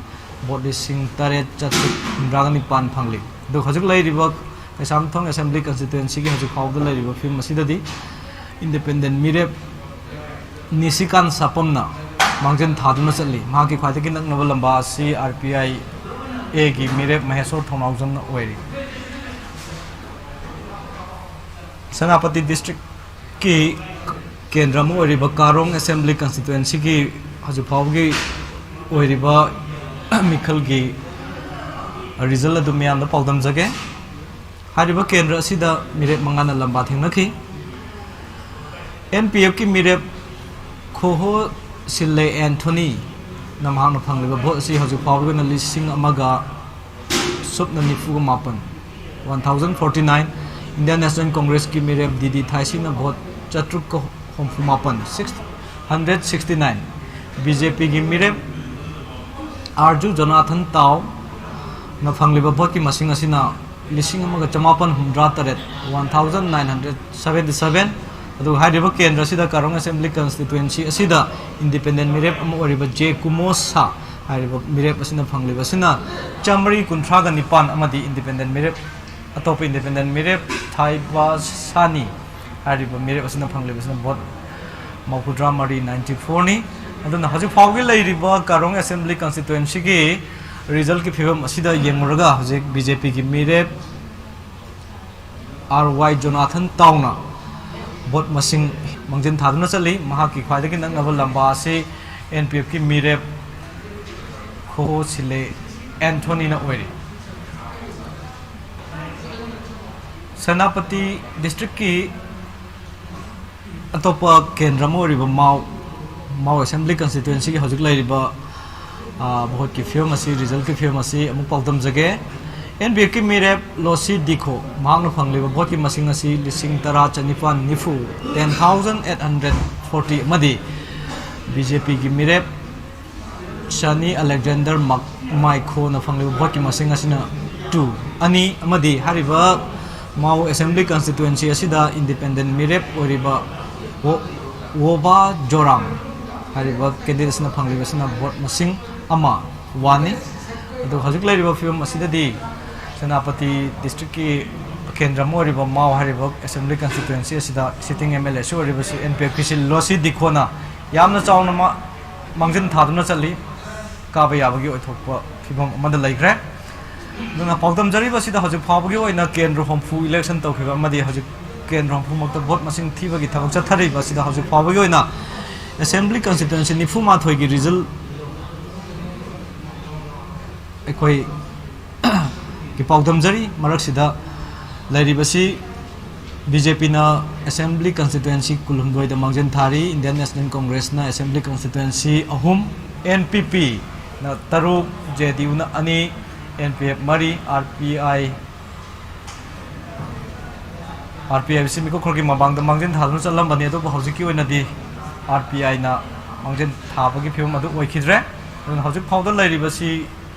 ꯚꯣꯠ ꯂꯤꯁꯤꯡ ꯇꯔꯦꯠ ꯆꯥꯇ꯭ꯔꯨꯛ ꯍꯨꯝꯗ꯭ꯔꯥꯒ ꯅꯤꯄꯥꯟ ꯐꯪꯂꯤ꯫ ꯑꯗꯨ ꯍꯧꯖꯤꯛ ꯂꯩꯔꯤꯕ ꯀꯩꯁꯥꯝꯊꯣꯡ ꯑꯦꯁꯦꯝꯕ꯭ꯂꯤ ꯀꯟꯁꯇꯤꯇ꯭ꯋꯦꯟꯁꯤꯒꯤ ꯍꯧꯖꯤꯛ ꯐꯥꯎꯕꯗ ꯂꯩꯔꯤꯕ ꯐꯤꯕꯝ ꯑꯁꯤꯗꯗꯤ ꯏꯟꯗꯤꯄꯦꯟꯗꯦꯟ ꯃꯤꯔꯦꯞ ꯅꯤꯁꯤꯀꯥꯟ ꯁꯥꯄꯝꯅ ꯃꯥꯡꯖꯤꯟ ꯊꯥꯗꯨꯅ ꯆꯠꯂꯤ꯫ ꯃꯍꯥꯛꯀꯤ ꯈ꯭ꯋꯥꯏꯗꯒꯤ ꯅꯛꯅꯕ ꯂꯝꯕꯥ ꯑꯁꯤ ꯑꯥꯔ ꯄꯤ ꯑꯥꯏ ꯑꯦꯒꯤ ꯃꯤꯔꯦꯞ ꯃꯍꯦꯁꯣꯔ ꯊꯧꯅꯥꯎꯖꯝꯅ ꯑꯣꯏꯔꯤ꯫ ꯁꯦꯅꯥꯄꯇꯤ ꯗꯤꯁꯇ꯭ꯔꯤꯛꯀꯤ ꯀꯦꯟꯗ꯭ꯔ ꯑꯃ ꯑꯣꯏꯔꯤꯕ ꯀꯥꯔꯣꯡ ꯑꯦꯁꯦꯝꯕ꯭ꯂꯤ ꯀꯟꯁꯇꯤꯇ꯭ꯋꯦꯟꯁꯤꯒꯤ ꯍꯧꯖꯤꯛ ꯐꯥꯎꯕꯒꯤ ꯑꯣꯏꯔꯤꯕ ꯃꯤꯈꯜꯒꯤ ꯔꯤꯖꯜ ꯑꯗꯨ ꯃꯤꯌꯥꯝꯗ ꯄꯥꯎꯗꯝꯖꯒꯦ꯫ ꯍꯥꯏꯔꯤꯕ ꯀꯦꯟꯗ꯭ꯔ ꯑꯁꯤꯗ ꯃꯤꯔꯦꯞ ꯃꯉꯥꯅ ꯂꯝꯕꯥ ꯊꯦꯡꯅꯈꯤ꯫ ꯑꯦꯟ ꯄꯤ ꯑꯦꯐꯀꯤ ꯃꯤꯔꯦꯞ ꯈꯣꯍꯣ ꯁꯤꯜꯂꯦ ꯑꯦꯟꯊꯣꯅꯤꯅ ꯃꯍꯥꯛꯅ ꯐꯪꯂꯤꯕ ꯚꯣꯠ ꯑꯁꯤ ꯍꯧꯖꯤꯛ ꯐꯥꯎꯕꯒꯤ ꯑꯣꯏꯅ ꯂꯤꯁꯤꯡ ꯑꯃꯒ ꯁꯨꯞꯅ ꯅꯤꯐꯨꯒ ꯃꯥꯄꯟ, one thousand forty nine꯫ Indian National ꯀꯣꯡꯒ꯭ꯔꯦꯁꯀꯤ ꯃꯤꯔꯦꯞ ꯗꯤ ꯗꯤ ꯊꯥꯏꯁꯤꯅ ꯚꯣꯠ ꯆꯥꯇ꯭ꯔꯨꯛꯀ ꯍꯨꯝꯐꯨ ꯃꯥꯄꯟ, six hundred sixty nine꯫ B J ꯄꯤꯒꯤ ꯃꯤꯔꯦꯞ ꯑꯥꯔꯖꯨ ꯖꯣꯅꯥꯊꯟ ꯇꯥꯎꯅ ꯐꯪꯂꯤꯕ ꯚꯣꯠꯀꯤ ꯃꯁꯤꯡ ꯑꯁꯤꯅ ꯂꯤꯁꯤꯡ ꯑꯃꯒ ꯆꯃꯥꯄꯟ ꯍꯨꯝꯗ꯭ꯔꯥ ꯇꯔꯦꯠ, one thousand nine hundred seventy seven꯫ ꯑꯗꯨꯒ ꯍꯥꯏꯔꯤꯕ ꯀꯦꯟꯗ꯭ꯔ ꯑꯁꯤꯗ, ꯀꯥꯔꯣꯡ ꯑꯦꯁꯦꯝꯕ꯭ꯂꯤ ꯀꯟꯁꯇꯤꯇ꯭ꯋꯦꯟꯁꯤ ꯑꯁꯤꯗ ꯏꯟꯗꯤꯄꯦꯟꯗꯦꯟ ꯃꯤꯔꯦꯞ ꯑꯃ ꯑꯣꯏꯔꯤꯕ ꯖꯦ ꯀꯨꯃꯣ ꯁꯥ ꯍꯥꯏꯔꯤꯕ ꯃꯤꯔꯦꯞ ꯑꯁꯤꯅ ꯐꯪꯂꯤꯕꯁꯤꯅ ꯆꯥꯃꯔꯤ ꯀꯨꯟꯊ꯭ꯔꯥꯒ ꯅꯤꯄꯥꯟ ꯑꯃꯗꯤ ꯏꯟꯗꯤꯄꯦꯟꯗꯦꯟ ꯃꯤꯔꯦꯞ, ꯑꯇꯣꯞꯄ ꯏꯟꯗꯤꯄꯦꯟꯗꯦꯟ ꯃꯤꯔꯦꯞ ꯊꯥꯏꯕ ꯁꯥꯅꯤ ꯍꯥꯏꯔꯤꯕ ꯃꯤꯔꯦꯞ ꯑꯁꯤꯅ ꯐꯪꯂꯤꯕꯁꯤꯅ ꯚꯣꯠ ꯃꯧꯐꯨꯇꯔꯥ ꯃꯔꯤ, ninety four ꯅꯤ꯫ ꯑꯗꯨꯅ ꯍꯧꯖꯤꯛ ꯐꯥꯎꯒꯤ ꯂꯩꯔꯤꯕ ꯀꯥꯔꯣꯡ ꯑꯦꯁꯦꯝꯕ꯭ꯂꯤ ꯀꯟꯁꯇꯤꯇ꯭ꯋꯦꯟꯁꯤꯒꯤ ꯔꯤꯖꯜꯀꯤ ꯐꯤꯕꯝ ꯑꯁꯤꯗ ꯌꯦꯡꯂꯨꯔꯒ, ꯍꯧꯖꯤꯛ ꯕꯤ ꯖꯦ ꯄꯤꯒꯤ ꯃꯤꯔꯦꯞ ꯑꯥꯔ ꯋꯥꯏ ꯖꯣꯅꯥꯊꯟ ꯇꯥꯎꯅ ꯚꯣꯠ ꯃꯁꯤꯡ ꯃꯥꯡꯖꯤꯟ ꯊꯥꯗꯨꯅ ꯆꯠꯂꯤ꯫ ꯃꯍꯥꯛꯀꯤ ꯈ꯭ꯋꯥꯏꯗꯒꯤ ꯅꯛꯅꯕ ꯂꯝꯕꯥ ꯑꯁꯤ ꯑꯦꯟ ꯄꯤ ꯑꯦꯐꯀꯤ ꯃꯤꯔꯦꯞ ꯈꯣꯍꯣ ꯁꯤꯜꯂꯦ ꯑꯦꯟꯊꯣꯅꯤꯅ ꯑꯣꯏꯔꯤ꯫ ꯁꯦꯅꯥꯄꯇꯤ ꯗꯤꯁꯇ꯭ꯔꯤꯛꯀꯤ ꯑꯇꯣꯞꯄ ꯀꯦꯟꯗ꯭ꯔ ꯑꯃ ꯑꯣꯏꯔꯤꯕ ꯃꯥꯎ, ꯃꯥꯎ ꯑꯦꯁꯦꯝꯕ꯭ꯂꯤ ꯀꯟꯁꯇꯤꯇ꯭ꯋꯦꯟꯁꯤꯒꯤ ꯍꯧꯖꯤꯛ ꯂꯩꯔꯤꯕ, ꯑ, ꯚꯣꯠꯀꯤ ꯐꯤꯕꯝ ꯑꯁꯤ, ꯔꯤꯖꯜꯀꯤ ꯐꯤꯕꯝ ꯑꯁꯤ ꯑꯃꯨꯛ ꯄꯥꯎꯗꯝꯖꯒꯦ꯫ ꯑꯦꯟ ꯄꯤ ꯑꯦꯐꯀꯤ ꯃꯤꯔꯦꯞ ꯂꯣꯁꯤ ꯗꯤꯈꯣ, ꯃꯍꯥꯛꯅ ꯐꯪꯂꯤꯕ ꯚꯣꯠꯀꯤ ꯃꯁꯤꯡ ꯑꯁꯤ ꯂꯤꯁꯤꯡ ꯇꯔꯥ ꯆꯅꯤꯄꯥꯟ ꯅꯤꯐꯨ, ten thousand eight hundred forty, ꯑꯃꯗꯤ ꯕꯤ ꯖꯦ ꯄꯤꯒꯤ ꯃꯤꯔꯦꯞ ꯁꯅꯤ ꯑꯂꯦꯛꯖꯦꯟꯗꯔ ꯃꯥꯏꯈꯣꯅ ꯐꯪꯂꯤꯕ ꯚꯣꯠꯀꯤ ꯃꯁꯤꯡ ꯑꯁꯤꯅ two, ꯑꯅꯤ, ꯑꯃꯗꯤ ꯍꯥꯏꯔꯤꯕ ꯃꯥꯎ ꯑꯦꯁꯦꯝꯕ꯭ꯂꯤ ꯀꯟꯁꯇꯤꯇ꯭ꯋꯦꯟꯁꯤ ꯑꯁꯤꯗ ꯏꯟꯗꯤꯄꯦꯟꯗꯦꯟ ꯃꯤꯔꯦꯞ ꯑꯣꯏꯔꯤꯕ ꯋꯣ-, ꯋꯣꯕꯥ ꯖꯣꯔꯥꯝ ꯍꯥꯏꯔꯤꯕ ꯀꯦꯟꯗꯤꯗꯦꯠꯁꯤꯅ ꯐꯪꯂꯤꯕꯁꯤꯅ ꯚꯣꯠ ꯃꯁꯤꯡ ꯑꯃ, one ꯅꯤ꯫ ꯑꯗꯨ ꯍꯧꯖꯤꯛ ꯂꯩꯔꯤꯕ ꯐꯤꯕꯝ ꯑꯁꯤꯗꯗꯤ ꯁꯦꯅꯥꯄꯇꯤ ꯗꯤꯁꯇ꯭ꯔꯤꯛꯀꯤ ꯀꯦꯟꯗ꯭ꯔ ꯑꯃ ꯑꯣꯏꯔꯤꯕ ꯃꯥꯎ ꯍꯥꯏꯔꯤꯕ ꯑꯦꯁꯦꯝꯕ꯭ꯂꯤ ꯀꯟꯁꯇꯤꯇ꯭ꯋꯦꯟꯁꯤ ꯑꯁꯤꯗ ꯁꯤꯇꯤꯡ ꯑꯦꯝ ꯑꯦꯜ ꯑꯦꯁꯨ ꯑꯣꯏꯔꯤꯕꯁꯤ ꯑꯦꯟ ꯄꯤ ꯑꯦꯐꯀꯤꯁꯤ ꯂꯣꯁꯤ ꯗꯤꯈꯣꯅ ꯌꯥꯝꯅ ꯆꯥꯎꯅ ꯃꯥ-, ꯃꯥꯡꯖꯤꯟ ꯊꯥꯗꯨꯅ ꯆꯠꯂꯤ꯫ ꯀꯥꯕ ꯌꯥꯕꯒꯤ ꯑꯣꯏꯊꯣꯛꯄ ꯐꯤꯕꯝ ꯑꯃꯗ ꯂꯩꯈ꯭ꯔꯦ꯫ ꯑꯗꯨꯅ ꯄꯥꯎꯗꯝꯖꯔꯤꯕꯁꯤꯗ ꯍꯧꯖꯤꯛ ꯐꯥꯎꯕꯒꯤ ꯑꯣꯏꯅ ꯀꯦꯟꯗ꯭ꯔ ꯍꯨꯝꯐꯨ election ꯇꯧꯈꯤꯕ ꯑꯃꯗꯤ ꯍꯧꯖꯤꯛ ꯀꯦꯟꯗ꯭ꯔ ꯍꯨꯝꯐꯨꯃꯛꯇ vote ꯃꯁꯤꯡ ꯊꯤꯕꯒꯤ ꯊꯕꯛ ꯆꯠꯊꯔꯤꯕ ꯑꯁꯤꯗ ꯍꯧꯖꯤꯛ ꯐꯥꯎꯕꯒꯤ ꯑꯣꯏꯅ assembly constituency ꯅꯤꯐꯨ ꯃꯥꯊꯣꯏꯒꯤ result ꯑꯩꯈꯣꯏ ꯒꯤ ꯄꯥꯎꯗꯝꯖꯔꯤ꯫ ꯃꯔꯛꯁꯤꯗ ꯂꯩꯔꯤꯕꯁꯤ BJPꯅ assembly constituency ꯀꯨꯟꯍꯨꯝꯗꯣꯏꯗ ꯃꯥꯡꯖꯤꯟ ꯊꯥꯔꯤ, Indian National Congressꯅ assembly constituency ꯑꯍꯨꯝ, NPPꯅ ꯇꯔꯨꯛ, JDUꯅ ꯑꯅꯤ, NPF ꯃꯔꯤ, RPI, RPI ꯁꯤ ꯃꯤꯀꯨꯞ ꯈꯔꯒꯤ ꯃꯃꯥꯡꯗ ꯃꯥꯡꯖꯤꯟ ꯊꯥꯗꯨꯅ ꯆꯠꯂꯝꯕꯅꯤ, ꯑꯗꯨꯕꯨ ꯍꯧꯖꯤꯛꯀꯤ ꯑꯣꯏꯅꯗꯤ RPIꯅ ꯃꯥꯡꯖꯤꯟ ꯊꯥꯕꯒꯤ ꯐꯤꯕꯝ ꯑꯗꯨ ꯑꯣꯏꯈꯤꯗ꯭ꯔꯦ꯫ ꯑꯗꯨꯅ ꯍꯧꯖꯤꯛ ꯐꯥꯎꯗ ꯂꯩꯔꯤꯕꯁꯤ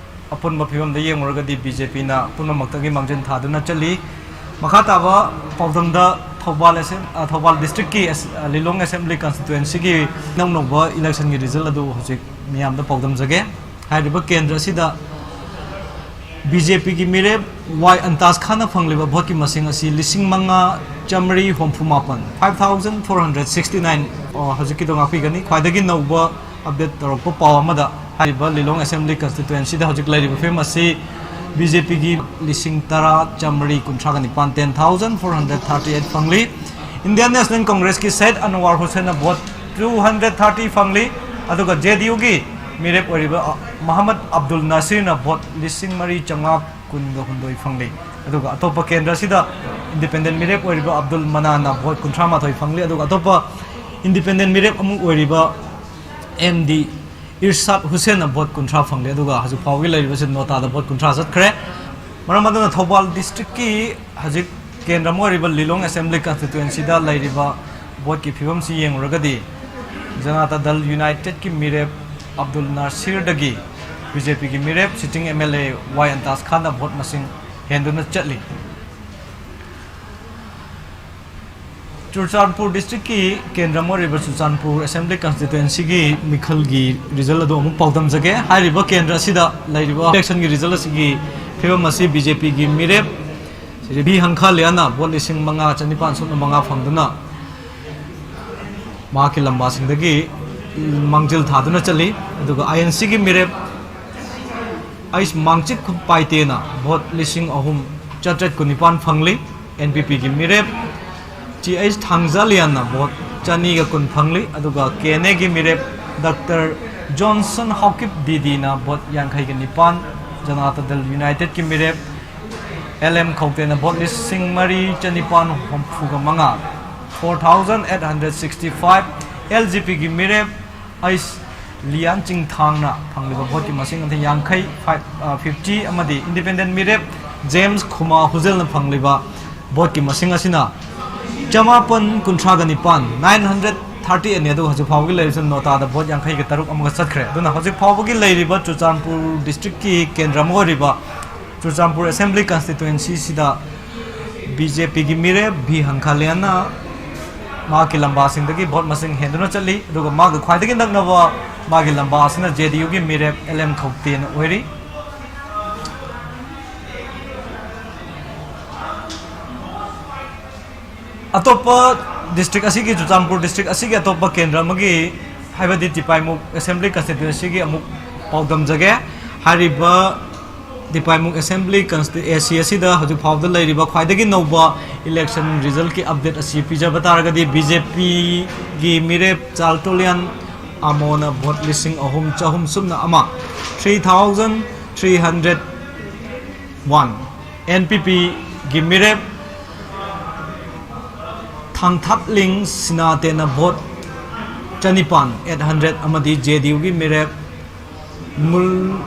ꯑꯄꯨꯟꯕ ꯐꯤꯕꯝꯗ ꯌꯦꯡꯂꯨꯔꯒꯗꯤ BJPꯅ ꯑꯄꯨꯟꯕꯃꯛꯇꯒꯤ ꯃꯥꯡꯖꯤꯟ ꯊꯥꯗꯨꯅ ꯆꯠꯂꯤ꯫ ꯃꯈꯥ ꯇꯥꯕ ꯄꯥꯎꯗꯝꯗ ꯊꯧꯕꯥꯜ ꯑꯦꯁꯦꯝ-, ꯑ, ꯊꯧꯕꯥꯜ districtꯀꯤ ꯑꯦꯁ-, ꯑ, ꯂꯤꯂꯣꯡ assembly constituencyꯒꯤ ꯏꯅꯧ ꯅꯧꯕ electionꯒꯤ result ꯑꯗꯨ ꯍꯧꯖꯤꯛ ꯃꯤꯌꯥꯝꯗ ꯄꯥꯎꯗꯝꯖꯒꯦ꯫ ꯍꯥꯏꯔꯤꯕ ꯀꯦꯟꯗ꯭ꯔ ꯑꯁꯤꯗ BJPꯒꯤ ꯃꯤꯔꯦꯞ ꯋꯥꯏ ꯑꯟꯇꯥꯖ ꯈꯥꯟꯅ ꯐꯪꯂꯤꯕ voteꯀꯤ ꯃꯁꯤꯡ ꯑꯁꯤ ꯂꯤꯁꯤꯡ ꯃꯉꯥ ꯆꯥꯃꯔꯤ ꯍꯨꯝꯐꯨ ꯃꯥꯄꯟ, five thousand four hundred sixty nine꯫ ꯑꯣ, ꯍꯧꯖꯤꯛꯀꯤꯗꯣ ꯉꯥꯛꯄꯤꯒꯅꯤ꯫ ꯈ꯭ꯋꯥꯏꯗꯒꯤ ꯅꯧꯕ update ꯇꯧꯔꯛꯄ ꯄꯥꯎ ꯑꯃꯗ, ꯍꯥꯏꯔꯤꯕ ꯂꯤꯂꯣꯡ assembly constituencyꯗ ꯍꯧꯖꯤꯛ ꯂꯩꯔꯤꯕ ꯐꯤꯕꯝ ꯑꯁꯤ BJPꯒꯤ ꯂꯤꯁꯤꯡ ꯇꯔꯥ ꯆꯥꯃꯔꯤ ꯀꯨꯟꯊ꯭ꯔꯥꯒ ꯅꯤꯄꯥꯟ, ten thousand four hundred thirty eight ꯐꯪꯂꯤ꯫ Indian National Congressꯀꯤ ꯁꯩꯗ ꯑꯟꯋꯥꯔ ꯍꯨꯁꯦꯟꯅ vote two hundred thirty ꯐꯪꯂꯤ꯫ ꯑꯗꯨꯒ JDUꯒꯤ ꯃꯤꯔꯦꯞ ꯑꯣꯏꯔꯤꯕ, ꯑ, ꯃꯍꯃꯗ ꯑꯕꯗꯨꯜ ꯅꯥꯁꯤꯔꯅ vote ꯂꯤꯁꯤꯡ ꯃꯔꯤ ꯆꯥꯃꯉꯥ ꯀꯨꯟꯒ ꯍꯨꯝꯗꯣꯏ ꯐꯪꯂꯤ꯫ ꯑꯗꯨꯒ ꯑꯇꯣꯞꯄ ꯀꯦꯟꯗ꯭ꯔ ꯑꯁꯤꯗ independent ꯃꯤꯔꯦꯞ ꯑꯣꯏꯔꯤꯕ ꯑꯕꯗꯨꯜ ꯃꯅꯥꯟꯅ vote ꯀꯨꯟꯊ꯭ꯔꯥ ꯃꯥꯊꯣꯏ ꯐꯪꯂꯤ꯫ ꯑꯗꯨꯒ ꯑꯇꯣꯞꯄ independent ꯃꯤꯔꯦꯞ ꯑꯃ ꯑꯣꯏꯔꯤꯕ MD ꯏꯔꯁꯥꯗ ꯍꯨꯁꯦꯟꯅ vote ꯀꯨꯟꯊ꯭ꯔꯥ ꯐꯪꯂꯤ꯫ ꯑꯗꯨꯒ ꯍꯧꯖꯤꯛ ꯐꯥꯎꯕꯒꯤ ꯂꯩꯔꯤꯕꯁꯤ ꯅꯣꯇꯥꯗ vote ꯀꯨꯟꯊ꯭ꯔꯥ ꯆꯠꯈ꯭ꯔꯦ꯫ ꯃꯔꯝ ꯑꯗꯨꯅ ꯊꯧꯕꯥꯜ districtꯀꯤ ꯍꯧꯖꯤꯛ ꯀꯦꯟꯗ꯭ꯔ ꯑꯃ ꯑꯣꯏꯔꯤꯕ ꯂꯤꯂꯣꯡ assembly constituencyꯗ ꯂꯩꯔꯤꯕ voteꯀꯤ ꯐꯤꯕꯝꯁꯤ ꯌꯦꯡꯂꯨꯔꯒꯗꯤ, ꯖꯅꯇꯥ ꯗꯜ Unitedꯀꯤ ꯃꯤꯔꯦꯞ ꯑꯕꯗꯨꯜ ꯅꯥꯁꯤꯔꯗꯒꯤ BJPꯒꯤ ꯃꯤꯔꯦꯞ sitting MLA ꯋꯥꯏ ꯑꯟꯇꯥꯖ ꯈꯥꯟꯅ vote ꯃꯁꯤꯡ ꯍꯦꯟꯗꯨꯅ ꯆꯠꯂꯤ꯫ ꯆꯨꯔꯆꯥꯟꯄꯨꯔ districtꯀꯤ ꯀꯦꯟꯗ꯭ꯔ ꯑꯃ ꯑꯣꯏꯔꯤꯕ ꯆꯨꯔꯆꯥꯟꯄꯨꯔ assembly constituencyꯒꯤ ꯃꯤꯈꯜꯒꯤ result ꯑꯗꯨ ꯑꯃꯨꯛ ꯄꯥꯎꯗꯝꯖꯒꯦ꯫ ꯍꯥꯏꯔꯤꯕ ꯀꯦꯟꯗ꯭ꯔ ꯑꯁꯤꯗ ꯂꯩꯔꯤꯕ electionꯒꯤ result ꯑꯁꯤꯒꯤ ꯐꯤꯕꯝ ꯑꯁꯤ BJPꯒꯤ ꯃꯤꯔꯦꯞ ꯁ꯭ꯔꯤ ꯕꯤ ꯍꯪꯈꯥꯂꯤꯌꯥꯅ vote ꯂꯤꯁꯤꯡ ꯃꯉꯥ ꯆꯅꯤꯄꯥꯟ ꯁꯨꯞꯅ ꯃꯉꯥ ꯐꯪꯗꯨꯅ ꯃꯍꯥꯛꯀꯤ ꯂꯝꯕꯥꯁꯤꯡꯗꯒꯤ ꯃꯥꯡꯖꯤꯜ ꯊꯥꯗꯨꯅ ꯆꯠꯂꯤ꯫ ꯑꯗꯨꯒ ꯑꯥꯏ ꯑꯦꯟ ꯁꯤꯒꯤ ꯃꯤꯔꯦꯞ ꯑꯩꯁ ꯃꯥꯡꯆꯤꯛ ꯈꯨꯠꯄꯥꯏꯇꯦꯅ ꯚꯣꯠ ꯂꯤꯁꯤꯡ ꯑꯍꯨꯝ ꯆꯥꯇ꯭ꯔꯦꯠ ꯀꯨꯟꯅꯤꯄꯥꯟ ꯐꯪꯂꯤ꯫ ꯑꯦꯟ ꯄꯤ ꯄꯤꯒꯤ ꯃꯤꯔꯦꯞ ꯇꯤ ꯑꯩꯁ ꯊꯥꯡꯖꯥꯂꯤꯌꯥꯟꯅ ꯚꯣꯠ ꯆꯅꯤꯒ ꯀꯨꯟ ꯐꯪꯂꯤ꯫ ꯑꯗꯨꯒ ꯀꯦ ꯑꯦꯟ ꯑꯦꯒꯤ ꯃꯤꯔꯦꯞ ꯗꯥꯛꯇꯔ ꯖꯣꯟꯁꯟ ꯍꯥꯎꯀꯤꯞ ꯗꯤ ꯗꯤꯅ ꯚꯣꯠ ꯌꯥꯡꯈꯩꯒ ꯅꯤꯄꯥꯟ, ꯖꯅꯇꯥ ꯗꯜ ꯌꯨꯅꯥꯏꯇꯦꯗꯀꯤ ꯃꯤꯔꯦꯞ ꯑꯦꯜ ꯑꯦꯝ ꯈꯧꯇꯦꯅ ꯚꯣꯠ ꯂꯤꯁꯤꯡ ꯃꯔꯤ ꯆꯅꯤꯄꯥꯟ ꯍꯨꯝꯐꯨꯒ ꯃꯉꯥ, four thousand eight hundred sixty five, L J ꯄꯤꯒꯤ ꯃꯤꯔꯦꯞ ꯑꯩꯁ ꯂꯤꯌꯥꯟ ꯆꯤꯡꯊꯥꯡꯅ ꯐꯪꯂꯤꯕ ꯚꯣꯠꯀꯤ ꯃꯁꯤꯡ ꯑꯗꯨ ꯌꯥꯡꯈꯩ, five, ꯑ, fifty, ꯑꯃꯗꯤ ꯏꯟꯗꯤꯄꯦꯟꯗꯦꯟ ꯃꯤꯔꯦꯞ ꯖꯦꯝꯁ ꯈꯨꯃꯥ ꯍꯨꯖꯦꯜꯅ ꯐꯪꯂꯤꯕ ꯚꯣꯠꯀꯤ ꯃꯁꯤꯡ ꯑꯁꯤꯅ ꯆꯃꯥꯄꯟ ꯀꯨꯟꯊ꯭ꯔꯥꯒ ꯅꯤꯄꯥꯟ, nine hundred thirty eight ꯅꯤ꯫ ꯑꯗꯨꯒ ꯍꯧꯖꯤꯛ ꯐꯥꯎꯕꯒꯤ ꯂꯩꯔꯤꯕ ꯅꯣꯇꯥꯗ ꯚꯣꯠ ꯌꯥꯡꯈꯩꯒ ꯇꯔꯨꯛ ꯑꯃꯒ ꯆꯠꯈ꯭ꯔꯦ꯫ ꯑꯗꯨꯅ ꯍꯧꯖꯤꯛ ꯐꯥꯎꯕꯒꯤ ꯂꯩꯔꯤꯕ ꯆꯨꯔꯆꯥꯟꯄꯨꯔ ꯗꯤꯁꯇ꯭ꯔꯤꯛꯀꯤ ꯀꯦꯟꯗ꯭ꯔ ꯑꯃ ꯑꯣꯏꯔꯤꯕ ꯆꯨꯔꯆꯥꯟꯄꯨꯔ ꯑꯦꯁꯦꯝꯕ꯭ꯂꯤ ꯀꯟꯁꯇꯤꯇ꯭ꯋꯦꯟꯁꯤꯁꯤꯗ ꯕꯤ ꯖꯦ ꯄꯤꯒꯤ ꯃꯤꯔꯦꯞ ꯚꯤ ꯍꯪꯈꯥꯂꯤꯌꯥꯟꯅ ꯃꯍꯥꯛꯀꯤ ꯂꯝꯕꯥꯁꯤꯡꯗꯒꯤ ꯚꯣꯠ ꯃꯁꯤꯡ ꯍꯦꯟꯗꯨꯅ ꯆꯠꯂꯤ꯫ ꯑꯗꯨꯒ ꯃꯥꯒ ꯈ꯭ꯋꯥꯏꯗꯒꯤ ꯅꯛꯅꯕ ꯃꯥꯒꯤ ꯂꯝꯕꯥ ꯑꯁꯤꯅ ꯖꯦ ꯗꯤ ꯌꯨꯒꯤ ꯃꯤꯔꯦꯞ ꯑꯦꯜ ꯑꯦꯝ ꯈꯧꯇꯦꯅ ꯑꯣꯏꯔꯤ꯫ ꯑꯇꯣꯞꯄ ꯗꯤꯁꯇ꯭ꯔꯤꯛ ꯑꯁꯤꯒꯤ, ꯆꯨꯔꯆꯥꯟꯄꯨꯔ ꯗꯤꯁꯇ꯭ꯔꯤꯛ ꯑꯁꯤꯒꯤ ꯑꯇꯣꯞꯄ ꯀꯦꯟꯗ꯭ꯔ ꯑꯃꯒꯤ, ꯍꯥꯏꯕꯗꯤ ꯇꯤꯄꯥꯏꯃꯨꯛ ꯑꯦꯁꯦꯝꯕ꯭ꯂꯤ ꯀꯟꯁꯇꯤꯇ꯭ꯋꯦꯟꯁꯤꯒꯤ ꯑꯃꯨꯛ ꯄꯥꯎꯗꯝꯖꯒꯦ꯫ ꯍꯥꯏꯔꯤꯕ ꯇꯤꯄꯥꯏꯃꯨꯛ ꯑꯦꯁꯦꯝꯕ꯭ꯂꯤ ꯀꯟꯁꯇꯤ-, ꯑꯦ ꯁꯤ ꯑꯁꯤꯗ ꯍꯧꯖꯤꯛ ꯐꯥꯎꯕꯗ ꯂꯩꯔꯤꯕ ꯈ꯭ꯋꯥꯏꯗꯒꯤ ꯅꯧꯕ ꯏꯂꯦꯛꯁꯟ ꯔꯤꯖꯜꯠꯀꯤ ꯑꯞꯗꯦꯠ ꯑꯁꯤ ꯄꯤꯖꯕ ꯇꯥꯔꯒꯗꯤ, ꯕꯤ ꯖꯦ ꯄꯤꯒꯤ ꯃꯤꯔꯦꯞ ꯆꯥꯜꯇꯣꯂꯤꯌꯥꯟ ꯑꯃꯣꯅ ꯚꯣꯠ ꯂꯤꯁꯤꯡ ꯑꯍꯨꯝ ꯆꯍꯨꯝ ꯁꯨꯞꯅ ꯑꯃ, three thousand three hundred one, and P ꯄꯤꯒꯤ ꯃꯤꯔꯦꯞ ꯊꯥꯡꯊꯥꯞꯂꯤꯡ ꯁꯤꯅꯥꯇꯦꯅ ꯚꯣꯠ ꯆꯅꯤꯄꯥꯟ, eight hundred, ꯑꯃꯗꯤ ꯖꯦ ꯗꯤ ꯌꯨꯒꯤ ꯃꯤꯔꯦꯞ ꯃꯨꯜ-,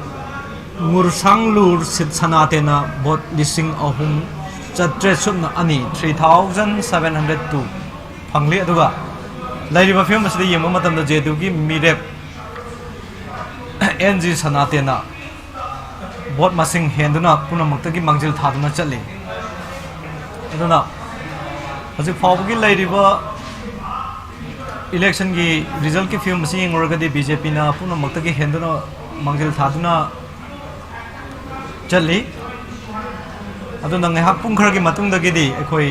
ꯉꯨꯔꯁꯥꯡꯂꯨꯔ ꯁꯤꯠ ꯁꯅꯥꯇꯦꯅ ꯚꯣꯠ ꯂꯤꯁꯤꯡ ꯑꯍꯨꯝ ꯆꯥꯇ꯭ꯔꯦꯠ ꯁꯨꯞꯅ ꯑꯅꯤ, three thousand seven hundred two, ꯐꯪꯂꯤ꯫ ꯑꯗꯨꯒ ꯂꯩꯔꯤꯕ ꯐꯤꯕꯝ ꯑꯁꯤꯗ ꯌꯦꯡꯕ ꯃꯇꯝꯗ ꯖꯦ ꯗꯤ ꯌꯨꯒꯤ ꯃꯤꯔꯦꯞ ꯑꯦꯟ ꯖꯤ ꯁꯅꯥꯇꯦꯅ ꯚꯣꯠ ꯃꯁꯤꯡ ꯍꯦꯟꯗꯨꯅ ꯄꯨꯝꯅꯃꯛꯇꯒꯤ ꯃꯥꯡꯖꯤꯜ ꯊꯥꯗꯨꯅ ꯆꯠꯂꯤ꯫ ꯑꯗꯨꯅ ꯍꯧꯖꯤꯛ ꯐꯥꯎꯕꯒꯤ ꯂꯩꯔꯤꯕ ꯏꯂꯦꯛꯁꯟꯒꯤ ꯔꯤꯖꯜꯠꯀꯤ ꯐꯤꯕꯝ ꯑꯁꯤ ꯌꯦꯡꯂꯨꯔꯒꯗꯤ ꯕꯤ ꯖꯦ ꯄꯤꯅ ꯄꯨꯝꯅꯃꯛꯇꯒꯤ ꯍꯦꯟꯗꯨꯅ ꯃꯥꯡꯖꯤꯜ ꯊꯥꯗꯨꯅ ꯆꯠꯂꯤ꯫ ꯑꯗꯨꯅ ꯉꯥꯏꯍꯥꯛ ꯄꯨꯡ ꯈꯔꯒꯤ ꯃꯇꯨꯡꯗꯒꯤꯗꯤ ꯑꯩꯈꯣꯏ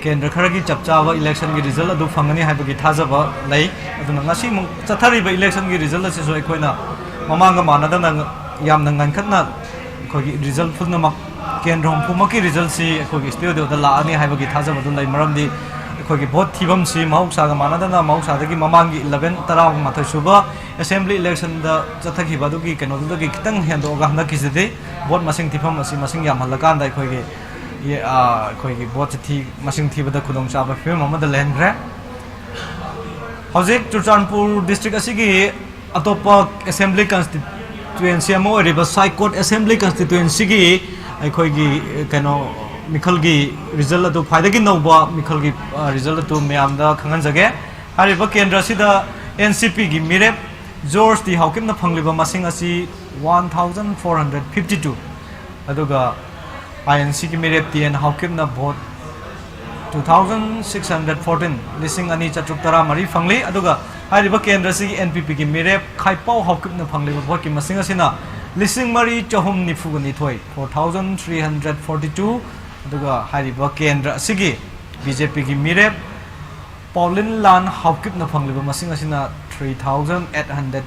ꯀꯦꯟꯗ꯭ꯔ ꯈꯔꯒꯤ ꯆꯞ ꯆꯥꯕ election ꯒꯤ result ꯑꯗꯨ ꯐꯪꯒꯅꯤ ꯍꯥꯏꯕꯒꯤ ꯊꯥꯖꯕ ꯂꯩ꯫ ꯑꯗꯨꯅ ꯉꯁꯤꯃꯨꯛ ꯆꯠꯊꯔꯤꯕ election ꯒꯤ result ꯑꯁꯤꯁꯨ ꯑꯩꯈꯣꯏꯅ ꯃꯃꯥꯡꯒ ꯃꯥꯟꯅꯗꯅ ꯌꯥꯝꯅ ꯉꯟꯈꯠꯅ ꯑꯩꯈꯣꯏꯒꯤ result ꯄꯨꯝꯅꯃꯛ, ꯀꯦꯟꯗ꯭ꯔ ꯍꯨꯝꯐꯨꯃꯛꯀꯤ result ꯁꯤ ꯑꯩꯈꯣꯏꯒꯤ studio ꯗ ꯂꯥꯛꯑꯅꯤ ꯍꯥꯏꯕꯒꯤ ꯊꯥꯖꯕꯗꯨ ꯂꯩ꯫ ꯃꯔꯝꯗꯤ ꯑꯩꯈꯣꯏꯒꯤ vote ꯊꯤꯐꯝꯁꯤ ꯃꯍꯧꯁꯥꯒ ꯃꯥꯟꯅꯗꯅ, ꯃꯍꯧꯁꯥꯗꯒꯤ ꯃꯃꯥꯡꯒꯤ eleven, ꯇꯔꯥꯃꯥꯊꯣꯏ ꯁꯨꯕ assembly election ꯗ ꯆꯠꯊꯈꯤꯕ ꯑꯗꯨꯒꯤ ꯀꯩꯅꯣꯗꯨꯗꯒꯤ ꯈꯤꯇꯪ ꯍꯦꯟꯗꯣꯛꯑꯒ ꯍꯟꯗꯛꯀꯤꯁꯤꯗꯤ vote ꯃꯁꯤꯡ ꯊꯤꯐꯝ ꯑꯁꯤ ꯃꯁꯤꯡ ꯌꯥꯝꯍꯜꯂꯀꯥꯟꯗ ꯑꯩꯈꯣꯏꯒꯤ, ꯌꯦ-, ꯑ, ꯑꯩꯈꯣꯏꯒꯤ vote ꯁꯤ ꯊꯤ-, ꯃꯁꯤꯡ ꯊꯤꯕꯗ ꯈꯨꯗꯣꯡꯆꯥꯕ ꯐꯤꯕꯝ ꯑꯃꯗ ꯂꯩꯍꯟꯈ꯭ꯔꯦ꯫ ꯍꯧꯖꯤꯛ ꯆꯨꯔꯆꯥꯟꯄꯨꯔ district ꯑꯁꯤꯒꯤ ꯑꯇꯣꯞꯄ assembly constituency ꯑꯃ ꯑꯣꯏꯔꯤꯕ ꯁꯥꯏꯀꯣꯠ assembly constituency ꯒꯤ ꯑꯩꯈꯣꯏꯒꯤ, ꯑ, ꯀꯩꯅꯣ, ꯃꯤꯈꯜꯒꯤ result ꯑꯗꯨ, ꯈ꯭ꯋꯥꯏꯗꯒꯤ ꯅꯧꯕ ꯃꯤꯈꯜꯒꯤ, ꯑ, result ꯑꯗꯨ ꯃꯌꯥꯝꯗ ꯈꯪꯍꯟꯖꯒꯦ꯫ ꯍꯥꯏꯔꯤꯕ ꯀꯦꯟꯗ꯭ꯔ ꯑꯁꯤꯗ N C P ꯒꯤ ꯃꯤꯔꯦꯞ ꯖꯣꯔꯖ ꯇꯤ ꯍꯥꯎꯀꯤꯞꯅ ꯐꯪꯂꯤꯕ ꯃꯁꯤꯡ ꯑꯁꯤ one thousand four hundred fifty two, ꯑꯗꯨꯒ I N C ꯒꯤ ꯃꯤꯔꯦꯞ ꯇꯤ ꯑꯦꯟ ꯍꯥꯎꯀꯤꯞꯅ vote two thousand six hundred fourteen, ꯂꯤꯁꯤꯡ ꯑꯅꯤ ꯆꯥꯇ꯭ꯔꯨꯛ ꯇꯔꯥꯃꯔꯤ ꯐꯪꯂꯤ꯫ ꯑꯗꯨꯒ ꯍꯥꯏꯔꯤꯕ ꯀꯦꯟꯗ꯭ꯔ ꯑꯁꯤꯒꯤ N P P ꯒꯤ ꯃꯤꯔꯦꯞ ꯈꯥꯏꯄꯥꯎ ꯍꯥꯎꯀꯤꯞꯅ ꯐꯪꯂꯤꯕ vote ꯀꯤ ꯃꯁꯤꯡ ꯑꯁꯤꯅ ꯂꯤꯁꯤꯡ ꯃꯔꯤ ꯆꯍꯨꯝ ꯅꯤꯐꯨꯒ ꯅꯤꯊꯣꯏ, four thousand three hundred forty two꯫ ꯑꯗꯨꯒ ꯍꯥꯏꯔꯤꯕ ꯀꯦꯟꯗ꯭ꯔ ꯑꯁꯤꯒꯤ B J P ꯒꯤ ꯃꯤꯔꯦꯞ ꯄꯥꯎꯂꯤꯟ ꯂꯥꯟ ꯍꯥꯎꯀꯤꯞꯅ ꯐꯪꯂꯤꯕ ꯃꯁꯤꯡ ꯑꯁꯤꯅ three thousand eight hundred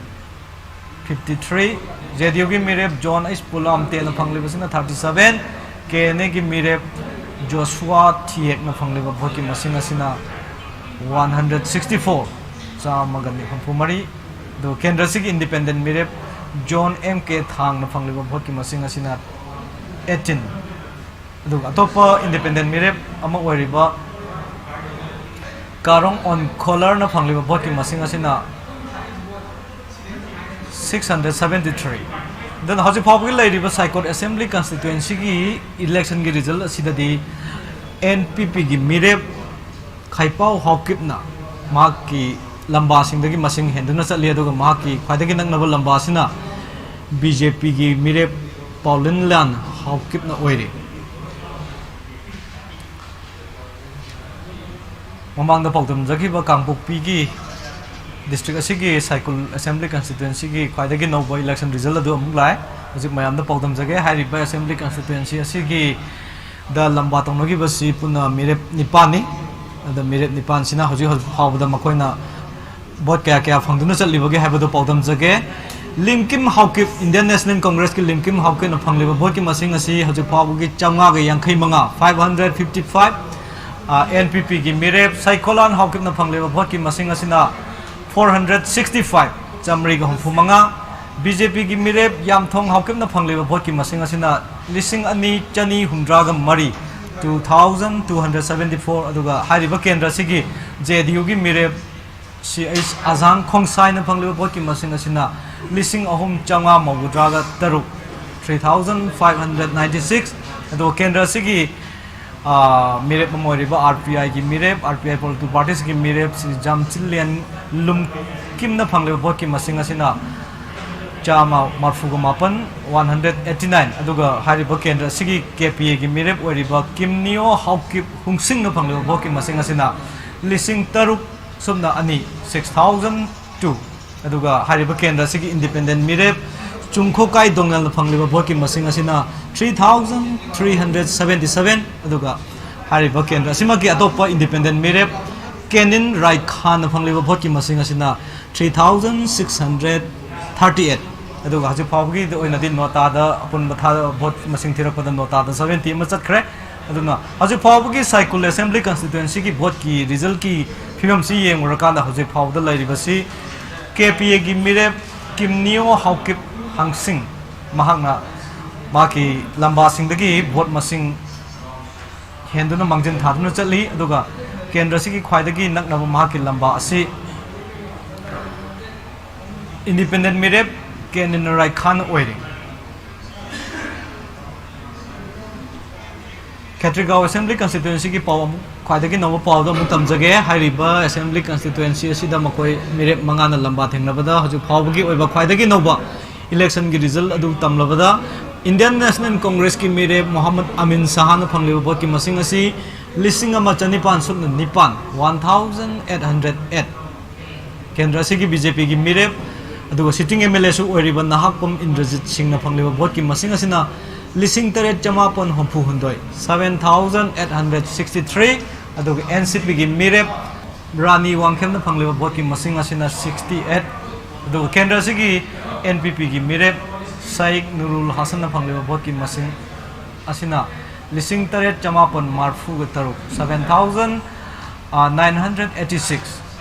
fifty three, J D U ꯒꯤ ꯃꯤꯔꯦꯞ ꯖꯣꯟ ꯑꯩꯆ ꯄꯨꯂꯥꯝꯇꯦꯅ ꯐꯪꯂꯤꯕꯁꯤꯅ thirty seven, K N A ꯒꯤ ꯃꯤꯔꯦꯞ ꯖꯣꯁꯨꯋꯥ ꯊꯤꯌꯦꯛꯅ ꯐꯪꯂꯤꯕ vote ꯀꯤ ꯃꯁꯤꯡ ꯑꯁꯤꯅ one hundred sixty four, ꯆꯥꯝꯃꯒ ꯍꯨꯝꯐꯨ ꯃꯔꯤ꯫ ꯑꯗꯨꯒ ꯀꯦꯟꯗ꯭ꯔ ꯑꯁꯤꯒꯤ independent ꯃꯤꯔꯦꯞ ꯖꯣꯟ M K ꯊꯥꯡꯅ ꯐꯪꯂꯤꯕ vote ꯀꯤ ꯃꯁꯤꯡ ꯑꯁꯤꯅ eighteen꯫ ꯑꯗꯨꯒ ꯑꯇꯣꯞꯄ independent ꯃꯤꯔꯦꯞ ꯑꯃ ꯑꯣꯏꯔꯤꯕ ꯀꯥꯔꯣꯡ ꯑꯣꯟꯈꯣꯂꯔꯅ ꯐꯪꯂꯤꯕ vote ꯀꯤ ꯃꯁꯤꯡ ꯑꯁꯤꯅ six hundred seventy three꯫ ꯑꯗꯨꯅ ꯍꯧꯖꯤꯛ ꯐꯥꯎꯕꯒꯤ ꯂꯩꯔꯤꯕ ꯁꯥꯏꯀꯣꯠ assembly constituency ꯒꯤ election ꯒꯤ result ꯑꯁꯤꯗꯗꯤ N P P ꯒꯤ ꯃꯤꯔꯦꯞ ꯈꯥꯏꯄꯥꯎ ꯍꯥꯎꯀꯤꯞꯅ ꯃꯍꯥꯛꯀꯤ ꯂꯝꯕꯥꯁꯤꯡꯗꯒꯤ ꯃꯁꯤꯡ ꯍꯦꯟꯗꯨꯅ ꯆꯠꯂꯤ, ꯑꯗꯨꯒ ꯃꯍꯥꯛꯀꯤ ꯈ꯭ꯋꯥꯏꯗꯒꯤ ꯅꯛꯅꯕ ꯂꯝꯕꯥ ꯑꯁꯤꯅ B J P ꯒꯤ ꯃꯤꯔꯦꯞ ꯄꯥꯎꯂꯤꯟ ꯂꯥꯟ ꯍꯥꯎꯀꯤꯞꯅ ꯑꯣꯏꯔꯤ꯫ ꯃꯃꯥꯡꯗ ꯄꯥꯎꯗꯝꯖꯈꯤꯕ ꯀꯥꯡꯄꯣꯛꯄꯤꯒꯤ district ꯑꯁꯤꯒꯤ ꯁꯥꯏꯀꯨꯜ assembly constituency ꯒꯤ ꯈ꯭ꯋꯥꯏꯗꯒꯤ ꯅꯧꯕ election result ꯑꯗꯨ ꯑꯃꯨꯛ ꯂꯥꯛꯑꯦ꯫ ꯍꯧꯖꯤꯛ ꯃꯌꯥꯝꯗ ꯄꯥꯎꯗꯝꯖꯒꯦ꯫ ꯍꯥꯏꯔꯤꯕ assembly constituency ꯑꯁꯤꯒꯤ ꯗ ꯂꯝꯕꯥ ꯇꯧꯅꯈꯤꯕꯁꯤ ꯄꯨꯟꯅ ꯃꯤꯔꯦꯞ ꯅꯤꯄꯥꯟꯅꯤ꯫ ꯑꯗ ꯃꯤꯔꯦꯞ ꯅꯤꯄꯥꯟꯁꯤꯅ ꯍꯧꯖꯤꯛ ꯍꯧꯖꯤꯛ ꯐꯥꯎꯕꯗ ꯃꯈꯣꯏꯅ ꯚꯣꯠ ꯀꯌꯥ ꯀꯌꯥ ꯐꯪꯗꯨꯅ ꯆꯠꯂꯤꯕꯒꯦ ꯍꯥꯏꯕꯗꯨ ꯄꯥꯎꯗꯝꯖꯒꯦ꯫ ꯂꯤꯝꯀꯤꯝ ꯍꯥꯎꯀꯤꯞ, ꯏꯟꯗꯤꯌꯟ ꯅꯦꯁꯅꯦꯜ ꯀꯣꯡꯒ꯭ꯔꯦꯁꯀꯤ ꯂꯤꯝꯀꯤꯝ ꯍꯥꯎꯀꯤꯞꯅ ꯐꯪꯂꯤꯕ ꯚꯣꯠꯀꯤ ꯃꯁꯤꯡ ꯑꯁꯤ ꯍꯧꯖꯤꯛ ꯐꯥꯎꯕꯒꯤ ꯆꯥꯝꯃꯉꯥꯒ ꯌꯥꯡꯈꯩ ꯃꯉꯥ, five hundred fifty five꯫ And P ꯄꯤꯒꯤ ꯃꯤꯔꯦꯞ ꯁꯥꯏꯀꯣꯂꯥꯟ ꯍꯥꯎꯀꯤꯞꯅ ꯐꯪꯂꯤꯕ ꯚꯣꯠꯀꯤ ꯃꯁꯤꯡ ꯑꯁꯤꯅ four hundred sixty five, ꯆꯥꯃꯔꯤꯒ ꯍꯨꯝꯐꯨ ꯃꯉꯥ꯫ ꯕꯤ ꯖꯦ ꯄꯤꯒꯤ ꯃꯤꯔꯦꯞ ꯌꯥꯝꯊꯣꯡ ꯍꯥꯎꯀꯤꯞꯅ ꯐꯪꯂꯤꯕ ꯚꯣꯠꯀꯤ ꯃꯁꯤꯡ ꯑꯁꯤꯅ ꯂꯤꯁꯤꯡ ꯑꯅꯤ ꯆꯅꯤ ꯍꯨꯝꯗ꯭ꯔꯥꯒ ꯃꯔꯤ, two thousand two hundred seventy four꯫ ꯑꯗꯨꯒ ꯍꯥꯏꯔꯤꯕ ꯀꯦꯟꯗ꯭ꯔ ꯑꯁꯤꯒꯤ ꯖꯦ ꯗꯤ ꯌꯨꯒꯤ ꯃꯤꯔꯦꯞ ꯁꯤ ꯑꯩꯆ ꯑꯖꯥꯡ ꯈꯣꯡꯁꯥꯏꯅ ꯐꯪꯂꯤꯕ ꯚꯣꯠꯀꯤ ꯃꯁꯤꯡ ꯑꯁꯤꯅ ꯂꯤꯁꯤꯡ ꯑꯍꯨꯝ ꯆꯥꯝꯃꯉꯥ ꯃꯧꯗ꯭ꯔꯥꯒ ꯇꯔꯨꯛ, three thousand five hundred ninety six꯫ ꯑꯗꯨꯒ ꯀꯦꯟꯗ꯭ꯔ ꯑꯁꯤꯒꯤ, ꯑ, ꯃꯤꯔꯦꯞ ꯑꯃ ꯑꯣꯏꯔꯤꯕ ꯑꯥꯔ ꯄꯤ ꯑꯥꯏꯒꯤ ꯃꯤꯔꯦꯞ, ꯑꯥꯔ ꯄꯤ ꯑꯥꯏ ꯄꯣꯂꯤꯇꯤꯀꯦꯜ ꯄꯥꯔꯇꯤꯁꯤꯒꯤ ꯃꯤꯔꯦꯞ ꯁꯤ ꯖꯥꯝꯆꯤꯂꯦꯟ ꯂꯨꯝꯀꯤꯝꯅ ꯐꯪꯂꯤꯕ ꯚꯣꯠꯀꯤ ꯃꯁꯤꯡ ꯑꯁꯤꯅ ꯆꯥꯝꯃ ꯃꯔꯐꯨꯒ ꯃꯥꯄꯟ, one hundred eighty nine꯫ ꯑꯗꯨꯒ ꯍꯥꯏꯔꯤꯕ ꯀꯦꯟꯗ꯭ꯔ ꯑꯁꯤꯒꯤ ꯀꯦ ꯄꯤ ꯑꯦꯒꯤ ꯃꯤꯔꯦꯞ ꯑꯣꯏꯔꯤꯕ ꯀꯤꯝꯅꯤꯌꯣ ꯍꯥꯎꯀꯤꯞ ꯍꯨꯡꯁꯤꯡꯅ ꯐꯪꯂꯤꯕ ꯚꯣꯠꯀꯤ ꯃꯁꯤꯡ ꯑꯁꯤꯅ ꯂꯤꯁꯤꯡ ꯇꯔꯨꯛ ꯁꯨꯞꯅ ꯑꯅꯤ, six thousand two꯫ ꯑꯗꯨꯒ ꯍꯥꯏꯔꯤꯕ ꯀꯦꯟꯗ꯭ꯔ ꯑꯁꯤꯒꯤ ꯏꯟꯗꯤꯄꯦꯟꯗꯦꯟ ꯃꯤꯔꯦꯞ ꯆꯨꯡꯈꯣꯀꯥꯏ ꯗꯣꯉꯦꯜꯅ ꯐꯪꯂꯤꯕ ꯚꯣꯠꯀꯤ ꯃꯁꯤꯡ ꯑꯁꯤꯅ three thousand three hundred seventy seven꯫ ꯑꯗꯨꯒ ꯍꯥꯏꯔꯤꯕ ꯀꯦꯟꯗ꯭ꯔ ꯑꯁꯤꯃꯛꯀꯤ ꯑꯇꯣꯞꯄ ꯏꯟꯗꯤꯄꯦꯟꯗꯦꯟ ꯃꯤꯔꯦꯞ ꯀꯦꯅꯤꯟ ꯔꯥꯏꯈꯥꯟꯅ ꯐꯪꯂꯤꯕ ꯚꯣꯠꯀꯤ ꯃꯁꯤꯡ ꯑꯁꯤꯅ three thousand six hundred thirty eight꯫ ꯑꯗꯨꯒ ꯍꯧꯖꯤꯛ ꯐꯥꯎꯕꯒꯤ ꯑꯣꯏꯅꯗꯤ ꯅꯣꯇꯥꯗ ꯑꯄꯨꯟꯕ ꯊꯥ-, ꯚꯣꯠ ꯃꯁꯤꯡ ꯊꯤꯔꯛꯄꯗ ꯅꯣꯇꯥꯗ seventy ꯑꯃ ꯆꯠꯈ꯭ꯔꯦ꯫ ꯑꯗꯨꯅ ꯍꯧꯖꯤꯛ ꯐꯥꯎꯕꯒꯤ ꯁꯥꯏꯀꯨꯜ ꯑꯦꯁꯦꯝꯕ꯭ꯂꯤ ꯀꯟꯁꯇꯤꯇ꯭ꯋꯦꯟꯁꯤꯒꯤ ꯚꯣꯠꯀꯤ ꯔꯤꯖꯜꯀꯤ ꯐꯤꯕꯝꯁꯤ ꯌꯦꯡꯉꯨꯔꯀꯥꯟꯗ ꯍꯧꯖꯤꯛ ꯐꯥꯎꯕꯗ ꯂꯩꯔꯤꯕꯁꯤ ꯀꯦ ꯄꯤ ꯑꯦꯒꯤ ꯃꯤꯔꯦꯞ ꯀꯤꯝꯅꯤꯌꯣ ꯍꯥꯎꯀꯤꯞ ꯍꯥꯡꯁꯤꯡ, ꯃꯍꯥꯛꯅ ꯃꯍꯥꯛꯀꯤ ꯂꯝꯕꯥꯁꯤꯡꯗꯒꯤ ꯚꯣꯠ ꯃꯁꯤꯡ ꯍꯦꯟꯗꯨꯅ ꯃꯥꯡꯖꯤꯟ ꯊꯥꯗꯨꯅ ꯆꯠꯂꯤ꯫ ꯑꯗꯨꯒ ꯀꯦꯟꯗ꯭ꯔ ꯑꯁꯤꯒꯤ ꯈ꯭ꯋꯥꯏꯗꯒꯤ ꯅꯛꯅꯕ ꯃꯍꯥꯛꯀꯤ ꯂꯝꯕꯥ ꯑꯁꯤ ꯏꯟꯗꯤꯄꯦꯟꯗꯦꯟ ꯃꯤꯔꯦꯞ ꯀꯦ ꯅꯤꯅꯔꯥꯏ ꯈꯥꯟ ꯑꯣꯏꯔꯤ꯫ ꯈꯦꯇ꯭ꯔꯤꯒꯥꯎ ꯑꯦꯁꯦꯝꯕ꯭ꯂꯤ ꯀꯟꯁꯇꯤꯇ꯭ꯋꯦꯟꯁꯤꯒꯤ ꯄꯥꯎ ꯑꯃꯨꯛ, ꯈ꯭ꯋꯥꯏꯗꯒꯤ ꯅꯧꯕ ꯄꯥꯎꯗ ꯑꯃꯨꯛ ꯇꯝꯖꯒꯦ꯫ ꯍꯥꯏꯔꯤꯕ ꯑꯦꯁꯦꯝꯕ꯭ꯂꯤ ꯀꯟꯁꯇꯤꯇ꯭ꯋꯦꯟꯁꯤ ꯑꯁꯤꯗ ꯃꯈꯣꯏ ꯃꯤꯔꯦꯞ ꯃꯉꯥꯅ ꯂꯝꯕꯥ ꯊꯦꯡꯅꯕꯗ ꯍꯧꯖꯤꯛ ꯐꯥꯎꯕꯒꯤ ꯑꯣꯏꯕ ꯈ꯭ꯋꯥꯏꯗꯒꯤ ꯅꯧꯕ ꯏꯂꯦꯛꯁꯟꯒꯤ ꯔꯤꯖꯜ ꯑꯗꯨ ꯇꯝꯂꯕꯗ ꯏꯟꯗꯤꯌꯟ ꯅꯦꯁꯅꯦꯜ ꯀꯣꯡꯒ꯭ꯔꯦꯁꯀꯤ ꯃꯤꯔꯦꯞ ꯃꯣꯍꯝꯃꯗ ꯑꯃꯤꯟ ꯁꯍꯥꯅ ꯐꯪꯂꯤꯕ ꯚꯣꯠꯀꯤ ꯃꯁꯤꯡ ꯑꯁꯤ ꯂꯤꯁꯤꯡ ꯑꯃ ꯆꯅꯤꯄꯥꯟ ꯁꯨꯞꯅ ꯅꯤꯄꯥꯟ, one thousand eight hundred eight꯫ ꯀꯦꯟꯗ꯭ꯔ ꯑꯁꯤꯒꯤ ꯕꯤ ꯖꯦ ꯄꯤꯒꯤ ꯃꯤꯔꯦꯞ ꯑꯗꯨꯒ ꯁꯤꯇꯤꯡ ꯑꯦꯝ ꯑꯦꯜ ꯑꯦꯁꯨ ꯑꯣꯏꯔꯤꯕ ꯅꯍꯥꯛꯄꯝ ꯏꯟꯗ꯭ꯔꯖꯤꯠ ꯁꯤꯡꯅ ꯐꯪꯂꯤꯕ ꯚꯣꯠꯀꯤ ꯃꯁꯤꯡ ꯑꯁꯤꯅ ꯂꯤꯁꯤꯡ ꯇꯔꯦꯠ ꯆꯃꯥꯄꯟ ꯍꯨꯝꯐꯨ ꯍꯨꯝꯗꯣꯏ, seven thousand eight hundred sixty three꯫ ꯑꯗꯨꯒ ꯑꯦꯟ ꯁꯤ ꯄꯤꯒꯤ ꯃꯤꯔꯦꯞ ꯔꯥꯅꯤ ꯋꯥꯡꯈꯦꯝꯅ ꯐꯪꯂꯤꯕ ꯚꯣꯠꯀꯤ ꯃꯁꯤꯡ ꯑꯁꯤꯅ sixty eight꯫ ꯑꯗꯨꯒ ꯀꯦꯟꯗ꯭ꯔ ꯑꯁꯤꯒꯤ ꯑꯦꯟ ꯄꯤ ꯄꯤꯒꯤ ꯃꯤꯔꯦꯞ ꯁꯥꯏꯛ ꯅꯨꯔꯨꯜ ꯍꯥꯁꯟꯅ ꯐꯪꯂꯤꯕ ꯚꯣꯠꯀꯤ ꯃꯁꯤꯡ ꯑꯁꯤꯅ ꯂꯤꯁꯤꯡ ꯇꯔꯦꯠ ꯆꯃꯥꯄꯟ ꯃꯔꯐꯨꯒ ꯇꯔꯨꯛ, seven thousand nine hundred eighty six꯫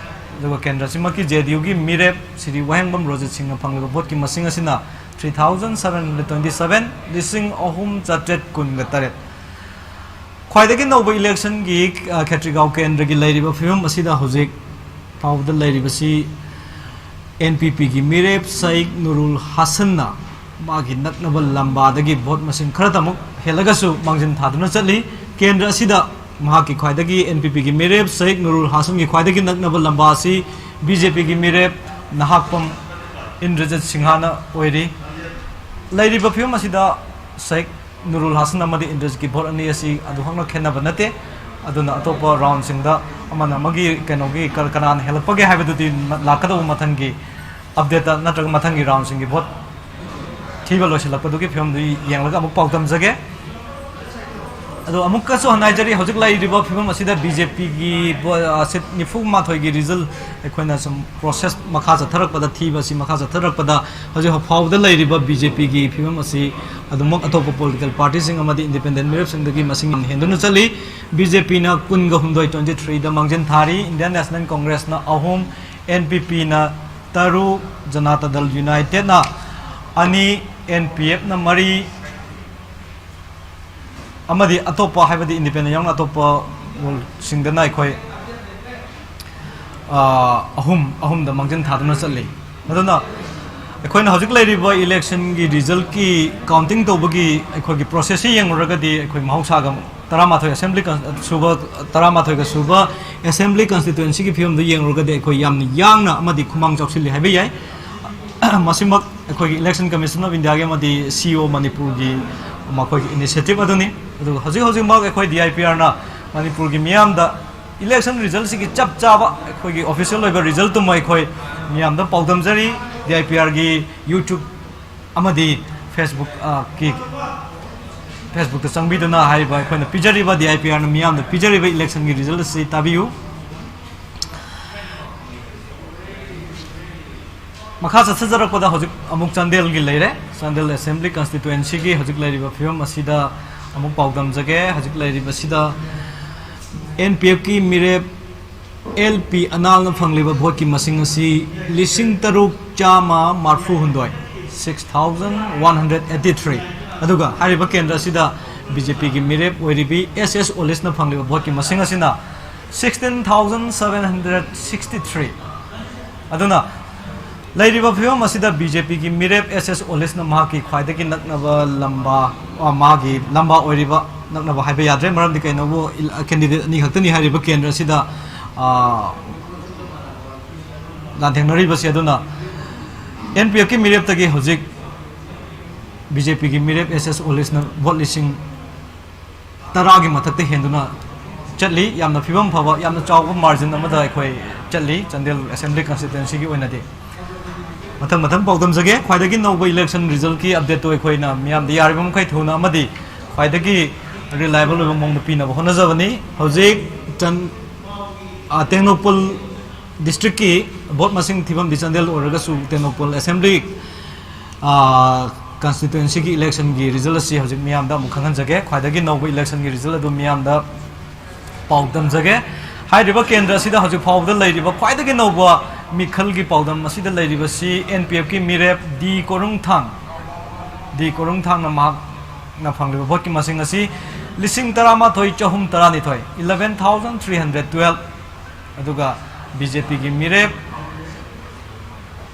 ꯑꯗꯨꯒ ꯀꯦꯟꯗ꯭ꯔ ꯑꯁꯤꯃꯛꯀꯤ ꯖꯦ ꯗꯤ ꯌꯨꯒꯤ ꯃꯤꯔꯦꯞ ꯁ꯭ꯔꯤ ꯋꯥꯍꯦꯡꯕꯝ ꯔꯣꯖꯤꯠ ꯁꯤꯡꯅ ꯐꯪꯂꯤꯕ ꯚꯣꯠꯀꯤ ꯃꯁꯤꯡ ꯑꯁꯤꯅ three thousand seven hundred twenty seven, ꯂꯤꯁꯤꯡ ꯑꯍꯨꯝ ꯆꯥꯇ꯭ꯔꯦꯠ ꯀꯨꯟꯒ ꯇꯔꯦꯠ꯫ ꯈ꯭ꯋꯥꯏꯗꯒꯤ ꯅꯧꯕ ꯏꯂꯦꯛꯁꯟꯒꯤ, ꯑ, ꯈꯦꯇ꯭ꯔꯤꯒꯥꯎ ꯀꯦꯟꯗ꯭ꯔꯒꯤ ꯂꯩꯔꯤꯕ ꯐꯤꯕꯝ ꯑꯁꯤꯗ ꯍꯧꯖꯤꯛ ꯐꯥꯎꯕꯗ ꯂꯩꯔꯤꯕꯁꯤ ꯑꯦꯟ ꯄꯤ ꯄꯤꯒꯤ ꯃꯤꯔꯦꯞ ꯁꯥꯏꯛ ꯅꯨꯔꯨꯜ ꯍꯥꯁꯟꯅ ꯃꯥꯒꯤ ꯅꯛꯅꯕ ꯂꯝꯕꯥꯗꯒꯤ ꯚꯣꯠ ꯃꯁꯤꯡ ꯈꯔꯇꯃꯛ ꯍꯦꯜꯂꯒꯁꯨ ꯃꯥꯡꯖꯤꯟ ꯊꯥꯗꯨꯅ ꯆꯠꯂꯤ꯫ ꯀꯦꯟꯗ꯭ꯔ ꯑꯁꯤꯗ ꯃꯍꯥꯛꯀꯤ ꯈ꯭ꯋꯥꯏꯗꯒꯤ, ꯑꯦꯟ ꯄꯤ ꯄꯤꯒꯤ ꯃꯤꯔꯦꯞ ꯁꯥꯏꯛ ꯅꯨꯔꯨꯜ ꯍꯥꯁꯟꯒꯤ ꯈ꯭ꯋꯥꯏꯗꯒꯤ ꯅꯛꯅꯕ ꯂꯝꯕꯥ ꯑꯁꯤ ꯕꯤ ꯖꯦ ꯄꯤꯒꯤ ꯃꯤꯔꯦꯞ ꯅꯍꯥꯛꯄꯝ ꯏꯟꯗ꯭ꯔꯖꯤꯠ ꯁꯤꯡꯍꯥꯅ ꯑꯣꯏꯔꯤ꯫ ꯂꯩꯔꯤꯕ ꯐꯤꯕꯝ ꯑꯁꯤꯗ ꯁꯥꯏꯛ ꯅꯨꯔꯨꯜ ꯍꯥꯁꯟ ꯑꯃꯗꯤ ꯏꯟꯗ꯭ꯔꯖꯤꯠꯀꯤ ꯚꯣꯠ ꯑꯅꯤ ꯑꯁꯤ ꯑꯗꯨꯈꯛꯅ ꯈꯦꯠꯅꯕ ꯅꯠꯇꯦ꯫ ꯑꯗꯨꯅ ꯑꯇꯣꯞꯄ ꯔꯥꯎꯟꯁꯤꯡꯗ ꯑꯃꯅ ꯑꯃꯒꯤ ꯀꯩꯅꯣꯒꯤ ꯀ-, ꯀꯅꯥꯅ ꯍꯦꯜꯂꯛꯄꯒꯦ ꯍꯥꯏꯕꯗꯨꯗꯤ ꯃ-, ꯂꯥꯛꯀꯗꯧꯕ ꯃꯊꯪꯒꯤ ꯑꯞꯗꯦꯠꯇ ꯅꯠꯇ꯭ꯔꯒ ꯃꯊꯪꯒꯤ ꯔꯥꯎꯟꯁꯤꯡꯒꯤ ꯚꯣꯠ ꯊꯤꯕ ꯂꯣꯏꯁꯤꯜꯂꯛꯄꯗꯨꯒꯤ ꯐꯤꯕꯝꯗꯨ ꯌꯦꯡꯂꯒ ꯑꯃꯨꯛ ꯄꯥꯎꯗꯝꯖꯒꯦ꯫ ꯑꯗꯣ ꯑꯃꯨꯛꯀꯁꯨ ꯍꯟꯅ ꯍꯥꯏꯖꯔꯤ, ꯍꯧꯖꯤꯛ ꯂꯩꯔꯤꯕ ꯐꯤꯕꯝ ꯑꯁꯤꯗ ꯕꯤ ꯖꯦ ꯄꯤꯒꯤ ꯕꯣ-, ꯑ, ꯁꯤꯠ ꯅꯤꯐꯨ ꯃꯥꯊꯣꯏꯒꯤ ꯔꯤꯖꯜ ꯑꯩꯈꯣꯏꯅ ꯁꯨꯝ ꯄ꯭ꯔꯣꯁꯦꯁ ꯃꯈꯥ ꯆꯠꯊꯔꯛꯄꯗ, ꯊꯤꯕ ꯑꯁꯤ ꯃꯈꯥ ꯆꯠꯊꯔꯛꯄꯗ ꯍꯧꯖꯤꯛ ꯐꯥꯎꯕꯗ ꯂꯩꯔꯤꯕ ꯕꯤ ꯖꯦ ꯄꯤꯒꯤ ꯐꯤꯕꯝ ꯑꯁꯤ ꯑꯗꯨꯃꯛ ꯑꯇꯣꯞꯄ ꯄꯣꯂꯤꯇꯤꯀꯦꯜ ꯄꯥꯔꯇꯤꯁꯤꯡ ꯑꯃꯗꯤ ꯏꯟꯗꯤꯄꯦꯟꯗꯦꯟ ꯃꯤꯔꯦꯞꯁꯤꯡꯗꯒꯤ ꯃꯁꯤꯡ ꯌꯥꯝꯅ ꯍꯦꯟꯗꯨꯅ ꯆꯠꯂꯤ꯫ ꯕꯤ ꯖꯦ ꯄꯤꯅ ꯀꯨꯟꯒ ꯍꯨꯝꯗꯣꯏ, twenty threeꯗ ꯃꯥꯡꯖꯤꯟ ꯊꯥꯔꯤ, ꯏꯟꯗꯤꯌꯟ ꯅꯦꯁꯅꯦꯜ ꯀꯣꯡꯒ꯭ꯔꯦꯁꯅ ꯑꯍꯨꯝ, ꯑꯦꯟ ꯄꯤ ꯄꯤꯅ ꯇꯔꯨꯛ, ꯖꯅꯇꯥ ꯗꯜ ꯌꯨꯅꯥꯏꯇꯦꯗꯅ ꯑꯅꯤ, ꯑꯦꯟ ꯄꯤ ꯑꯦꯐꯅ ꯃꯔꯤ, ꯑꯃꯗꯤ ꯑꯇꯣꯞꯄ, ꯍꯥꯏꯕꯗꯤ ꯏꯟꯗꯤꯄꯦꯟꯗꯦꯟ ꯌꯥꯎꯅ ꯑꯇꯣꯞꯄ ꯁꯤꯡꯗꯅ ꯑꯩꯈꯣꯏ, ꯑ, ꯑꯍꯨꯝ, ꯑꯍꯨꯝꯗ ꯃꯥꯡꯖꯤꯟ ꯊꯥꯗꯨꯅ ꯆꯠꯂꯤ꯫ ꯑꯗꯨꯅ ꯑꯩꯈꯣꯏꯅ ꯍꯧꯖꯤꯛ ꯂꯩꯔꯤꯕ ꯏꯂꯦꯛꯁꯟꯒꯤ ꯔꯤꯖꯜꯀꯤ ꯀꯥꯎꯟꯇꯤꯡ ꯇꯧꯕꯒꯤ ꯑꯩꯈꯣꯏꯒꯤ ꯄ꯭ꯔꯣꯁꯦꯁꯁꯤ ꯌꯦꯡꯂꯨꯔꯒꯗꯤ, ꯑꯩꯈꯣꯏ ꯃꯍꯧꯁꯥꯒ ꯇꯔꯥꯃꯥꯊꯣꯏ ꯑꯁꯦꯝꯕ꯭ꯂꯤ ꯀꯟ-, ꯁꯨꯕ, ꯇꯔꯥꯃꯥꯊꯣꯏꯒ ꯁꯨꯕ ꯑꯦꯁꯦꯝꯕ꯭ꯂꯤ ꯀꯟꯁꯇꯤꯇ꯭ꯋꯦꯟꯁꯤꯒꯤ ꯐꯤꯕꯝꯗꯨ ꯌꯦꯡꯂꯨꯔꯒꯗꯤ ꯑꯩꯈꯣꯏ ꯌꯥꯝꯅ ꯌꯥꯡꯅ ꯑꯃꯗꯤ ꯈꯨꯃꯥꯡ ꯆꯥꯎꯁꯤꯜꯂꯤ ꯍꯥꯏꯕ ꯌꯥꯏ꯫ ꯃꯁꯤꯃꯛ ꯑꯩꯈꯣꯏꯒꯤ Election Commission of Indiaꯒꯤ ꯑꯃꯗꯤ ꯁꯤ ꯏ ꯑꯣ ꯃꯅꯤꯄꯨꯔꯒꯤ ꯃꯈꯣꯏꯒꯤ initiative ꯑꯗꯨꯅꯤ꯫ ꯑꯗꯨꯒ ꯍꯧꯖꯤꯛ ꯍꯧꯖꯤꯛꯃꯛ ꯑꯩꯈꯣꯏ ꯗꯤ ꯑꯥꯏ ꯄꯤ ꯑꯥꯔꯅ ꯃꯅꯤꯄꯨꯔꯒꯤ ꯃꯤꯌꯥꯝꯗ ꯏꯂꯦꯛꯁꯟ ꯔꯤꯖꯜꯁꯤꯒꯤ ꯆꯞ ꯆꯥꯕ ꯑꯩꯈꯣꯏꯒꯤ ꯑꯣꯐꯤꯁꯤꯌꯦꯜ ꯑꯣꯏꯕ ꯔꯤꯖꯜꯇꯨꯃ ꯑꯩꯈꯣꯏ ꯃꯤꯌꯥꯝꯗ ꯄꯥꯎꯗꯝꯖꯔꯤ꯫ ꯗꯤ ꯑꯥꯏ ꯄꯤ ꯑꯥꯔꯒꯤ YouTube ꯑꯃꯗꯤ Facebook, ꯑ, ꯀꯤ Facebook-ꯇ ꯆꯪꯕꯤꯗꯨꯅ ꯍꯥꯏꯔꯤꯕ ꯑꯩꯈꯣꯏꯅ ꯄꯤꯖꯔꯤꯕ, D I P R-ꯅ ꯃꯤꯌꯥꯝꯗ ꯄꯤꯖꯔꯤꯕ election-ꯒꯤ result ꯑꯁꯤ ꯇꯥꯕꯤꯌꯨ꯫ ꯃꯈꯥ ꯆꯠꯊꯖꯔꯛꯄꯗ ꯍꯧꯖꯤꯛ ꯑꯃꯨꯛ ꯆꯥꯟꯗꯦꯜꯒꯤ ꯂꯩꯔꯦ꯫ ꯆꯥꯟꯗꯦꯜ Assembly Constituency-ꯒꯤ ꯍꯧꯖꯤꯛ ꯂꯩꯔꯤꯕ ꯐꯤꯕꯝ ꯑꯁꯤꯗ ꯑꯃꯨꯛ ꯄꯥꯎꯗꯝꯖꯒꯦ꯫ ꯍꯧꯖꯤꯛ ꯂꯩꯔꯤꯕꯁꯤꯗ N P F-ꯀꯤ ꯃꯤꯔꯦꯞ L P ꯑꯅꯥꯜꯅ ꯐꯪꯂꯤꯕ vote-ꯀꯤ ꯃꯁꯤꯡ ꯑꯁꯤ ꯂꯤꯁꯤꯡ ꯇꯔꯨꯛ ꯆꯥꯝꯃ ꯃꯔꯐꯨ ꯍꯨꯝꯗꯣꯏ, six thousand one hundred eighty three꯫ ꯑꯗꯨꯒ ꯍꯥꯏꯔꯤꯕ ꯀꯦꯟꯗ꯭ꯔ ꯑꯁꯤꯗ B J P-ꯒꯤ ꯃꯤꯔꯦꯞ ꯑꯣꯏꯔꯤꯕꯤ S S Olisꯅ ꯐꯪꯂꯤꯕ vote-ꯀꯤ ꯃꯁꯤꯡ ꯑꯁꯤꯅ sixteen thousand seven hundred sixty three꯫ ꯑꯗꯨꯅ ꯂꯩꯔꯤꯕ ꯐꯤꯕꯝ ꯑꯁꯤꯗ B J P-ꯒꯤ ꯃꯤꯔꯦꯞ S S Olisꯅ ꯃꯍꯥꯛꯀꯤ ꯈ꯭ꯋꯥꯏꯗꯒꯤ ꯅꯛꯅꯕ ꯂꯝꯕꯥ, ꯑ, ꯃꯥꯒꯤ ꯂꯝꯕꯥ ꯑꯣꯏꯔꯤꯕ, ꯅꯛꯅꯕ ꯍꯥꯏꯕ ꯌꯥꯗ꯭ꯔꯦ, ꯃꯔꯝꯗꯤ ꯀꯩꯅꯣꯕꯨ, ꯏꯜ-, candidate ꯑꯅꯤ ꯈꯛꯇꯅꯤ ꯍꯥꯏꯔꯤꯕ ꯀꯦꯟꯗ꯭ꯔ ꯑꯁꯤꯗ, ꯑ, ꯂꯥꯟꯊꯦꯡꯅꯔꯤꯕꯁꯤ꯫ ꯑꯗꯨꯅ N P F-ꯀꯤ ꯃꯤꯔꯦꯞꯇꯒꯤ ꯍꯧꯖꯤꯛ B J P-ꯒꯤ ꯃꯤꯔꯦꯞ S S Olisꯅ vote ꯂꯤꯁꯤꯡ ꯇꯔꯥꯒꯤ ꯃꯊꯛꯇ ꯍꯦꯟꯗꯨꯅ ꯆꯠꯂꯤ꯫ ꯌꯥꯝꯅ ꯐꯤꯕꯝ ꯐꯕ, ꯌꯥꯝꯅ ꯆꯥꯎꯕ margin ꯑꯃꯗ ꯑꯩꯈꯣꯏ ꯆꯠꯂꯤ, ꯆꯥꯟꯗꯦꯜ Assembly Constituency-ꯒꯤ ꯑꯣꯏꯅꯗꯤ꯫ ꯃꯊꯪ ꯃꯊꯪ ꯄꯥꯎꯗꯝꯖꯒꯦ꯫ ꯈ꯭ꯋꯥꯏꯗꯒꯤ ꯅꯧꯕ election result-ꯀꯤ update-ꯇꯨ ꯑꯩꯈꯣꯏꯅ ꯃꯤꯌꯥꯝꯗ ꯌꯥꯔꯤꯕ ꯃꯈꯩ ꯊꯨꯅ ꯑꯃꯗꯤ ꯈ꯭ꯋꯥꯏꯗꯒꯤ reliable ꯑꯣꯏꯕ ꯃꯑꯣꯡꯗ ꯄꯤꯅꯕ ꯍꯣꯠꯅꯖꯕꯅꯤ꯫ ꯍꯧꯖꯤꯛ ꯆꯟ-, ꯑ, ꯇꯦꯡꯅꯧꯄꯜ district-ꯀꯤ vote ꯃꯁꯤꯡ ꯊꯤꯐꯝꯗꯤ ꯆꯥꯟꯗꯦꯜ ꯑꯣꯏꯔꯒꯁꯨ, ꯇꯦꯡꯅꯧꯄꯜ Assembly, ꯑ, Constituency-ꯒꯤ election-ꯒꯤ result ꯑꯁꯤ ꯍꯧꯖꯤꯛ ꯃꯤꯌꯥꯝꯗ ꯑꯃꯨꯛ ꯈꯪꯍꯟꯖꯒꯦ꯫ ꯈ꯭ꯋꯥꯏꯗꯒꯤ ꯅꯧꯕ election-ꯒꯤ result ꯑꯗꯨ ꯃꯤꯌꯥꯝꯗ ꯄꯥꯎꯗꯝꯖꯒꯦ꯫ ꯍꯥꯏꯔꯤꯕ ꯀꯦꯟꯗ꯭ꯔ ꯑꯁꯤꯗ ꯍꯧꯖꯤꯛ ꯐꯥꯎꯕꯗ ꯂꯩꯔꯤꯕ ꯈ꯭ꯋꯥꯏꯗꯒꯤ ꯅꯧꯕ ꯃꯤꯈꯜꯒꯤ ꯄꯥꯎꯗꯝ ꯑꯁꯤꯗ ꯂꯩꯔꯤꯕꯁꯤ N P F-ꯀꯤ ꯃꯤꯔꯦꯞ D ꯀꯣꯔꯨꯡꯊꯥꯡ, D ꯀꯣꯔꯨꯡꯊꯥꯡꯅ ꯃꯍꯥꯛꯅ ꯐꯪꯂꯤꯕ vote-ꯀꯤ ꯃꯁꯤꯡ ꯑꯁꯤ ꯂꯤꯁꯤꯡ ꯇꯔꯥꯃꯥꯊꯣꯏ ꯆꯍꯨꯝ ꯇꯔꯥꯅꯤꯊꯣꯏ, eleven thousand three hundred twelve꯫ ꯑꯗꯨꯒ B J P-ꯒꯤ ꯃꯤꯔꯦꯞ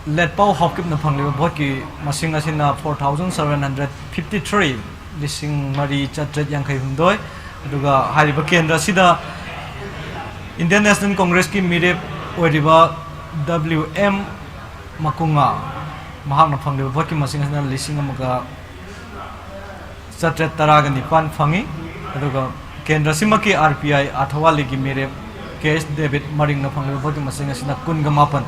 ꯂꯦꯠꯄꯥꯎ ꯍꯥꯎꯀꯤꯞꯅ ꯐꯪꯂꯤꯕ vote-ꯀꯤ ꯃꯁꯤꯡ ꯑꯁꯤꯅ four thousand seven hundred fifty three, ꯂꯤꯁꯤꯡ ꯃꯔꯤ ꯆꯥꯇ꯭ꯔꯦꯠ ꯌꯥꯡꯈꯩ ꯍꯨꯝꯗꯣꯏ꯫ ꯑꯗꯨꯒ ꯍꯥꯏꯔꯤꯕ ꯀꯦꯟꯗ꯭ꯔ ꯑꯁꯤꯗ Indian National Congress-ꯀꯤ ꯃꯤꯔꯦꯞ ꯑꯣꯏꯔꯤꯕ W M ꯃꯀꯨꯉꯥ, ꯃꯍꯥꯛꯅ ꯐꯪꯂꯤꯕ vote-ꯀꯤ ꯃꯁꯤꯡ ꯑꯁꯤꯅ ꯂꯤꯁꯤꯡ ꯑꯃꯒ ꯆꯥꯇ꯭ꯔꯦꯠ ꯇꯔꯥꯒ ꯅꯤꯄꯥꯟ ꯐꯪꯉꯤ꯫ ꯑꯗꯨꯒ ꯀꯦꯟꯗ꯭ꯔ ꯑꯁꯤꯃꯛꯀꯤ R P I ꯑꯥꯔꯊꯋꯥꯂꯤꯒꯤ ꯃꯤꯔꯦꯞ K S David ꯃꯔꯤꯡꯅ ꯐꯪꯂꯤꯕ vote-ꯀꯤ ꯃꯁꯤꯡ ꯑꯁꯤꯅ ꯀꯨꯟꯒ ꯃꯥꯄꯟ,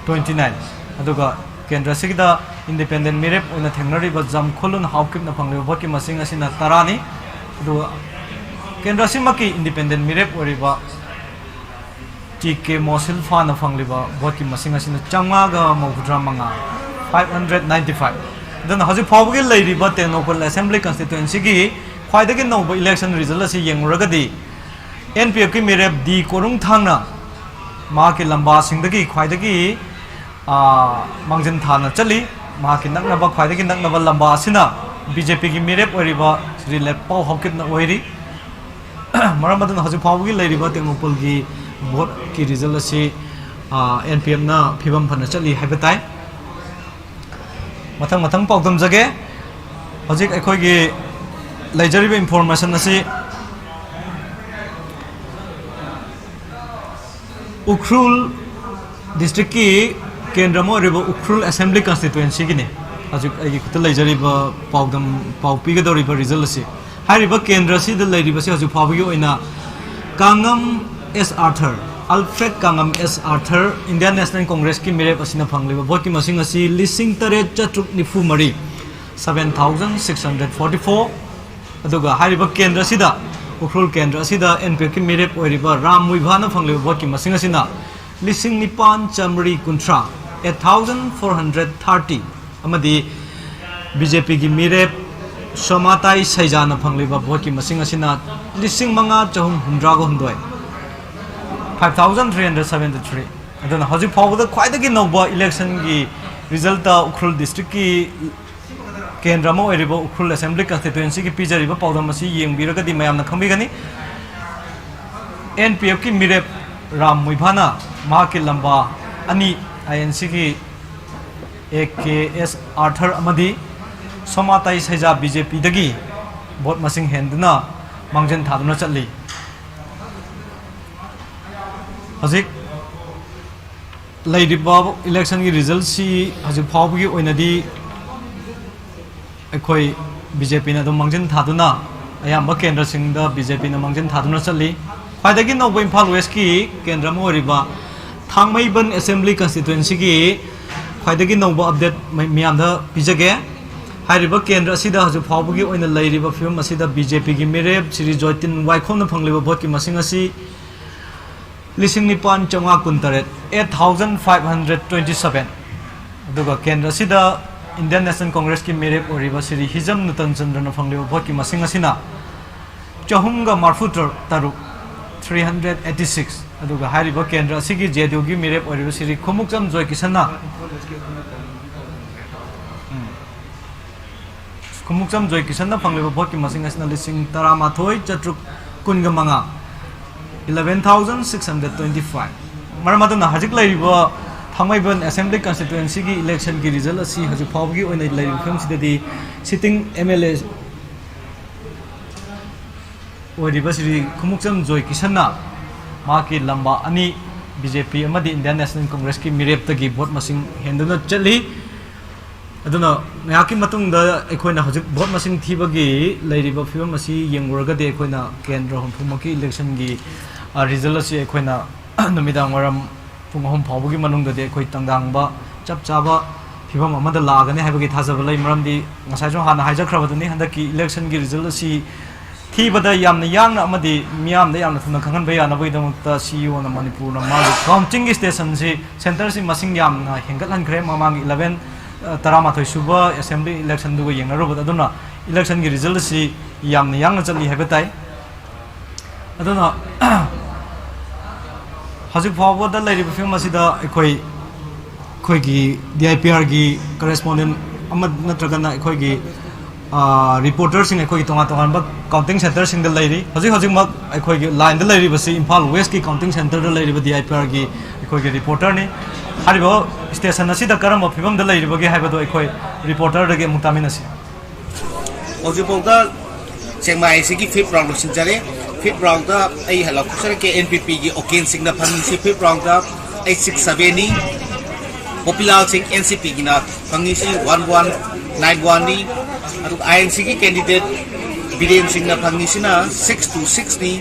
twenty nine꯫ ꯑꯗꯨꯒ ꯀꯦꯟꯗ꯭ꯔ ꯑꯁꯤꯒꯤꯗ ꯏꯟꯗꯤꯄꯦꯟꯗꯦꯟ ꯃꯤꯔꯦꯞ ꯑꯣꯏꯅ ꯊꯦꯡꯅꯔꯤꯕ ꯖꯝꯈꯣꯂꯨꯟ ꯍꯥꯎꯀꯤꯞꯅ ꯐꯪꯂꯤꯕ ꯚꯣꯠꯀꯤ ꯃꯁꯤꯡ ꯑꯁꯤꯅ ꯇꯔꯥꯅꯤ꯫ ꯑꯗꯨꯒ ꯀꯦꯟꯗ꯭ꯔ ꯑꯁꯤꯃꯛꯀꯤ ꯏꯟꯗꯤꯄꯦꯟꯗꯦꯟ ꯃꯤꯔꯦꯞ ꯑꯣꯏꯔꯤꯕ ꯇꯤ ꯀꯦ ꯃꯣꯁꯤꯜꯐꯥꯅ ꯐꯪꯂꯤꯕ ꯚꯣꯠꯀꯤ ꯃꯁꯤꯡ ꯑꯁꯤꯅ ꯆꯥꯝꯃꯉꯥꯒ ꯃꯧꯗ꯭ꯔꯥ ꯃꯉꯥ, five hundred ninety five꯫ ꯑꯗꯨꯅ ꯍꯧꯖꯤꯛ ꯐꯥꯎꯕꯒꯤ ꯂꯩꯔꯤꯕ ꯇꯦꯡꯅꯧꯄꯜ ꯑꯦꯁꯦꯝꯕ꯭ꯂꯤ ꯀꯟꯁꯇꯤꯇ꯭ꯋꯦꯟꯁꯤꯒꯤ ꯈ꯭ꯋꯥꯏꯗꯒꯤ ꯅꯧꯕ ꯏꯂꯦꯛꯁꯟ ꯔꯤꯖꯜ ꯑꯁꯤ ꯌꯦꯡꯂꯨꯔꯒꯗꯤ, ꯑꯦꯟ ꯄꯤ ꯑꯦꯐꯀꯤ ꯃꯤꯔꯦꯞ ꯗꯤ ꯀꯣꯔꯨꯡꯊꯥꯡꯅ ꯃꯍꯥꯛꯀꯤ ꯂꯝꯕꯥꯁꯤꯡꯗꯒꯤ ꯈ꯭ꯋꯥꯏꯗꯒꯤ, ꯑ, ꯃꯥꯡꯖꯤꯟ ꯊꯥꯅ ꯆꯠꯂꯤ꯫ ꯃꯍꯥꯛꯀꯤ ꯅꯛꯅꯕ, ꯈ꯭ꯋꯥꯏꯗꯒꯤ ꯅꯛꯅꯕ ꯂꯝꯕꯥ ꯑꯁꯤꯅ ꯕꯤ ꯖꯦ ꯄꯤꯒꯤ ꯃꯤꯔꯦꯞ ꯑꯣꯏꯔꯤꯕ ꯁ꯭ꯔꯤ ꯂꯦꯠꯄꯥꯎ ꯍꯥꯎꯀꯤꯞꯅ ꯑꯣꯏꯔꯤ꯫ ꯃꯔꯝ ꯑꯗꯨꯅ ꯍꯧꯖꯤꯛ ꯐꯥꯎꯕꯒꯤ ꯂꯩꯔꯤꯕ ꯇꯦꯡꯅꯧꯄꯜꯒꯤ ꯚꯣꯠꯀꯤ ꯔꯤꯖꯜ ꯑꯁꯤ, ꯑ, ꯑꯦꯟ ꯄꯤ ꯑꯦꯐꯅ ꯐꯤꯕꯝ ꯐꯅ ꯆꯠꯂꯤ ꯍꯥꯏꯕ ꯇꯥꯏ꯫ ꯃꯊꯪ ꯃꯊꯪ ꯄꯥꯎꯗꯝꯖꯒꯦ꯫ ꯍꯧꯖꯤꯛ ꯑꯩꯈꯣꯏꯒꯤ ꯂꯩꯖꯔꯤꯕ ꯏꯟꯐꯣꯔꯃꯦꯁꯟ ꯑꯁꯤ ꯎꯈ꯭ꯔꯨꯜ ꯗꯤꯁꯇ꯭ꯔꯤꯛꯀꯤ ꯀꯦꯟꯗ꯭ꯔ ꯑꯃ ꯑꯣꯏꯔꯤꯕ ꯎꯈ꯭ꯔꯨꯜ ꯑꯦꯁꯦꯝꯕ꯭ꯂꯤ ꯀꯟꯁꯇꯤꯇ꯭ꯋꯦꯟꯁꯤꯒꯤꯅꯤ꯫ ꯍꯧꯖꯤꯛ ꯑꯩꯒꯤ ꯈꯨꯠꯇ ꯂꯩꯖꯔꯤꯕ ꯄꯥꯎꯗꯝ, ꯄꯥꯎ ꯄꯤꯒꯗꯧꯔꯤꯕ ꯔꯤꯖꯜ ꯑꯁꯤ꯫ ꯍꯥꯏꯔꯤꯕ ꯀꯦꯟꯗ꯭ꯔ ꯑꯁꯤꯗ ꯂꯩꯔꯤꯕꯁꯤ ꯍꯧꯖꯤꯛ ꯐꯥꯎꯕꯒꯤ ꯑꯣꯏꯅ ꯀꯥꯉꯝ ꯑꯦꯁ ꯑꯥꯔꯊꯔ, ꯑꯜꯐ꯭ꯔꯦꯗ ꯀꯥꯉꯝ ꯑꯦꯁ ꯑꯥꯔꯊꯔ, ꯏꯟꯗꯤꯌꯥꯟ ꯅꯦꯁꯅꯦꯜ ꯀꯣꯡꯒ꯭ꯔꯦꯁꯀꯤ ꯃꯤꯔꯦꯞ ꯑꯁꯤꯅ ꯐꯪꯂꯤꯕ ꯚꯣꯠꯀꯤ ꯃꯁꯤꯡ ꯑꯁꯤ ꯂꯤꯁꯤꯡ ꯇꯔꯦꯠ ꯆꯥꯇ꯭ꯔꯨꯛ ꯅꯤꯐꯨ ꯃꯔꯤ, seven thousand six hundred forty four꯫ ꯑꯗꯨꯒ ꯍꯥꯏꯔꯤꯕ ꯀꯦꯟꯗ꯭ꯔ ꯑꯁꯤꯗ, ꯎꯈ꯭ꯔꯨꯜ ꯀꯦꯟꯗ꯭ꯔ ꯑꯁꯤꯗ ꯑꯦꯟ ꯄꯤ ꯑꯦꯐꯀꯤ ꯃꯤꯔꯦꯞ ꯑꯣꯏꯔꯤꯕ ꯔꯥꯝ ꯃꯨꯏꯚꯥꯅ ꯐꯪꯂꯤꯕ ꯚꯣꯠꯀꯤ ꯃꯁꯤꯡ ꯑꯁꯤꯅ ꯂꯤꯁꯤꯡ ꯅꯤꯄꯥꯟ ꯆꯥꯃꯔꯤ ꯀꯨꯟꯊ꯭ꯔꯥ, eight thousand four hundred thirty, ꯑꯃꯗꯤ ꯕꯤ ꯖꯦ ꯄꯤꯒꯤ ꯃꯤꯔꯦꯞ ꯁꯣꯃꯥꯇꯥꯏ ꯁꯩꯖꯥꯅ ꯐꯪꯂꯤꯕ ꯚꯣꯠꯀꯤ ꯃꯁꯤꯡ ꯑꯁꯤꯅ ꯂꯤꯁꯤꯡ ꯃꯉꯥ ꯆꯍꯨꯝ ꯍꯨꯝꯗ꯭ꯔꯥꯒ ꯍꯨꯝꯗꯣꯏ, five thousand three hundred seventy three꯫ ꯑꯗꯨꯅ ꯍꯧꯖꯤꯛ ꯐꯥꯎꯕꯗ ꯈ꯭ꯋꯥꯏꯗꯒꯤ ꯅꯧꯕ ꯏꯂꯦꯛꯁꯟꯒꯤ ꯔꯤꯖꯜꯇ ꯎꯈ꯭ꯔꯨꯜ ꯗꯤꯁꯇ꯭ꯔꯤꯛꯀꯤ ꯀꯦꯟꯗ꯭ꯔ ꯑꯃ ꯑꯣꯏꯔꯤꯕ ꯎꯈ꯭ꯔꯨꯜ ꯑꯦꯁꯦꯝꯕ꯭ꯂꯤ ꯀꯟꯁꯇꯤꯇ꯭ꯋꯦꯟꯁꯤꯒꯤ ꯄꯤꯖꯔꯤꯕ ꯄꯥꯎꯗꯝ ꯑꯁꯤ ꯌꯦꯡꯕꯤꯔꯒꯗꯤ ꯃꯌꯥꯝꯅ ꯈꯪꯕꯤꯒꯅꯤ꯫ ꯑꯦꯟ ꯄꯤ ꯑꯦꯐꯀꯤ ꯃꯤꯔꯦꯞ ꯔꯥꯝ ꯃꯨꯏꯚꯥꯅ ꯃꯍꯥꯛꯀꯤ ꯂꯝꯕꯥ ꯑꯅꯤ, ꯑꯥꯏ ꯑꯦꯟ ꯁꯤꯒꯤ ꯑꯦ ꯀꯦ ꯑꯦꯁ ꯑꯥꯔꯊꯔ ꯑꯃꯗꯤ ꯁꯣꯃꯥꯇꯥꯏ ꯁꯩꯖꯥ ꯕꯤ ꯖꯦ ꯄꯤꯗꯒꯤ ꯚꯣꯠ ꯃꯁꯤꯡ ꯍꯦꯟꯗꯨꯅ ꯃꯥꯡꯖꯤꯟ ꯊꯥꯗꯨꯅ ꯆꯠꯂꯤ꯫ ꯍꯧꯖꯤꯛ ꯂꯩꯔꯤꯕ ꯏꯂꯦꯛꯁꯟꯒꯤ ꯔꯤꯖꯜꯁꯤ ꯍꯧꯖꯤꯛ ꯐꯥꯎꯕꯒꯤ ꯑꯣꯏꯅꯗꯤ ꯑꯩꯈꯣꯏ ꯕꯤ ꯖꯦ ꯄꯤꯅ ꯑꯗꯨꯝ ꯃꯥꯡꯖꯤꯟ ꯊꯥꯗꯨꯅ, ꯑꯌꯥꯝꯕ ꯀꯦꯟꯗ꯭ꯔꯁꯤꯡꯗ ꯕꯤ ꯖꯦ ꯄꯤꯅ ꯃꯥꯡꯖꯤꯟ ꯊꯥꯗꯨꯅ ꯆꯠꯂꯤ꯫ ꯈ꯭ꯋꯥꯏꯗꯒꯤ ꯅꯧꯕ ꯏꯝꯐꯥꯜ ꯋꯦꯁꯀꯤ ꯀꯦꯟꯗ꯭ꯔ ꯑꯃ ꯑꯣꯏꯔꯤꯕ ꯊꯥꯡꯃꯩꯕꯟ ꯑꯦꯁꯦꯝꯕ꯭ꯂꯤ ꯀꯟꯁꯇꯤꯇ꯭ꯋꯦꯟꯁꯤꯒꯤ ꯈ꯭ꯋꯥꯏꯗꯒꯤ ꯅꯧꯕ ꯑꯞꯗꯦꯠ ꯃꯌꯥꯝꯗ ꯄꯤꯖꯒꯦ꯫ ꯍꯥꯏꯔꯤꯕ ꯀꯦꯟꯗ꯭ꯔ ꯑꯁꯤꯗ ꯍꯧꯖꯤꯛ ꯐꯥꯎꯕꯒꯤ ꯑꯣꯏꯅ ꯂꯩꯔꯤꯕ ꯐꯤꯕꯝ ꯑꯁꯤꯗ ꯕꯤ ꯖꯦ ꯄꯤꯒꯤ ꯃꯤꯔꯦꯞ ꯁ꯭ꯔꯤ ꯖꯣꯏꯇꯤꯟ ꯋꯥꯏꯈꯣꯝꯅ ꯐꯪꯂꯤꯕ ꯚꯣꯠꯀꯤ ꯃꯁꯤꯡ ꯑꯁꯤ ꯂꯤꯁꯤꯡ ꯅꯤꯄꯥꯟ ꯆꯥꯝꯃꯉꯥ ꯀꯨꯟꯇꯔꯦꯠ, eight thousand five hundred twenty seven꯫ ꯑꯗꯨꯒ ꯀꯦꯟꯗ꯭ꯔ ꯑꯁꯤꯗ ꯏꯟꯗꯤꯌꯟ ꯅꯦꯁꯅꯦꯜ ꯀꯣꯡꯒ꯭ꯔꯦꯁꯀꯤ ꯃꯤꯔꯦꯞ ꯑꯣꯏꯔꯤꯕ ꯁ꯭ꯔꯤ ꯍꯤꯖꯝ ꯅꯨꯇꯟ ꯆꯟꯗ꯭ꯔꯅ ꯐꯪꯂꯤꯕ ꯚꯣꯠꯀꯤ ꯃꯁꯤꯡ ꯑꯁꯤꯅ ꯆꯍꯨꯝꯒ ꯃꯔꯐꯨ ꯇꯔꯨꯛ, three hundred eighty six꯫ ꯑꯗꯨꯒ ꯍꯥꯏꯔꯤꯕ ꯀꯦꯟꯗ꯭ꯔ ꯑꯁꯤꯒꯤ ꯖꯦ ꯗꯤ ꯌꯨꯒꯤ ꯃꯤꯔꯦꯞ ꯑꯣꯏꯔꯤꯕ ꯁ꯭ꯔꯤ ꯈꯨꯃꯨꯛꯆꯝ ꯖꯣꯏ ꯀꯤꯁꯟꯅ, ꯎꯝ, ꯈꯨꯃꯨꯛꯆꯝ ꯖꯣꯏ ꯀꯤꯁꯟꯅ ꯐꯪꯂꯤꯕ ꯚꯣꯠꯀꯤ ꯃꯁꯤꯡ ꯑꯁꯤꯅ ꯂꯤꯁꯤꯡ ꯇꯔꯥꯃꯥꯊꯣꯏ ꯆꯥꯇ꯭ꯔꯨꯛ ꯀꯨꯟꯒ ꯃꯉꯥ, eleven thousand six hundred twenty five꯫ ꯃꯔꯝ ꯑꯗꯨꯅ ꯍꯧꯖꯤꯛ ꯂꯩꯔꯤꯕ ꯊꯥꯡꯃꯩꯕꯟ ꯑꯦꯁꯦꯝꯕ꯭ꯂꯤ ꯀꯟꯁꯇꯤꯇ꯭ꯋꯦꯟꯁꯤꯒꯤ ꯏꯂꯦꯛꯁꯟꯒꯤ ꯔꯤꯖꯜ ꯑꯁꯤ ꯍꯧꯖꯤꯛ ꯐꯥꯎꯕꯒꯤ ꯑꯣꯏꯅ ꯂꯩꯔꯤꯕ ꯐꯤꯕꯝꯁꯤꯗꯗꯤ ꯁꯤꯇꯤꯡ ꯑꯦꯝ ꯑꯦꯜ ꯑꯦ ꯑꯣꯏꯔꯤꯕ ꯁ꯭ꯔꯤ ꯈꯨꯃꯨꯛꯆꯝ ꯖꯣꯏ ꯀꯤꯁꯟꯅ ꯃꯍꯥꯛꯀꯤ ꯂꯝꯕꯥ ꯑꯅꯤ, ꯕꯤ ꯖꯦ ꯄꯤ ꯑꯃꯗꯤ ꯏꯟꯗꯤꯌꯟ ꯅꯦꯁꯅꯦꯜ ꯀꯣꯡꯒ꯭ꯔꯦꯁꯀꯤ ꯃꯤꯔꯦꯞꯇꯒꯤ ꯚꯣꯠ ꯃꯁꯤꯡ ꯍꯦꯟꯗꯨꯅ ꯆꯠꯂꯤ꯫ ꯑꯗꯨꯅ ꯉꯥꯏꯍꯥꯛꯀꯤ ꯃꯇꯨꯡꯗ ꯑꯩꯈꯣꯏꯅ ꯍꯧꯖꯤꯛ ꯚꯣꯠ ꯃꯁꯤꯡ ꯊꯤꯕꯒꯤ ꯂꯩꯔꯤꯕ ꯐꯤꯕꯝ ꯑꯁꯤ ꯌꯦꯡꯂꯨꯔꯒꯗꯤ ꯑꯩꯈꯣꯏꯅ ꯀꯦꯟꯗ꯭ꯔ ꯍꯨꯝꯐꯨꯃꯛꯀꯤ ꯏꯂꯦꯛꯁꯟꯒꯤ, ꯑ, ꯔꯤꯖꯜ ꯑꯁꯤ ꯑꯩꯈꯣꯏꯅ ꯅꯨꯃꯤꯗꯥꯡ ꯋꯥꯏꯔꯝ ꯄꯨꯡ ꯑꯍꯨꯝ ꯐꯥꯎꯕꯒꯤ ꯃꯅꯨꯡꯗꯗꯤ ꯑꯩꯈꯣꯏ ꯇꯥꯡꯗꯥꯡꯕ ꯆꯞ ꯆꯥꯕ ꯐꯤꯕꯝ ꯑꯃꯗ ꯂꯥꯛꯑꯒꯅꯤ ꯍꯥꯏꯕꯒꯤ ꯊꯥꯖꯕ ꯂꯩ꯫ ꯃꯔꯝꯗꯤ ꯉꯁꯥꯏꯁꯨ ꯍꯥꯟꯅ ꯍꯥꯏꯖꯈ꯭ꯔꯕꯗꯨꯅꯤ, ꯍꯟꯗꯛꯀꯤ ꯏꯂꯦꯛꯁꯟꯒꯤ ꯔꯤꯖꯜ ꯑꯁꯤ ꯊꯤꯕꯗ ꯌꯥꯝꯅ ꯌꯥꯡꯅ ꯑꯃꯗꯤ ꯃꯤꯌꯥꯝꯗ ꯌꯥꯝꯅ ꯊꯨꯅ ꯈꯪꯍꯟꯕ ꯌꯥꯅꯕꯒꯤꯗꯃꯛꯇ ꯁꯤ ꯏ ꯑꯣꯅ ꯃꯅꯤꯄꯨꯔꯅ ꯃꯥꯒꯤ ꯀꯥꯎꯟꯇꯤꯡꯒꯤ ꯁ꯭ꯇꯦꯁꯟꯁꯤ, ꯁꯦꯟꯇꯔꯁꯤ ꯃꯁꯤꯡ ꯌꯥꯝꯅ ꯍꯦꯟꯒꯠꯍꯟꯈ꯭ꯔꯦ꯫ ꯃꯃꯥꯡꯒꯤ eleven, ꯑ, ꯇꯔꯥꯃꯥꯊꯣꯏ ꯁꯨꯕ ꯑꯦꯁꯦꯝꯕ꯭ꯂꯤ ꯏꯂꯦꯛꯁꯟꯗꯨꯒ ꯌꯦꯡꯅꯔꯨꯕꯗ꯫ ꯑꯗꯨꯅ ꯏꯂꯦꯛꯁꯟꯒꯤ ꯔꯤꯖꯜ ꯑꯁꯤ ꯌꯥꯝꯅ ꯌꯥꯡꯅ ꯆꯠꯂꯤ ꯍꯥꯏꯕ ꯇꯥꯏ꯫ ꯑꯗꯨꯅ ꯍꯧꯖꯤꯛ ꯐꯥꯎꯕꯗ ꯂꯩꯔꯤꯕ ꯐꯤꯕꯝ ꯑꯁꯤꯗ ꯑꯩꯈꯣꯏ, ꯑꯩꯈꯣꯏꯒꯤ ꯗꯤ ꯑꯥꯏ ꯄꯤ ꯑꯥꯔꯒꯤ ꯀꯔꯦꯁꯄꯣꯟꯗꯦꯟ ꯑꯃ ꯅꯠꯇ꯭ꯔꯒꯅ ꯑꯩꯈꯣꯏꯒꯤ, ꯑ, ꯔꯤꯄꯣꯔꯇꯔꯁꯤꯡ ꯑꯩꯈꯣꯏꯒꯤ ꯇꯣꯉꯥꯟ ꯇꯣꯉꯥꯟꯕ ꯀꯥꯎꯟꯇꯤꯡ ꯁꯦꯟꯇꯔꯁꯤꯡꯗ ꯂꯩꯔꯤ꯫ ꯍꯧꯖꯤꯛ ꯍꯧꯖꯤꯛꯃꯛ ꯑꯩꯈꯣꯏꯒꯤ ꯂꯥꯏꯟꯗ ꯂꯩꯔꯤꯕꯁꯤ ꯏꯝꯐꯥꯜ ꯋꯦꯁꯀꯤ ꯀꯥꯎꯟꯇꯤꯡ ꯁꯦꯟꯇꯔꯗ ꯂꯩꯔꯤꯕ ꯗꯤ ꯑꯥꯏ ꯄꯤ ꯑꯥꯔꯒꯤ ꯑꯩꯈꯣꯏꯒꯤ ꯔꯤꯄꯣꯔꯇꯔꯅꯤ꯫ ꯍꯥꯏꯔꯤꯕ ꯁ꯭ꯇꯦꯁꯟ ꯑꯁꯤꯗ ꯀꯔꯝꯕ ꯐꯤꯕꯝꯗ ꯂꯩꯔꯤꯕꯒꯦ ꯍꯥꯏꯕꯗꯨ ꯑꯩꯈꯣꯏ ꯔꯤꯄꯣꯔꯇꯔꯗꯒꯤ ꯑꯃꯨꯛ ꯇꯥꯃꯤꯟꯅꯁꯤ꯫ ꯍꯧꯖꯤꯛꯐꯥꯎꯗ ꯆꯦꯡꯃꯥꯏ ꯑꯁꯤꯒꯤ fifth round ꯂꯣꯏꯁꯤꯟꯖꯔꯦ꯫ Fifth roundꯗ ꯑꯩ ꯍꯜꯂꯛꯆꯔꯛꯀꯦ꯫ ꯑꯦꯟ ꯄꯤ ꯄꯤꯒꯤ ꯑꯣꯀꯦꯟ ꯁꯤꯡꯅ ꯐꯪꯉꯤꯁꯤ fifth roundꯗ eight six sevenꯅꯤ꯫ ꯄꯣꯄꯤꯂꯥꯜ ꯁꯤꯡ N C ꯄꯤꯒꯤꯅ ꯐꯪꯉꯤꯁꯤ one one nine oneꯅꯤ꯫ ꯑꯗꯨꯒ ꯑꯥꯏ ꯑꯦꯟ ꯁꯤꯒꯤ candidate ꯕꯤꯔꯦꯟ ꯁꯤꯡꯅ ꯐꯪꯉꯤꯁꯤꯅ six two sixꯅꯤ꯫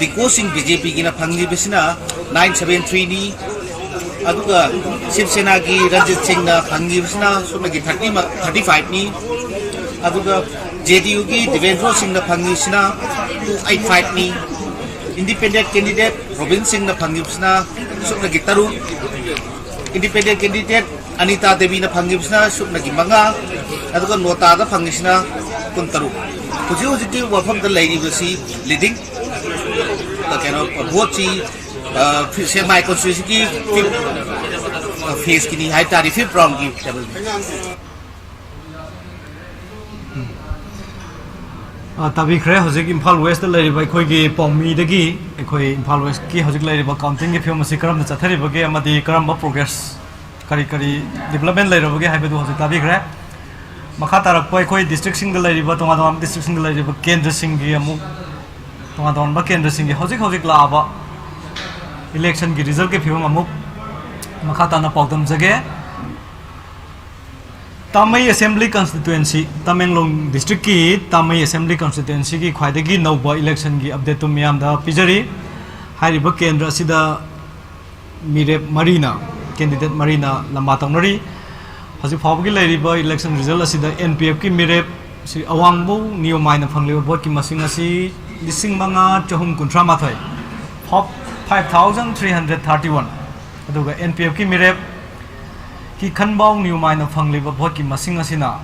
ꯗꯤꯀꯣ ꯁꯤꯡ ꯕꯤ ꯖꯦ ꯄꯤꯒꯤꯅ ꯐꯪꯂꯤꯕꯁꯤꯅ nine seven threeꯅꯤ꯫ ꯑꯗꯨꯒ ꯁꯤꯕ ꯁꯦꯅꯥꯒꯤ ꯔꯟꯖꯤꯠ ꯁꯤꯡꯅ ꯐꯪꯉꯤꯕꯁꯤꯅ ꯁꯨꯞꯅꯒꯤ ꯊꯥꯔꯇꯤ, ꯊꯥꯔꯇꯤ ꯐꯥꯏꯚꯅꯤ꯫ ꯑꯗꯨꯒ ꯖꯦ ꯗꯤ ꯌꯨꯒꯤ ꯗꯤꯕꯦꯟꯗ꯭ꯔꯣ ꯁꯤꯡꯅ ꯐꯪꯉꯤꯁꯤꯅ ꯇꯨ ꯑꯩꯠ ꯐꯥꯏꯚꯅꯤ꯫ ꯏꯟꯗꯤꯄꯦꯟꯗꯦꯟ ꯀꯦꯟꯗꯤꯗꯦꯠ ꯔꯣꯕꯤꯟ ꯁꯤꯡꯅ ꯐꯪꯉꯤꯕꯁꯤꯅ ꯁꯨꯞꯅꯒꯤ ꯇꯔꯨꯛ, ꯏꯟꯗꯤꯄꯦꯟꯗꯦꯟ ꯀꯦꯟꯗꯤꯗꯦꯠ ꯑꯅꯤꯇꯥ ꯗꯦꯕꯤꯅ ꯐꯪꯉꯤꯕꯁꯤꯅ ꯁꯨꯞꯅꯒꯤ ꯃꯉꯥ, ꯑꯗꯨꯒ ꯅꯣꯇꯥꯗ ꯐꯪꯉꯤꯁꯤꯅ ꯀꯨꯟꯇꯔꯨꯛ꯫ ꯍꯧꯖꯤꯛ ꯍꯧꯖꯤꯛꯀꯤ ꯋꯥꯐꯝꯗ ꯂꯩꯔꯤꯕꯁꯤ ꯂꯤꯗꯤꯡ, ꯀꯩꯅꯣ, ꯚꯣꯠꯁꯤ, ꯑ, ꯐꯤ-, ꯁꯦꯛꯃꯥꯏ ꯀꯣꯟꯁꯇꯤꯇ꯭ꯌꯨꯟꯁꯤꯒꯤ ꯐꯤꯐ, ꯑ, ꯐꯦꯁꯀꯤꯅꯤ ꯍꯥꯏ ꯇꯥꯔꯦ, ꯐꯤꯐ ꯔꯥꯎꯟꯒꯤ ꯇꯦꯕꯜ꯫ ꯑ, ꯇꯥꯕꯤꯈ꯭ꯔꯦ꯫ ꯍꯧꯖꯤꯛ ꯏꯝꯐꯥꯜ ꯋꯦꯁꯇ ꯂꯩꯔꯤꯕ ꯑꯩꯈꯣꯏꯒꯤ ꯄꯥꯎꯃꯤꯗꯒꯤ ꯑꯩꯈꯣꯏ ꯏꯝꯐꯥꯜ ꯋꯦꯁꯀꯤ ꯍꯧꯖꯤꯛ ꯂꯩꯔꯤꯕ ꯀꯥꯎꯟꯇꯤꯡꯒꯤ ꯐꯤꯕꯝ ꯑꯁꯤ ꯀꯔꯝꯅ ꯆꯠꯊꯔꯤꯕꯒꯦ ꯑꯃꯗꯤ ꯀꯔꯝꯕ ꯄ꯭ꯔꯣꯒ꯭ꯔꯦꯁ, ꯀꯔꯤ ꯀꯔꯤ ꯗꯤꯕ꯭ꯂꯞꯃꯦꯟ ꯂꯩꯔꯕꯒꯦ ꯍꯥꯏꯕꯗꯨ ꯍꯧꯖꯤꯛ ꯇꯥꯕꯤꯈ꯭ꯔꯦ꯫ ꯃꯈꯥ ꯇꯥꯔꯛꯄ ꯑꯩꯈꯣꯏ ꯗꯤꯁꯇ꯭ꯔꯤꯛꯁꯤꯡꯗ ꯂꯩꯔꯤꯕ, ꯇꯣꯉꯥꯟ ꯇꯣꯉꯥꯟꯕ ꯗꯤꯁꯇ꯭ꯔꯤꯛꯁꯤꯡꯗ ꯂꯩꯔꯤꯕ ꯀꯦꯟꯗ꯭ꯔꯁꯤꯡꯒꯤ ꯑꯃꯨꯛ, ꯇꯣꯉꯥꯟ ꯇꯣꯉꯥꯟꯕ ꯀꯦꯟꯗ꯭ꯔꯁꯤꯡꯒꯤ ꯍꯧꯖꯤꯛ ꯍꯧꯖꯤꯛ ꯂꯥꯛꯑꯕ ꯏꯂꯦꯛꯁꯟꯒꯤ ꯔꯤꯖꯜꯠꯀꯤ ꯐꯤꯕꯝ ꯑꯃꯨꯛ ꯃꯈꯥ ꯇꯥꯅ ꯄꯥꯎꯗꯝꯖꯒꯦ꯫ ꯇꯥꯃꯩ ꯑꯦꯁꯦꯝꯕ꯭ꯂꯤ ꯀꯟꯁꯇꯤꯇ꯭ꯋꯦꯟꯁꯤ, ꯇꯃꯦꯡꯂꯣꯡ ꯗꯤꯁꯇ꯭ꯔꯤꯛꯀꯤ ꯇꯥꯃꯩ ꯑꯦꯁꯦꯝꯕ꯭ꯂꯤ ꯀꯟꯁꯇꯤꯇ꯭ꯋꯦꯟꯁꯤꯒꯤ ꯈ꯭ꯋꯥꯏꯗꯒꯤ ꯅꯧꯕ ꯏꯂꯦꯛꯁꯟꯒꯤ ꯑꯞꯗꯦꯠꯇꯨ ꯃꯤꯌꯥꯝꯗ ꯄꯤꯖꯔꯤ꯫ ꯍꯥꯏꯔꯤꯕ ꯀꯦꯟꯗ꯭ꯔ ꯑꯁꯤꯗ ꯃꯤꯔꯦꯞ ꯃꯔꯤꯅ, ꯀꯦꯟꯗꯤꯗꯦꯠ ꯃꯔꯤꯅ ꯂꯝꯕꯥ ꯇꯧꯅꯔꯤ꯫ ꯍꯧꯖꯤꯛ ꯐꯥꯎꯕꯒꯤ ꯂꯩꯔꯤꯕ ꯏꯂꯦꯛꯁꯟ ꯔꯤꯖꯜ ꯑꯁꯤꯗ ꯑꯦꯟ ꯄꯤ ꯑꯦꯐꯀꯤ ꯃꯤꯔꯦꯞ ꯁ꯭ꯔꯤ ꯑꯋꯥꯡꯕꯧ ꯅꯤꯌꯣꯃꯥꯏꯅ ꯐꯪꯂꯤꯕ ꯚꯣꯠꯀꯤ ꯃꯁꯤꯡ ꯑꯁꯤ ꯂꯤꯁꯤꯡ ꯃꯉꯥ ꯆꯍꯨꯝ ꯀꯨꯟꯊ꯭ꯔꯥ ꯃꯥꯊꯣꯏ, five thousand three hundred thirty one꯫ ꯑꯗꯨꯒ ꯑꯦꯟ ꯄꯤ ꯑꯦꯐꯀꯤ ꯃꯤꯔꯦꯞ ꯀꯤꯈꯟꯕꯥꯎ ꯅꯤꯌꯨꯃꯥꯏꯅ ꯐꯪꯂꯤꯕ ꯚꯣꯠꯀꯤ ꯃꯁꯤꯡ ꯑꯁꯤꯅ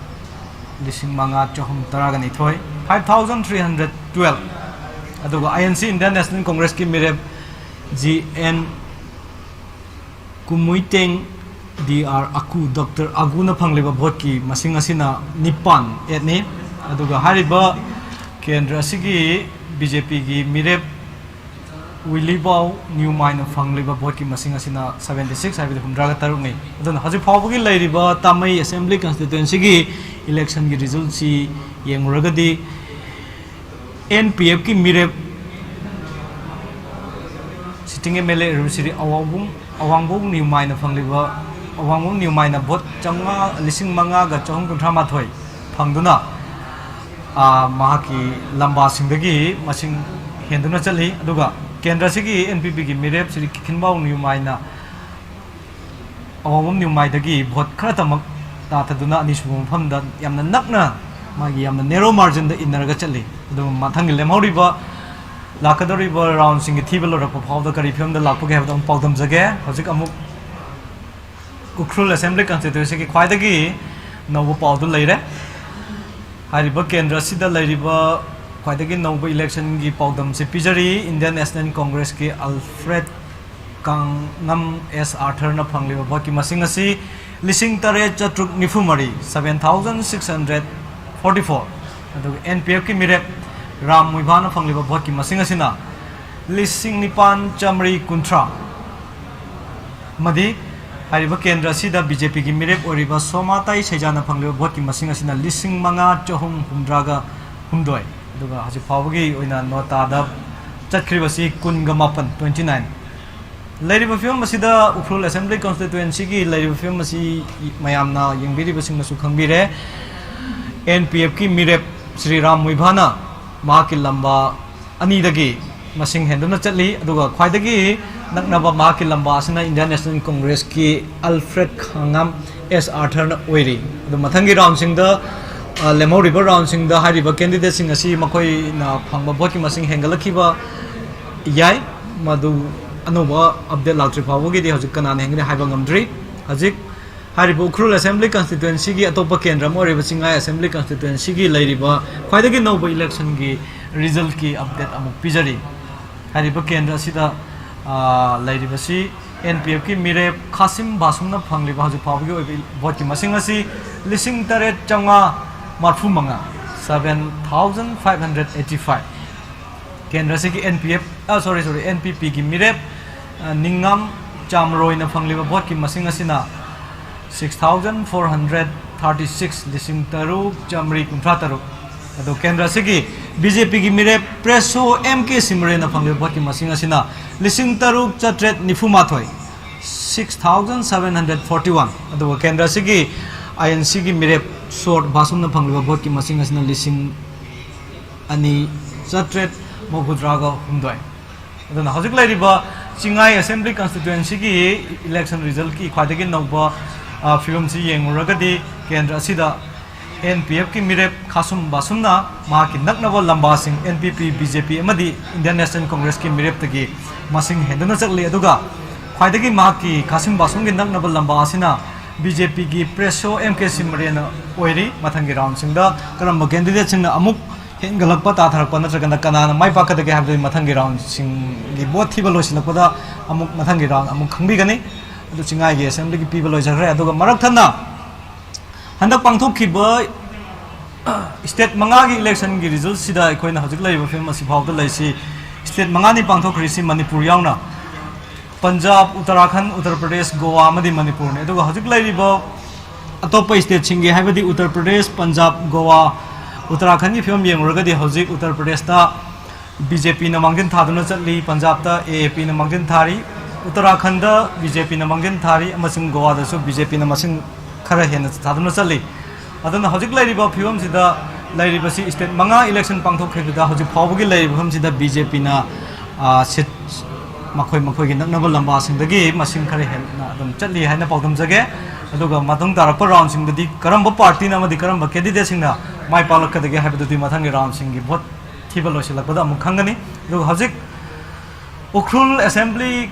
ꯂꯤꯁꯤꯡ ꯃꯉꯥ ꯆꯍꯨꯝ ꯇꯔꯥꯒ ꯅꯤꯊꯣꯏ, five thousand three hundred twelve꯫ ꯑꯗꯨꯒ I N C, Indian National ꯀꯣꯡꯒ꯭ꯔꯦꯁꯀꯤ ꯃꯤꯔꯦꯞ G N Kumuiteng, D R ꯑꯀꯨ, ꯗꯣꯛꯇꯔ ꯑꯒꯨꯅ ꯐꯪꯂꯤꯕ ꯚꯣꯠꯀꯤ ꯃꯁꯤꯡ ꯑꯁꯤꯅ ꯅꯤꯄꯥꯟ, ꯑꯦꯠꯅꯤ꯫ ꯑꯗꯨꯒ ꯍꯥꯏꯔꯤꯕ ꯀꯦꯟꯗ꯭ꯔ ꯑꯁꯤꯒꯤ ꯕꯤ ꯖꯦ ꯄꯤꯒꯤ ꯃꯤꯔꯦꯞ ꯋꯤꯂꯤꯕꯥꯎ ꯅꯤꯌꯨꯃꯥꯏꯅ ꯐꯪꯂꯤꯕ ꯚꯣꯠꯀꯤ ꯃꯁꯤꯡ ꯑꯁꯤꯅ seventy six, ꯍꯥꯏꯕꯗꯤ ꯍꯨꯝꯗ꯭ꯔꯥꯒ ꯇꯔꯨꯛꯅꯤ꯫ ꯑꯗꯨꯅ ꯍꯧꯖꯤꯛ ꯐꯥꯎꯕꯒꯤ ꯂꯩꯔꯤꯕ ꯇꯥꯃꯩ ꯑꯦꯁꯦꯝꯕ꯭ꯂꯤ ꯀꯟꯁꯇꯤꯇ꯭ꯋꯦꯟꯁꯤꯒꯤ ꯏꯂꯦꯛꯁꯟꯒꯤ ꯔꯤꯖꯜꯠꯁꯤ ꯌꯦꯡꯂꯨꯔꯒꯗꯤ, ꯑꯦꯟ ꯄꯤ ꯑꯦꯐꯀꯤ ꯃꯤꯔꯦꯞ, ꯁꯤꯇꯤꯡ ꯑꯦꯝ ꯑꯦꯜ ꯑꯦ ꯑꯣꯏꯔꯤꯕ ꯁ꯭ꯔꯤ ꯑꯋꯥꯡꯕꯨꯡ, ꯑꯋꯥꯡꯕꯨꯡ ꯅꯤꯌꯨꯃꯥꯏꯅ ꯐꯪꯂꯤꯕ, ꯑꯋꯥꯡꯕꯨꯡ ꯅꯤꯌꯨꯃꯥꯏꯅ ꯚꯣꯠ ꯆꯥꯝꯃꯉꯥ, ꯂꯤꯁꯤꯡ ꯃꯉꯥꯒ ꯆꯍꯨꯝ ꯀꯨꯟꯊ꯭ꯔꯥ ꯃꯥꯊꯣꯏ ꯐꯪꯗꯨꯅ, ꯑ, ꯃꯍꯥꯛꯀꯤ ꯂꯝꯕꯥꯁꯤꯡꯗꯒꯤ ꯃꯁꯤꯡ ꯍꯦꯟꯗꯨꯅ ꯆꯠꯂꯤ꯫ ꯑꯗꯨꯒ ꯀꯦꯟꯗ꯭ꯔ ꯑꯁꯤꯒꯤ ꯑꯦꯟ ꯄꯤ ꯄꯤꯒꯤ ꯃꯤꯔꯦꯞ ꯁ꯭ꯔꯤ ꯀꯤꯈꯤꯟꯕꯥꯎ ꯅꯤꯌꯨꯃꯥꯏꯅ ꯑꯋꯥꯡꯕꯝ ꯅ꯭ꯌꯨꯃꯥꯏꯗꯒꯤ ꯚꯣꯠ ꯈꯔꯇꯃꯛ ꯇꯥꯊꯗꯨꯅ ꯑꯅꯤꯁꯨꯕ ꯃꯐꯝꯗ ꯌꯥꯝꯅ ꯅꯛꯅ, ꯃꯥꯒꯤ ꯌꯥꯝꯅ ꯅꯦꯔꯣ ꯃꯥꯔꯖꯤꯟꯗ ꯏꯟꯅꯔꯒ ꯆꯠꯂꯤ꯫ ꯑꯗꯨꯕꯨ ꯃꯊꯪꯒꯤ ꯂꯦꯝꯍꯧꯔꯤꯕ, ꯂꯥꯛꯀꯗꯧꯔꯤꯕ ꯔꯥꯎꯟꯁꯤꯡꯒꯤ ꯊꯤꯕ ꯂꯣꯏꯔꯛꯄ ꯐꯥꯎꯗ ꯀꯔꯤ ꯐꯤꯕꯝꯗ ꯂꯥꯛꯄꯒꯦ ꯍꯥꯏꯕꯗꯣ ꯑꯃꯨꯛ ꯄꯥꯎꯗꯝꯖꯒꯦ꯫ ꯍꯧꯖꯤꯛ ꯑꯃꯨꯛ ꯎꯈ꯭ꯔꯨꯜ ꯑꯦꯁꯦꯝꯕ꯭ꯂꯤ ꯀꯟꯁꯇꯤꯇ꯭ꯋꯦꯟꯁꯤꯒꯤ ꯈ꯭ꯋꯥꯏꯗꯒꯤ ꯅꯧꯕ ꯄꯥꯎꯗꯨ ꯂꯩꯔꯦ꯫ ꯍꯥꯏꯔꯤꯕ ꯀꯦꯟꯗ꯭ꯔ ꯑꯁꯤꯗ ꯂꯩꯔꯤꯕ ꯈ꯭ꯋꯥꯏꯗꯒꯤ ꯅꯧꯕ ꯏꯂꯦꯛꯁꯟꯒꯤ ꯄꯥꯎꯗꯝꯁꯦ ꯄꯤꯖꯔꯤ꯫ ꯏꯟꯗꯤꯌꯟ ꯅꯦꯁꯅꯦꯜ ꯀꯣꯡꯒ꯭ꯔꯦꯁꯀꯤ ꯑꯜꯐ꯭ꯔꯦꯗ ꯀꯥꯡꯉꯝ ꯑꯦꯁ ꯑꯥꯔꯊꯔꯅ ꯐꯪꯂꯤꯕ ꯚꯣꯠꯀꯤ ꯃꯁꯤꯡ ꯑꯁꯤ ꯂꯤꯁꯤꯡ ꯇꯔꯦꯠ ꯆꯥꯇ꯭ꯔꯨꯛ ꯅꯤꯐꯨ ꯃꯔꯤ, seven thousand six hundred forty four꯫ ꯑꯗꯨꯒ ꯑꯦꯟ ꯄꯤ ꯑꯦꯐꯀꯤ ꯃꯤꯔꯦꯞ ꯔꯥꯝ ꯃꯨꯏꯚꯥꯅ ꯐꯪꯂꯤꯕ ꯚꯣꯠꯀꯤ ꯃꯁꯤꯡ ꯑꯁꯤꯅ ꯂꯤꯁꯤꯡ ꯅꯤꯄꯥꯟ ꯆꯥꯃꯔꯤ ꯀꯨꯟꯊ꯭ꯔꯥ ꯑꯃꯗꯤ ꯍꯥꯏꯔꯤꯕ ꯀꯦꯟꯗ꯭ꯔ ꯑꯁꯤꯗ ꯕꯤ ꯖꯦ ꯄꯤꯒꯤ ꯃꯤꯔꯦꯞ ꯑꯣꯏꯔꯤꯕ ꯁꯣꯃꯥꯇꯥꯏ ꯁꯩꯖꯥꯅ ꯐꯪꯂꯤꯕ ꯚꯣꯠꯀꯤ ꯃꯁꯤꯡ ꯑꯁꯤꯅ ꯂꯤꯁꯤꯡ ꯃꯉꯥ ꯆꯍꯨꯝ ꯍꯨꯝꯗ꯭ꯔꯥꯒ ꯍꯨꯝꯗꯣꯏ꯫ ꯑꯗꯨꯒ ꯍꯧꯖꯤꯛ ꯐꯥꯎꯕꯒꯤ ꯑꯣꯏꯅ ꯅꯣꯇꯥꯗ ꯆꯠꯈ꯭ꯔꯤꯕꯁꯤ ꯀꯨꯟꯒ ꯃꯥꯄꯟ, twenty nine꯫ ꯂꯩꯔꯤꯕ ꯐꯤꯕꯝ ꯑꯁꯤꯗ ꯎꯈ꯭ꯔꯨꯜ ꯑꯦꯁꯦꯝꯕ꯭ꯂꯤ ꯀꯟꯁꯇꯤꯇ꯭ꯋꯦꯟꯁꯤꯒꯤ ꯂꯩꯔꯤꯕ ꯐꯤꯕꯝ ꯑꯁꯤ ꯃꯌꯥꯝꯅ ꯌꯦꯡꯕꯤꯔꯤꯕꯁꯤꯡꯅꯁꯨ ꯈꯪꯕꯤꯔꯦ꯫ ꯑꯦꯟ ꯄꯤ ꯑꯦꯐꯀꯤ ꯃꯤꯔꯦꯞ ꯁ꯭ꯔꯤ ꯔꯥꯝ ꯃꯨꯏꯚꯥꯅ ꯃꯍꯥꯛꯀꯤ ꯂꯝꯕꯥ ꯑꯅꯤꯗꯒꯤ ꯃꯁꯤꯡ ꯍꯦꯟꯗꯨꯅ ꯆꯠꯂꯤ꯫ ꯑꯗꯨꯒ ꯈ꯭ꯋꯥꯏꯗꯒꯤ ꯅꯛꯅꯕ ꯃꯍꯥꯛꯀꯤ ꯂꯝꯕꯥ ꯑꯁꯤꯅ ꯏꯟꯗꯤꯌꯟ ꯅꯦꯁꯅꯦꯜ ꯀꯣꯡꯒ꯭ꯔꯦꯁꯀꯤ ꯑꯜꯐ꯭ꯔꯦꯗ ꯈꯥꯡꯉꯥꯝ ꯑꯦꯁ ꯑꯥꯔꯊꯔꯅ ꯑꯣꯏꯔꯤ꯫ ꯑꯗꯨ ꯃꯊꯪꯒꯤ ꯔꯥꯎꯟꯁꯤꯡꯗ, ꯑ, ꯂꯦꯝꯍꯧꯔꯤꯕ ꯔꯥꯎꯟꯁꯤꯡꯗ ꯍꯥꯏꯔꯤꯕ ꯀꯦꯟꯗꯤꯗꯦꯠꯁꯤꯡ ꯑꯁꯤ ꯃꯈꯣꯏꯅ ꯐꯪꯕ ꯚꯣꯠꯀꯤ ꯃꯁꯤꯡ ꯍꯦꯟꯒꯠꯂꯛꯈꯤꯕ ꯌꯥꯏ꯫ ꯃꯗꯨ ꯑꯅꯧꯕ ꯑꯞꯗꯦꯠ ꯂꯥꯛꯇ꯭ꯔꯤ ꯐꯥꯎꯕꯒꯤꯗꯤ ꯍꯧꯖꯤꯛ ꯀꯅꯥꯅ ꯍꯦꯟꯒꯅꯤ ꯍꯥꯏꯕ ꯉꯝꯗ꯭ꯔꯤ꯫ ꯍꯧꯖꯤꯛ ꯍꯥꯏꯔꯤꯕ ꯎꯈ꯭ꯔꯨꯜ ꯑꯦꯁꯦꯝꯕ꯭ꯂꯤ ꯀꯟꯁꯇꯤꯇ꯭ꯋꯦꯟꯁꯤꯒꯤ ꯑꯇꯣꯞꯄ ꯀꯦꯟꯗ꯭ꯔ ꯑꯃ ꯑꯣꯏꯔꯤꯕ ꯆꯤꯡꯉꯥꯏ ꯑꯦꯁꯦꯝꯕ꯭ꯂꯤ ꯀꯟꯁꯇꯤꯇ꯭ꯋꯦꯟꯁꯤꯒꯤ ꯂꯩꯔꯤꯕ ꯈ꯭ꯋꯥꯏꯗꯒꯤ ꯅꯧꯕ ꯏꯂꯦꯛꯁꯟꯒꯤ ꯔꯤꯖꯜꯠꯀꯤ ꯑꯞꯗꯦꯠ ꯑꯃꯨꯛ ꯄꯤꯖꯔꯤ꯫ ꯍꯥꯏꯔꯤꯕ ꯀꯦꯟꯗ꯭ꯔ ꯑꯁꯤꯗ, ꯑ, ꯂꯩꯔꯤꯕꯁꯤ ꯑꯦꯟ ꯄꯤ ꯑꯦꯐꯀꯤ ꯃꯤꯔꯦꯞ ꯈꯥꯁꯤꯝ ꯕꯥꯁꯨꯝꯅ ꯐꯪꯂꯤꯕ ꯍꯧꯖꯤꯛ ꯐꯥꯎꯕꯒꯤ ꯑꯣꯏꯕ ꯚꯣꯠꯀꯤ ꯃꯁꯤꯡ ꯑꯁꯤ ꯂꯤꯁꯤꯡ ꯇꯔꯦꯠ ꯆꯥꯝꯃꯉꯥ ꯃꯔꯐꯨ ꯃꯉꯥ, seven thousand five hundred eighty five꯫ ꯀꯦꯟꯗ꯭ꯔ ꯑꯁꯤꯒꯤ ꯑꯦꯟ ꯄꯤ ꯑꯦꯐ, ꯑ, sorry, sorry, ꯑꯦꯟ ꯄꯤ ꯄꯤꯒꯤ ꯃꯤꯔꯦꯞ, ꯑ, ꯅꯤꯡꯉꯥꯝ ꯆꯥꯝꯔꯣꯏꯅ ꯐꯪꯂꯤꯕ ꯚꯣꯠꯀꯤ ꯃꯁꯤꯡ ꯑꯁꯤꯅ six thousand four hundred thirty six, ꯂꯤꯁꯤꯡ ꯇꯔꯨꯛ ꯆꯥꯃꯔꯤ ꯀꯨꯟꯊ꯭ꯔꯥ ꯇꯔꯨꯛ꯫ ꯑꯗꯣ ꯀꯦꯟꯗ꯭ꯔ ꯑꯁꯤꯒꯤ ꯕꯤ ꯖꯦ ꯄꯤꯒꯤ ꯃꯤꯔꯦꯞ ꯄ꯭ꯔꯦꯁꯣ ꯑꯦꯝ ꯀꯦ ꯁꯤꯃꯔꯦꯅ ꯐꯪꯂꯤꯕ ꯚꯣꯠꯀꯤ ꯃꯁꯤꯡ ꯑꯁꯤꯅ ꯂꯤꯁꯤꯡ ꯇꯔꯨꯛ ꯆꯥꯇ꯭ꯔꯦꯠ ꯅꯤꯐꯨ ꯃꯥꯊꯣꯏ, six thousand seven hundred forty one꯫ ꯑꯗꯨꯒ ꯀꯦꯟꯗ꯭ꯔ ꯑꯁꯤꯒꯤ ꯑꯥꯏ ꯑꯦꯟ ꯁꯤꯒꯤ ꯃꯤꯔꯦꯞ ꯁꯣꯔꯠ ꯕꯥꯁꯨꯝꯅ ꯐꯪꯂꯤꯕ ꯚꯣꯠꯀꯤ ꯃꯁꯤꯡ ꯑꯁꯤꯅ ꯂꯤꯁꯤꯡ ꯑꯅꯤ ꯆꯥꯇ꯭ꯔꯦꯠ ꯃꯧꯗ꯭ꯔꯥꯒ ꯍꯨꯝꯗꯣꯏ꯫ ꯑꯗꯨꯅ ꯍꯧꯖꯤꯛ ꯂꯩꯔꯤꯕ ꯆꯤꯡꯉꯥꯏ Assembly Constituencyꯒꯤ election resultꯀꯤ ꯈ꯭ꯋꯥꯏꯗꯒꯤ ꯅꯧꯕ, ꯑ, ꯐꯤꯕꯝꯁꯤ ꯌꯦꯡꯂꯨꯔꯒꯗꯤ, ꯀꯦꯟꯗ꯭ꯔ ꯑꯁꯤꯗ NPFꯀꯤ ꯃꯤꯔꯦꯞ ꯈꯥꯁꯨꯝ ꯕꯥꯁꯨꯝꯅ ꯃꯍꯥꯛꯀꯤ ꯅꯛꯅꯕ ꯂꯝꯕꯥꯁꯤꯡ NPP, BJP ꯑꯃꯗꯤ Indian National Congressꯀꯤ ꯃꯤꯔꯦꯞꯇꯒꯤ ꯃꯁꯤꯡ ꯍꯦꯟꯗꯨꯅ ꯆꯠꯂꯤ꯫ ꯑꯗꯨꯒ ꯈ꯭ꯋꯥꯏꯗꯒꯤ ꯃꯍꯥꯛꯀꯤ ꯈꯥꯁꯨꯝ ꯕꯥꯁꯨꯝꯒꯤ ꯅꯛꯅꯕ ꯂꯝꯕꯥ ꯑꯁꯤꯅ BJPꯒꯤ ꯄ꯭ꯔꯦꯁꯣ ꯑꯦꯝ ꯀꯦ ꯁꯤꯃꯔꯦꯅ ꯑꯣꯏꯔꯤ꯫ ꯃꯊꯪꯒꯤ roundꯁꯤꯡꯗ ꯀꯔꯝꯕ candidateꯁꯤꯡꯅ ꯑꯃꯨꯛ ꯍꯦꯟꯒꯠꯂꯛꯄ ꯇꯥꯊꯔꯛꯄ ꯅꯠꯇ꯭ꯔꯒꯅ ꯀꯅꯥꯅ ꯃꯥꯏ ꯄꯥꯛꯀꯗꯒꯦ ꯍꯥꯏꯕꯗꯨ ꯃꯊꯪꯒꯤ roundꯁꯤꯡꯒꯤ vote ꯊꯤꯕ ꯂꯣꯏꯁꯤꯜꯂꯛꯄꯗ ꯑꯃꯨꯛ ꯃꯊꯪꯒꯤ round ꯑꯃꯨꯛ ꯈꯪꯕꯤꯒꯅꯤ꯫ ꯑꯗꯨ ꯆꯤꯡꯉꯥꯏꯒꯤ Assemblyꯒꯤ ꯄꯤꯕ ꯂꯣꯏꯖꯈ꯭ꯔꯦ꯫ ꯑꯗꯨꯒ ꯃꯔꯛ ꯊꯠꯅ ꯍꯟꯗꯛ ꯄꯥꯡꯊꯣꯛꯈꯤꯕ state ꯃꯉꯥꯒꯤ electionꯒꯤ resultꯁꯤꯗ ꯑꯩꯈꯣꯏꯅ ꯍꯧꯖꯤꯛ ꯂꯩꯔꯤꯕ ꯐꯤꯕꯝ ꯑꯁꯤ ꯐꯥꯎꯕꯗ ꯂꯩꯁꯤ꯫ State ꯃꯉꯥꯅꯤ ꯄꯥꯡꯊꯣꯛꯈ꯭ꯔꯤꯁꯤ, ꯃꯅꯤꯄꯨꯔ ꯌꯥꯎꯅ꯫ ꯄꯟꯖꯥꯕ, ꯎꯠꯇꯔꯥꯈꯟꯗ, ꯎꯠꯇꯔ ꯄ꯭ꯔꯗꯦꯁ, ꯒꯣꯋꯥ ꯑꯃꯗꯤ ꯃꯅꯤꯄꯨꯔꯅꯤ꯫ ꯑꯗꯨꯒ ꯍꯧꯖꯤꯛ ꯂꯩꯔꯤꯕ ꯑꯇꯣꯞꯄ stateꯁꯤꯡꯒꯤ, ꯍꯥꯏꯕꯗꯤ ꯎꯠꯇꯔ ꯄ꯭ꯔꯗꯦꯁ, ꯄꯟꯖꯥꯕ, ꯒꯣꯋꯥ, ꯎꯠꯇꯔꯥꯈꯟꯗꯒꯤ ꯐꯤꯕꯝ ꯌꯦꯡꯂꯨꯔꯒꯗꯤ ꯍꯧꯖꯤꯛ ꯎꯠꯇꯔ ꯄ꯭ꯔꯗꯦꯁꯇ BJPꯅ ꯃꯥꯡꯖꯤꯟ ꯊꯥꯗꯨꯅ ꯆꯠꯂꯤ, ꯄꯟꯖꯥꯕꯇ AAPꯅ ꯃꯥꯡꯖꯤꯟ ꯊꯥꯔꯤ, ꯎꯠꯇꯔꯥꯈꯟꯗ BJPꯅ ꯃꯥꯡꯖꯤꯟ ꯊꯥꯔꯤ, ꯑꯃꯁꯨꯡ ꯒꯣꯋꯥꯗꯁꯨ BJPꯅ ꯃꯁꯤꯡ ꯈꯔ ꯍꯦꯟꯅ ꯊꯥꯗꯨꯅ ꯆꯠꯂꯤ꯫ ꯑꯗꯨꯅ ꯍꯧꯖꯤꯛ ꯂꯩꯔꯤꯕ ꯐꯤꯕꯝꯁꯤꯗ ꯂꯩꯔꯤꯕꯁꯤ state ꯃꯉꯥ election ꯄꯥꯡꯊꯣꯛꯈꯤꯕꯗ ꯍꯧꯖꯤꯛ ꯐꯥꯎꯕꯒꯤ ꯂꯩꯔꯤꯕ ꯐꯤꯕꯝꯁꯤꯗ BJPꯅ, ꯑ, seat ꯃꯈꯣꯏ ꯃꯈꯣꯏꯒꯤ ꯅꯛꯅꯕ ꯂꯝꯕꯥꯁꯤꯡꯗꯒꯤ ꯃꯁꯤꯡ ꯈꯔ ꯍꯦꯟꯅ ꯑꯗꯨꯝ ꯆꯠꯂꯤ ꯍꯥꯏꯅ ꯄꯥꯎꯗꯝꯖꯒꯦ꯫ ꯑꯗꯨꯒ ꯃꯇꯨꯡ ꯇꯥꯔꯛꯄ roundꯁꯤꯡꯗꯗꯤ ꯀꯔꯝꯕ partyꯅ ꯑꯃꯗꯤ ꯀꯔꯝꯕ candidateꯁꯤꯡꯅ ꯃꯥꯏ ꯄꯥꯛꯂꯛꯀꯗꯒꯦ ꯍꯥꯏꯕꯗꯨꯗꯤ ꯃꯊꯪꯒꯤ roundꯁꯤꯡꯒꯤ vote ꯊꯤꯕ ꯂꯣꯏꯁꯤꯜꯂꯛꯄꯗ ꯑꯃꯨꯛ ꯈꯪꯒꯅꯤ꯫ ꯑꯗꯨꯒ ꯍꯧꯖꯤꯛ ꯎꯈ꯭ꯔꯨꯜ Assembly,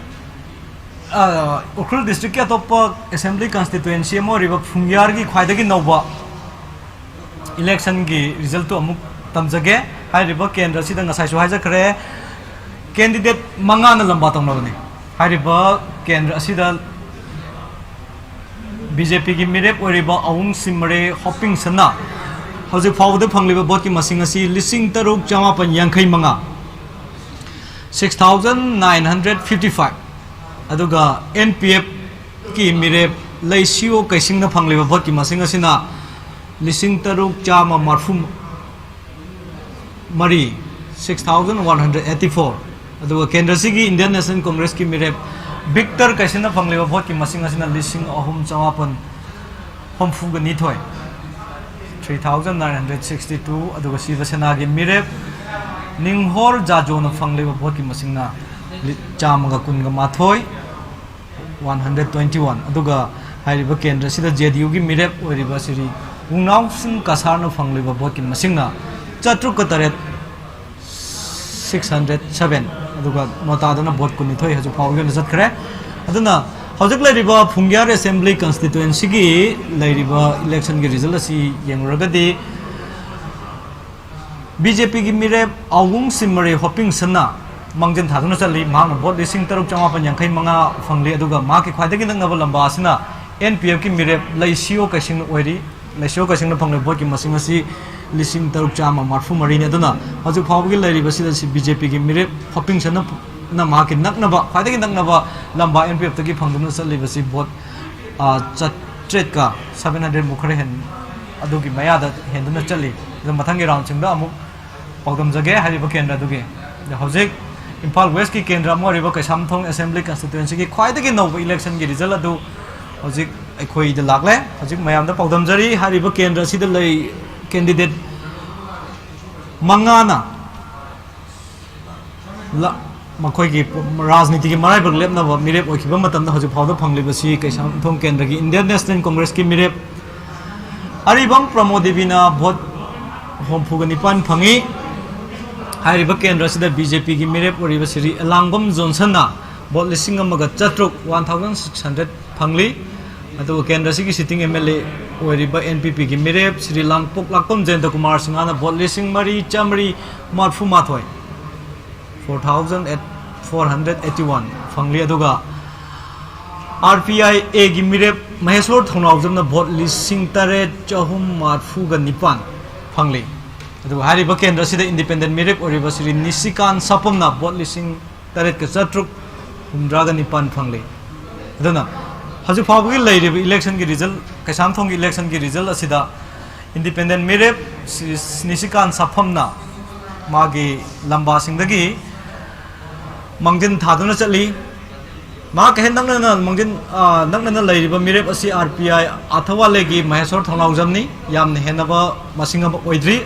ꯑ, ꯎꯈ꯭ꯔꯨꯜ districtꯀꯤ ꯑꯇꯣꯞꯄ Assembly Constituency ꯑꯃ ꯑꯣꯏꯔꯤꯕ ꯐꯨꯡꯌꯥꯔꯒꯤ ꯈ꯭ꯋꯥꯏꯗꯒꯤ ꯅꯧꯕ electionꯒꯤ resultꯇꯨ ꯑꯃꯨꯛ ꯇꯝꯖꯒꯦ꯫ ꯍꯥꯏꯔꯤꯕ ꯀꯦꯟꯗ꯭ꯔ ꯑꯁꯤꯗ ꯉꯁꯥꯏꯁꯨ ꯍꯥꯏꯖꯈ꯭ꯔꯦ, candidate ꯃꯉꯥꯅ ꯂꯝꯕꯥ ꯇꯧꯅꯕꯅꯤ꯫ ꯍꯥꯏꯔꯤꯕ ꯀꯦꯟꯗ꯭ꯔ ꯑꯁꯤꯗ BJPꯒꯤ ꯃꯤꯔꯦꯞ ꯑꯣꯏꯔꯤꯕ ꯑꯋꯨꯡ ꯁꯤꯝꯔꯦ ꯍꯣꯄꯤꯡꯁꯟꯅ ꯍꯧꯖꯤꯛ ꯐꯥꯎꯕꯗ ꯐꯪꯂꯤꯕ voteꯀꯤ ꯃꯁꯤꯡ ꯑꯁꯤ ꯂꯤꯁꯤꯡ ꯇꯔꯨꯛ ꯆꯃꯥꯄꯟ ꯌꯥꯡꯈꯩ ꯃꯉꯥ, six thousand nine hundred fifty five꯫ ꯑꯗꯨꯒ NPFꯀꯤ ꯃꯤꯔꯦꯞ ꯂꯩꯁꯤꯌꯣ ꯀꯩꯁꯤꯡꯅ ꯐꯪꯂꯤꯕ voteꯀꯤ ꯃꯁꯤꯡ ꯑꯁꯤꯅ ꯂꯤꯁꯤꯡ ꯇꯔꯨꯛ ꯆꯥꯝꯃ ꯃꯔꯐꯨ ꯃꯔꯤ, six thousand one hundred eighty four꯫ ꯑꯗꯨꯒ ꯀꯦꯟꯗ꯭ꯔꯁꯤꯒꯤ Indian National Congressꯀꯤ ꯃꯤꯔꯦꯞ ꯕꯤꯛꯇꯔ ꯀꯩꯁꯤꯟꯅ ꯐꯪꯂꯤꯕ voteꯀꯤ ꯃꯁꯤꯡ ꯑꯁꯤꯅ ꯂꯤꯁꯤꯡ ꯑꯍꯨꯝ ꯆꯃꯥꯄꯟ ꯍꯨꯝꯐꯨꯒ ꯅꯤꯊꯣꯏ, three thousand nine hundred sixty two꯫ ꯑꯗꯨꯒ ꯁꯤꯕ ꯁꯦꯅꯥꯒꯤ ꯃꯤꯔꯦꯞ ꯅꯤꯡꯍꯣꯔ ꯖꯥꯖꯣꯅ ꯐꯪꯂꯤꯕ voteꯀꯤ ꯃꯁꯤꯡꯅ ꯆꯥꯝꯃꯒ ꯀꯨꯟꯒ ꯃꯥꯊꯣꯏ, one hundred twenty one꯫ ꯑꯗꯨꯒ ꯍꯥꯏꯔꯤꯕ ꯀꯦꯟꯗ꯭ꯔꯁꯤꯗ ꯖꯦ ꯗꯤ ꯌꯨꯒꯤ ꯃꯤꯔꯦꯞ ꯑꯣꯏꯔꯤꯕ ꯁ꯭ꯔꯤ ꯋꯨꯡꯅꯥꯎ ꯁꯤꯡ ꯀꯁꯥꯔꯅ ꯐꯪꯂꯤꯕ ꯚꯣꯠꯀꯤ ꯃꯁꯤꯡꯅ ꯆꯥꯇ꯭ꯔꯨꯛꯀ ꯇꯔꯦꯠ, six hundred seven꯫ ꯑꯗꯨꯒ ꯅꯣꯇꯥꯗꯅ ꯚꯣꯠ ꯀꯨꯟꯅꯤꯊꯣꯏ ꯍꯧꯖꯤꯛ ꯐꯥꯎꯕꯒꯤ ꯑꯣꯏꯅ ꯆꯠꯈ꯭ꯔꯦ꯫ ꯑꯗꯨꯅ ꯍꯧꯖꯤꯛ ꯂꯩꯔꯤꯕ ꯐꯨꯡꯒ꯭ꯌꯥꯔ ꯑꯦꯁꯦꯝꯕ꯭ꯂꯤ ꯀꯟꯁꯇꯤꯇ꯭ꯋꯦꯟꯁꯤꯒꯤ ꯂꯩꯔꯤꯕ ꯏꯂꯦꯛꯁꯟꯒꯤ ꯔꯤꯖꯜ ꯑꯁꯤ ꯌꯦꯡꯂꯨꯔꯒꯗꯤ, ꯕꯤ ꯖꯦ ꯄꯤꯒꯤ ꯃꯤꯔꯦꯞ ꯑꯋꯨꯡ ꯁꯤꯃꯔꯤ ꯍꯣꯄꯤꯡꯁꯟꯅ ꯃꯥꯡꯖꯤꯟ ꯊꯥꯗꯨꯅ ꯆꯠꯂꯤ꯫ ꯃꯍꯥꯛꯅ ꯚꯣꯠ ꯂꯤꯁꯤꯡ ꯇꯔꯨꯛ ꯆꯥꯃꯥꯄꯟ ꯌꯥꯡꯈꯩ ꯃꯉꯥ ꯐꯪꯂꯤ꯫ ꯑꯗꯨꯒ ꯃꯍꯥꯛꯀꯤ ꯈ꯭ꯋꯥꯏꯗꯒꯤ ꯅꯛꯅꯕ ꯂꯝꯕꯥ ꯑꯁꯤꯅ ꯑꯦꯟ ꯄꯤ ꯑꯦꯐꯀꯤ ꯃꯤꯔꯦꯞ ꯂꯩꯁꯤꯌꯣ ꯀꯩꯁꯤꯡꯅ ꯑꯣꯏꯔꯤ꯫ ꯂꯩꯁꯤꯌꯣ ꯀꯩꯁꯤꯡꯅ ꯐꯪꯂꯤꯕ ꯚꯣꯠꯀꯤ ꯃꯁꯤꯡ ꯑꯁꯤ ꯂꯤꯁꯤꯡ ꯇꯔꯨꯛ ꯆꯥꯝꯃ ꯃꯔꯤꯐꯨ ꯃꯔꯤꯅꯤ꯫ ꯑꯗꯨꯅ ꯍꯧꯖꯤꯛ ꯐꯥꯎꯕꯒꯤ ꯂꯩꯔꯤꯕꯁꯤꯗ ꯁꯤ ꯕꯤ ꯖꯦ ꯄꯤꯒꯤ ꯃꯤꯔꯦꯞ ꯍꯣꯄꯤꯡꯁꯟꯅ ꯃꯍꯥꯛꯀꯤ ꯅꯛꯅꯕ, ꯈ꯭ꯋꯥꯏꯗꯒꯤ ꯅꯛꯅꯕ ꯂꯝꯕꯥ ꯑꯦꯟ ꯄꯤ ꯑꯦꯐꯇꯒꯤ ꯐꯪꯗꯨꯅ ꯆꯠꯂꯤꯕꯁꯤ ꯚꯣꯠ, ꯑ, ꯆꯥꯇ꯭ꯔꯦꯠꯀ, seven hundred ꯃꯨꯛ ꯈꯔ ꯍꯦꯟ-, ꯑꯗꯨꯒꯤ ꯃꯌꯥꯗ ꯍꯦꯟꯗꯨꯅ ꯆꯠꯂꯤ꯫ ꯑꯗꯣ ꯃꯊꯪꯒꯤ ꯔꯥꯎꯟꯁꯤꯡꯗ ꯑꯃꯨꯛ ꯄꯥꯎꯗꯝꯖꯒꯦ ꯍꯥꯏꯔꯤꯕ ꯀꯦꯟꯗ꯭ꯔ ꯑꯗꯨꯒꯤ꯫ ꯑꯗꯣ ꯍꯧꯖꯤꯛ ꯏꯝꯐꯥꯜ ꯋꯦꯁꯀꯤ ꯀꯦꯟꯗ꯭ꯔ ꯑꯃ ꯑꯣꯏꯔꯤꯕ ꯀꯩꯁꯥꯝꯊꯣꯡ ꯑꯦꯁꯦꯝꯕ꯭ꯂꯤ ꯀꯟꯁꯇꯤꯇ꯭ꯋꯦꯟꯁꯤꯒꯤ ꯈ꯭ꯋꯥꯏꯗꯒꯤ ꯅꯧꯕ ꯏꯂꯦꯛꯁꯟꯒꯤ ꯔꯤꯖꯜ ꯑꯗꯨ ꯍꯧꯖꯤꯛ ꯑꯩꯈꯣꯏꯗ ꯂꯥꯛꯂꯦ꯫ ꯍꯧꯖꯤꯛ ꯃꯌꯥꯝꯗ ꯄꯥꯎꯗꯝꯖꯔꯤ꯫ ꯍꯥꯏꯔꯤꯕ ꯀꯦꯟꯗ꯭ꯔ ꯑꯁꯤꯗ ꯂꯩ ꯀꯦꯟꯗꯤꯗꯦꯠ ꯃꯉꯥꯅ ꯂ-, ꯃꯈꯣꯏꯒꯤ ꯔꯥꯖꯅꯤꯇꯤꯒꯤ ꯃꯔꯥꯏꯕꯛ ꯂꯦꯞꯅꯕ ꯃꯤꯔꯦꯞ ꯑꯣꯏꯈꯤꯕ ꯃꯇꯝꯗ ꯍꯧꯖꯤꯛ ꯐꯥꯎꯗ ꯐꯪꯂꯤꯕꯁꯤ ꯀꯩꯁꯥꯝꯊꯣꯡ ꯀꯦꯟꯗ꯭ꯔꯒꯤ ꯏꯟꯗꯤꯌꯟ ꯅꯦꯁꯅꯦꯜ ꯀꯣꯡꯒ꯭ꯔꯦꯁꯀꯤ ꯃꯤꯔꯦꯞ ꯑꯔꯤꯕꯝ ꯄ꯭ꯔꯃꯣꯗ ꯗꯦꯕꯤꯅ ꯚꯣꯠ ꯍꯨꯝꯐꯨꯒ ꯅꯤꯄꯥꯟ ꯐꯪꯏ꯫ ꯍꯥꯏꯔꯤꯕ ꯀꯦꯟꯗ꯭ꯔ ꯑꯁꯤꯗ ꯕꯤ ꯖꯦ ꯄꯤꯒꯤ ꯃꯤꯔꯦꯞ ꯑꯣꯏꯔꯤꯕ ꯁ꯭ꯔꯤ ꯑꯦꯂꯥꯡꯕꯝ ꯖꯣꯟꯁꯟꯅ ꯚꯣꯠ ꯂꯤꯁꯤꯡ ꯑꯃꯒ ꯆꯥꯇ꯭ꯔꯨꯛ, one thousand six hundred, ꯐꯪꯂꯤ꯫ ꯑꯗꯨꯒ ꯀꯦꯟꯗ꯭ꯔ ꯑꯁꯤꯒꯤ ꯁꯤꯇꯤꯡ ꯑꯦꯝ ꯑꯦꯜ ꯑꯦ ꯑꯣꯏꯔꯤꯕ ꯑꯦꯟ ꯄꯤ ꯄꯤꯒꯤ ꯃꯤꯔꯦꯞ ꯁ꯭ꯔꯤ ꯂꯥꯡꯄꯣꯛ ꯂꯥꯛꯄꯝ ꯖꯌꯟꯇ ꯀꯨꯃꯥꯔ ꯁꯤꯡꯍꯅ ꯚꯣꯠ ꯂꯤꯁꯤꯡ ꯃꯔꯤ ꯆꯥꯃꯔꯤ ꯃꯔꯤꯐꯨ ꯃꯥꯊꯣꯏ, four thousand four hundred eighty one, ꯐꯪꯂꯤ꯫ ꯑꯗꯨꯒ ꯑꯥꯔ ꯄꯤ ꯑꯥꯏ ꯑꯦꯒꯤ ꯃꯤꯔꯦꯞ ꯃꯍꯦꯁꯣꯔ ꯊꯧꯅꯥꯎꯖꯝꯅ ꯚꯣꯠ ꯂꯤꯁꯤꯡ ꯇꯔꯦꯠ ꯆꯍꯨꯝ ꯃꯔꯤꯐꯨꯒ ꯅꯤꯄꯥꯟ ꯐꯪꯂꯤ꯫ ꯑꯗꯨꯒ ꯍꯥꯏꯔꯤꯕ ꯀꯦꯟꯗ꯭ꯔ ꯑꯁꯤꯗ ꯏꯟꯗꯤꯄꯦꯟꯗꯦꯟ ꯃꯤꯔꯦꯞ ꯑꯣꯏꯔꯤꯕ ꯁ꯭ꯔꯤ ꯅꯤꯁꯤꯀꯥꯟ ꯁꯥꯄꯝꯅ ꯚꯣꯠ ꯂꯤꯁꯤꯡ ꯇꯔꯦꯠꯀ ꯆꯥꯇ꯭ꯔꯨꯛ ꯍꯨꯝꯗ꯭ꯔꯥꯒ ꯅꯤꯄꯥꯟ ꯐꯪꯂꯤ꯫ ꯑꯗꯨꯅ ꯍꯧꯖꯤꯛ ꯐꯥꯎꯕꯒꯤ ꯂꯩꯔꯤꯕ ꯏꯂꯦꯛꯁꯟꯒꯤ ꯔꯤꯖꯜ, ꯀꯩꯁꯥꯝꯊꯣꯡꯒꯤ ꯏꯂꯦꯛꯁꯟꯒꯤ ꯔꯤꯖꯜ ꯑꯁꯤꯗ ꯏꯟꯗꯤꯄꯦꯟꯗꯦꯟ ꯃꯤꯔꯦꯞ ꯁ꯭ꯔꯤ ꯅꯤꯁꯤꯀꯥꯟ ꯁꯥꯐꯝꯅ ꯃꯥꯒꯤ ꯂꯝꯕꯥꯁꯤꯡꯗꯒꯤ ꯃꯥꯡꯖꯤꯟ ꯊꯥꯗꯨꯅ ꯆꯠꯂꯤ꯫ ꯃꯍꯥꯛꯀ ꯍꯦꯛ ꯅꯛꯅꯅ ꯃꯥꯡꯖꯤꯟ, ꯑ, ꯅꯛꯅꯅ ꯂꯩꯔꯤꯕ ꯃꯤꯔꯦꯞ ꯑꯁꯤ ꯑꯥꯔ ꯄꯤ ꯑꯥꯏ ꯑꯊꯋꯥꯂꯦꯒꯤ ꯃꯍꯦꯁꯣꯔ ꯊꯧꯅꯥꯎꯖꯝꯅꯤ꯫ ꯌꯥꯝꯅ ꯍꯦꯟꯅꯕ ꯃꯁꯤꯡ ꯑꯃ ꯑꯣꯏꯗ꯭ꯔꯤ꯫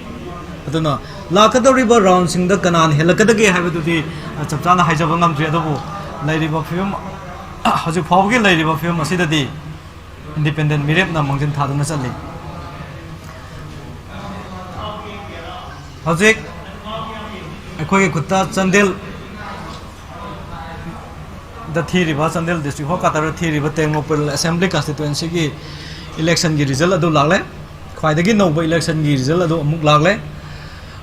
ꯑꯗꯨꯅ ꯂꯥꯛꯀꯗꯧꯔꯤꯕ ꯔꯥꯎꯟꯁꯤꯡꯗ ꯀꯅꯥꯅ ꯍꯦꯜꯂꯛꯀꯗꯒꯦ ꯍꯥꯏꯕꯗꯨꯗꯤ, ꯑ, ꯆꯞ ꯆꯥꯅ ꯍꯥꯏꯖꯕ ꯉꯝꯗ꯭ꯔꯤ꯫ ꯑꯗꯨꯕꯨ ꯂꯩꯔꯤꯕ ꯐꯤꯕꯝ, ꯍꯧꯖꯤꯛ ꯐꯥꯎꯕꯒꯤ ꯂꯩꯔꯤꯕ ꯐꯤꯕꯝ ꯑꯁꯤꯗꯗꯤ ꯏꯟꯗꯤꯄꯦꯟꯗꯦꯟ ꯃꯤꯔꯦꯞꯅ ꯃꯥꯡꯖꯤꯟ ꯊꯥꯗꯨꯅ ꯆꯠꯂꯤ꯫ ꯍꯧꯖꯤꯛ ꯑꯩꯈꯣꯏꯒꯤ ꯈꯨꯠꯇ ꯆꯥꯟꯗꯦꯜ ꯗ ꯊꯤꯔꯤꯕ, ꯆꯥꯟꯗꯦꯜ ꯗꯤꯁꯇ꯭ꯔꯤꯛ ꯍꯣꯠꯀ꯭ꯋꯥꯇꯔꯗ ꯊꯤꯔꯤꯕ ꯇꯦꯡꯅꯧꯄꯜ ꯑꯦꯁꯦꯝꯕ꯭ꯂꯤ ꯀꯟꯁꯇꯤꯇ꯭ꯋꯦꯟꯁꯤꯒꯤ ꯏꯂꯦꯛꯁꯟꯒꯤ ꯔꯤꯖꯜ ꯑꯗꯨ ꯂꯥꯛꯂꯦ꯫ ꯈ꯭ꯋꯥꯏꯗꯒꯤ ꯅꯧꯕ ꯏꯂꯦꯛꯁꯟꯒꯤ ꯔꯤꯖꯜ ꯑꯗꯨ ꯑꯃꯨꯛ ꯂꯥꯛꯂꯦ꯫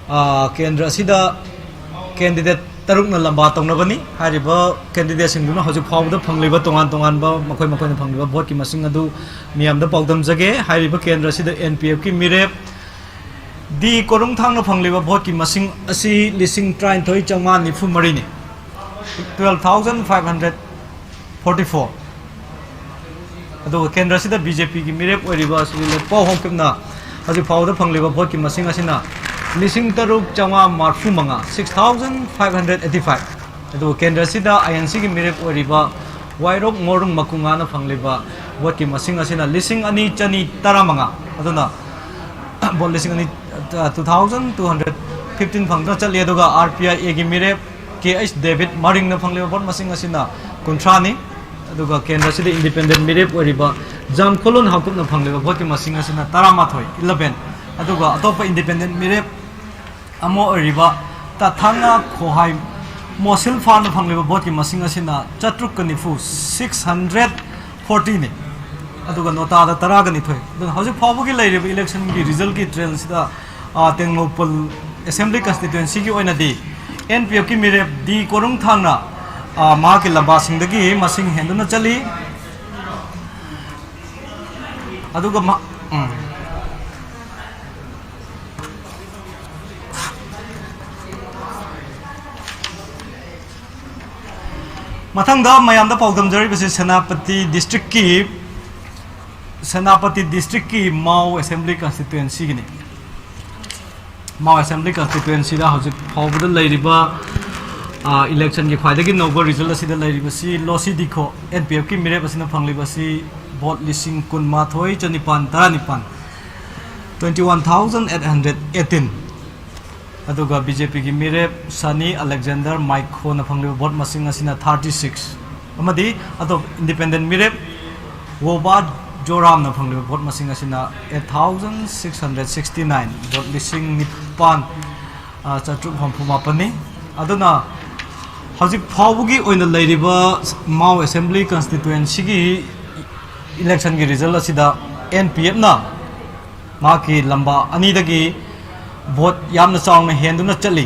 ꯑꯥ, ꯀꯦꯟꯗ꯭ꯔ ꯑꯁꯤꯗ ꯀꯦꯟꯗꯤꯗꯦꯠ ꯇꯔꯨꯛꯅ ꯂꯝꯕꯥ ꯇꯧꯅꯕꯅꯤ꯫ ꯍꯥꯏꯔꯤꯕ ꯀꯦꯟꯗꯤꯗꯦꯠꯁꯤꯡꯗꯨꯅ ꯍꯧꯖꯤꯛ ꯐꯥꯎꯕꯗ ꯐꯪꯂꯤꯕ ꯇꯣꯉꯥꯟ ꯇꯣꯉꯥꯟꯕ, ꯃꯈꯣꯏ ꯃꯈꯣꯏꯅ ꯐꯪꯂꯤꯕ ꯚꯣꯠꯀꯤ ꯃꯁꯤꯡ ꯑꯗꯨ ꯃꯤꯌꯥꯝꯗ ꯄꯥꯎꯗꯝꯖꯒꯦ꯫ ꯍꯥꯏꯔꯤꯕ ꯀꯦꯟꯗ꯭ꯔ ꯑꯁꯤꯗ ꯑꯦꯟ ꯄꯤ ꯑꯦꯐꯀꯤ ꯃꯤꯔꯦꯞ ꯗꯤ ꯀꯣꯔꯨꯡꯊꯥꯡꯅ ꯐꯪꯂꯤꯕ ꯚꯣꯠꯀꯤ ꯃꯁꯤꯡ ꯑꯁꯤ ꯂꯤꯁꯤꯡ ꯇꯔꯥꯅꯤꯊꯣꯏ ꯆꯥꯝꯃꯉꯥ ꯅꯤꯐꯨ ꯃꯔꯤꯅꯤ, twelve thousand five hundred forty four꯫ ꯑꯗꯨꯒ ꯀꯦꯟꯗ꯭ꯔ ꯑꯁꯤꯗ ꯕꯤ ꯖꯦ ꯄꯤꯒꯤ ꯃꯤꯔꯦꯞ ꯑꯣꯏꯔꯤꯕ ꯁ꯭ꯔꯤ ꯂꯦꯠꯄꯥꯎ ꯍꯣꯡꯀꯤꯞꯅ ꯍꯧꯖꯤꯛ ꯐꯥꯎꯕꯗ ꯐꯪꯂꯤꯕ ꯚꯣꯠꯀꯤ ꯃꯁꯤꯡ ꯑꯁꯤꯅ ꯂꯤꯁꯤꯡ ꯇꯔꯨꯛ ꯆꯥꯝꯃꯉꯥ ꯃꯔꯤꯐꯨ ꯃꯉꯥ, six thousand five hundred eighty five꯫ ꯑꯗꯨꯒ ꯀꯦꯟꯗ꯭ꯔ ꯑꯁꯤꯗ ꯑꯥꯏ ꯑꯦꯟ ꯁꯤꯒꯤ ꯃꯤꯔꯦꯞ ꯑꯣꯏꯔꯤꯕ ꯋꯥꯏꯔꯣꯛ ꯃꯣꯔꯨꯡ ꯃꯀꯨꯉꯥꯅ ꯐꯪꯂꯤꯕ ꯚꯣꯠꯀꯤ ꯃꯁꯤꯡ ꯑꯁꯤꯅ ꯂꯤꯁꯤꯡ ꯑꯅꯤ ꯆꯅꯤ ꯇꯔꯥꯃꯉꯥ꯫ ꯑꯗꯨꯅ ꯚꯣꯠ ꯂꯤꯁꯤꯡ ꯑꯅꯤ, two thousand two hundred fifteen ꯐꯪꯗꯨꯅ ꯆꯠꯂꯤ꯫ ꯑꯗꯨꯒ ꯑꯥꯔ ꯄꯤ ꯑꯥꯏ ꯑꯦꯒꯤ ꯃꯤꯔꯦꯞ ꯀꯦ ꯑꯩꯆ ꯗꯦꯕꯤꯠ ꯃꯔꯤꯡꯅ ꯐꯪꯂꯤꯕ ꯚꯣꯠ ꯃꯁꯤꯡ ꯑꯁꯤꯅ ꯀꯨꯟꯊ꯭ꯔꯥꯅꯤ꯫ ꯑꯗꯨꯒ ꯀꯦꯟꯗ꯭ꯔ ꯑꯁꯤꯗ ꯏꯟꯗꯤꯄꯦꯟꯗꯦꯟ ꯃꯤꯔꯦꯞ ꯑꯣꯏꯔꯤꯕ ꯖꯥꯝꯈꯣꯂꯣꯟ ꯍꯥꯎꯀꯨꯞꯅ ꯐꯪꯂꯤꯕ ꯚꯣꯠꯀꯤ ꯃꯁꯤꯡ ꯑꯁꯤꯅ ꯇꯔꯥꯃꯥꯊꯣꯏ, eleven꯫ ꯑꯗꯨꯒ ꯑꯇꯣꯞꯄ ꯏꯟꯗꯤꯄꯦꯟꯗꯦꯟ ꯃꯤꯔꯦꯞ ꯑꯃ ꯑꯣꯏꯔꯤꯕ ꯇꯊꯥꯉꯥ ꯈꯣꯍꯥꯏ ꯃꯣꯁꯤꯜꯐꯥꯅ ꯐꯪꯂꯤꯕ ꯚꯣꯠꯀꯤ ꯃꯁꯤꯡ ꯑꯁꯤꯅ ꯆꯥꯇ꯭ꯔꯨꯛꯀ ꯅꯤꯐꯨ, six hundred fortyꯅꯤ꯫ ꯑꯗꯨꯒ ꯅꯣꯇꯥꯗ ꯇꯔꯥꯒ ꯅꯤꯊꯣꯏ꯫ ꯑꯗꯨꯅ ꯍꯧꯖꯤꯛ ꯐꯥꯎꯕꯒꯤ ꯂꯩꯔꯤꯕ ꯏꯂꯦꯛꯁꯟꯒꯤ ꯔꯤꯖꯜꯒꯤ ꯇ꯭ꯔꯦꯟꯁꯤꯗ, ꯑ, ꯇꯦꯡꯅꯧꯄꯜ ꯑꯦꯁꯦꯝꯕ꯭ꯂꯤ ꯀꯟꯁꯇꯤꯇ꯭ꯋꯦꯟꯁꯤꯒꯤ ꯑꯣꯏꯅꯗꯤ ꯑꯦꯟ ꯄꯤ ꯑꯦꯐꯀꯤ ꯃꯤꯔꯦꯞ ꯗꯤ ꯀꯣꯔꯨꯡꯊꯥꯡꯅ, ꯑ, ꯃꯍꯥꯛꯀꯤ ꯂꯝꯕꯥꯁꯤꯡꯗꯒꯤ ꯃꯁꯤꯡ ꯍꯦꯟꯗꯨꯅ ꯆꯠꯂꯤ꯫ ꯑꯗꯨꯒ ꯃ-, ꯎꯝ꯫ ꯃꯊꯪꯗ ꯃꯌꯥꯝꯗ ꯄꯥꯎꯗꯝꯖꯔꯤꯕꯁꯤ ꯁꯦꯅꯥꯄꯇꯤ ꯗꯤꯁꯇ꯭ꯔꯤꯛꯀꯤ, ꯁꯦꯅꯥꯄꯇꯤ ꯗꯤꯁꯇ꯭ꯔꯤꯛꯀꯤ ꯃꯥꯎ ꯑꯦꯁꯦꯝꯕ꯭ꯂꯤ ꯀꯟꯁꯇꯤꯇ꯭ꯋꯦꯟꯁꯤꯒꯤꯅꯤ꯫ ꯃꯥꯎ ꯑꯦꯁꯦꯝꯕ꯭ꯂꯤ ꯀꯟꯁꯇꯤꯇ꯭ꯋꯦꯟꯁꯤꯗ ꯍꯧꯖꯤꯛ ꯐꯥꯎꯕꯗ ꯂꯩꯔꯤꯕ, ꯑ, ꯏꯂꯦꯛꯁꯟꯒꯤ ꯈ꯭ꯋꯥꯏꯗꯒꯤ ꯅꯧꯕ ꯔꯤꯖꯜ ꯑꯁꯤꯗ ꯂꯩꯔꯤꯕꯁꯤ ꯂꯣꯁꯤ ꯗꯤꯈꯣ, ꯑꯦꯟ ꯄꯤ ꯑꯦꯐꯀꯤ ꯃꯤꯔꯦꯞ ꯑꯁꯤꯅ ꯐꯪꯂꯤꯕꯁꯤ ꯚꯣꯠ ꯂꯤꯁꯤꯡ ꯀꯨꯟꯃꯥꯊꯣꯏ ꯆꯅꯤꯄꯥꯟ ꯇꯔꯥꯅꯤꯄꯥꯟ, twenty one thousand eight hundred eighteen꯫ ꯑꯗꯨꯒ ꯕꯤ ꯖꯦ ꯄꯤꯒꯤ ꯃꯤꯔꯦꯞ ꯁꯅꯤ ꯑꯂꯦꯛꯖꯦꯟꯗꯔ ꯃꯥꯏꯈꯣꯅ ꯐꯪꯂꯤꯕ ꯚꯣꯠ ꯃꯁꯤꯡ ꯑꯁꯤꯅ ꯊꯥꯔꯇꯤ ꯁꯤꯛꯁ, ꯑꯃꯗꯤ ꯑꯇꯣꯞꯄ ꯏꯟꯗꯤꯄꯦꯟꯗꯦꯟ ꯃꯤꯔꯦꯞ ꯋꯣꯕꯥ ꯖꯣꯔꯥꯝꯅ ꯐꯪꯂꯤꯕ ꯚꯣꯠ ꯃꯁꯤꯡ ꯑꯁꯤꯅ eight thousand six hundred sixty nine, vote ꯂꯤꯁꯤꯡ ꯅꯤꯄꯥꯟ, ꯑ, ꯆꯥꯇ꯭ꯔꯨꯛ ꯍꯨꯝꯐꯨ ꯃꯥꯄꯟꯅꯤ꯫ ꯑꯗꯨꯅ ꯍꯧꯖꯤꯛ ꯐꯥꯎꯕꯒꯤ ꯑꯣꯏꯅ ꯂꯩꯔꯤꯕ ꯃꯥꯎ ꯑꯦꯁꯦꯝꯕ꯭ꯂꯤ ꯀꯟꯁꯇꯤꯇ꯭ꯋꯦꯟꯁꯤꯒꯤ ꯏꯂꯦꯛꯁꯟꯒꯤ ꯔꯤꯖꯜ ꯑꯁꯤꯗ ꯑꯦꯟ ꯄꯤ ꯑꯦꯐꯅ ꯃꯍꯥꯛꯀꯤ ꯂꯝꯕꯥ ꯑꯅꯤꯗꯒꯤ ꯚꯣꯠ ꯌꯥꯝꯅ ꯆꯥꯎꯅ ꯍꯦꯟꯗꯨꯅ ꯆꯠꯂꯤ꯫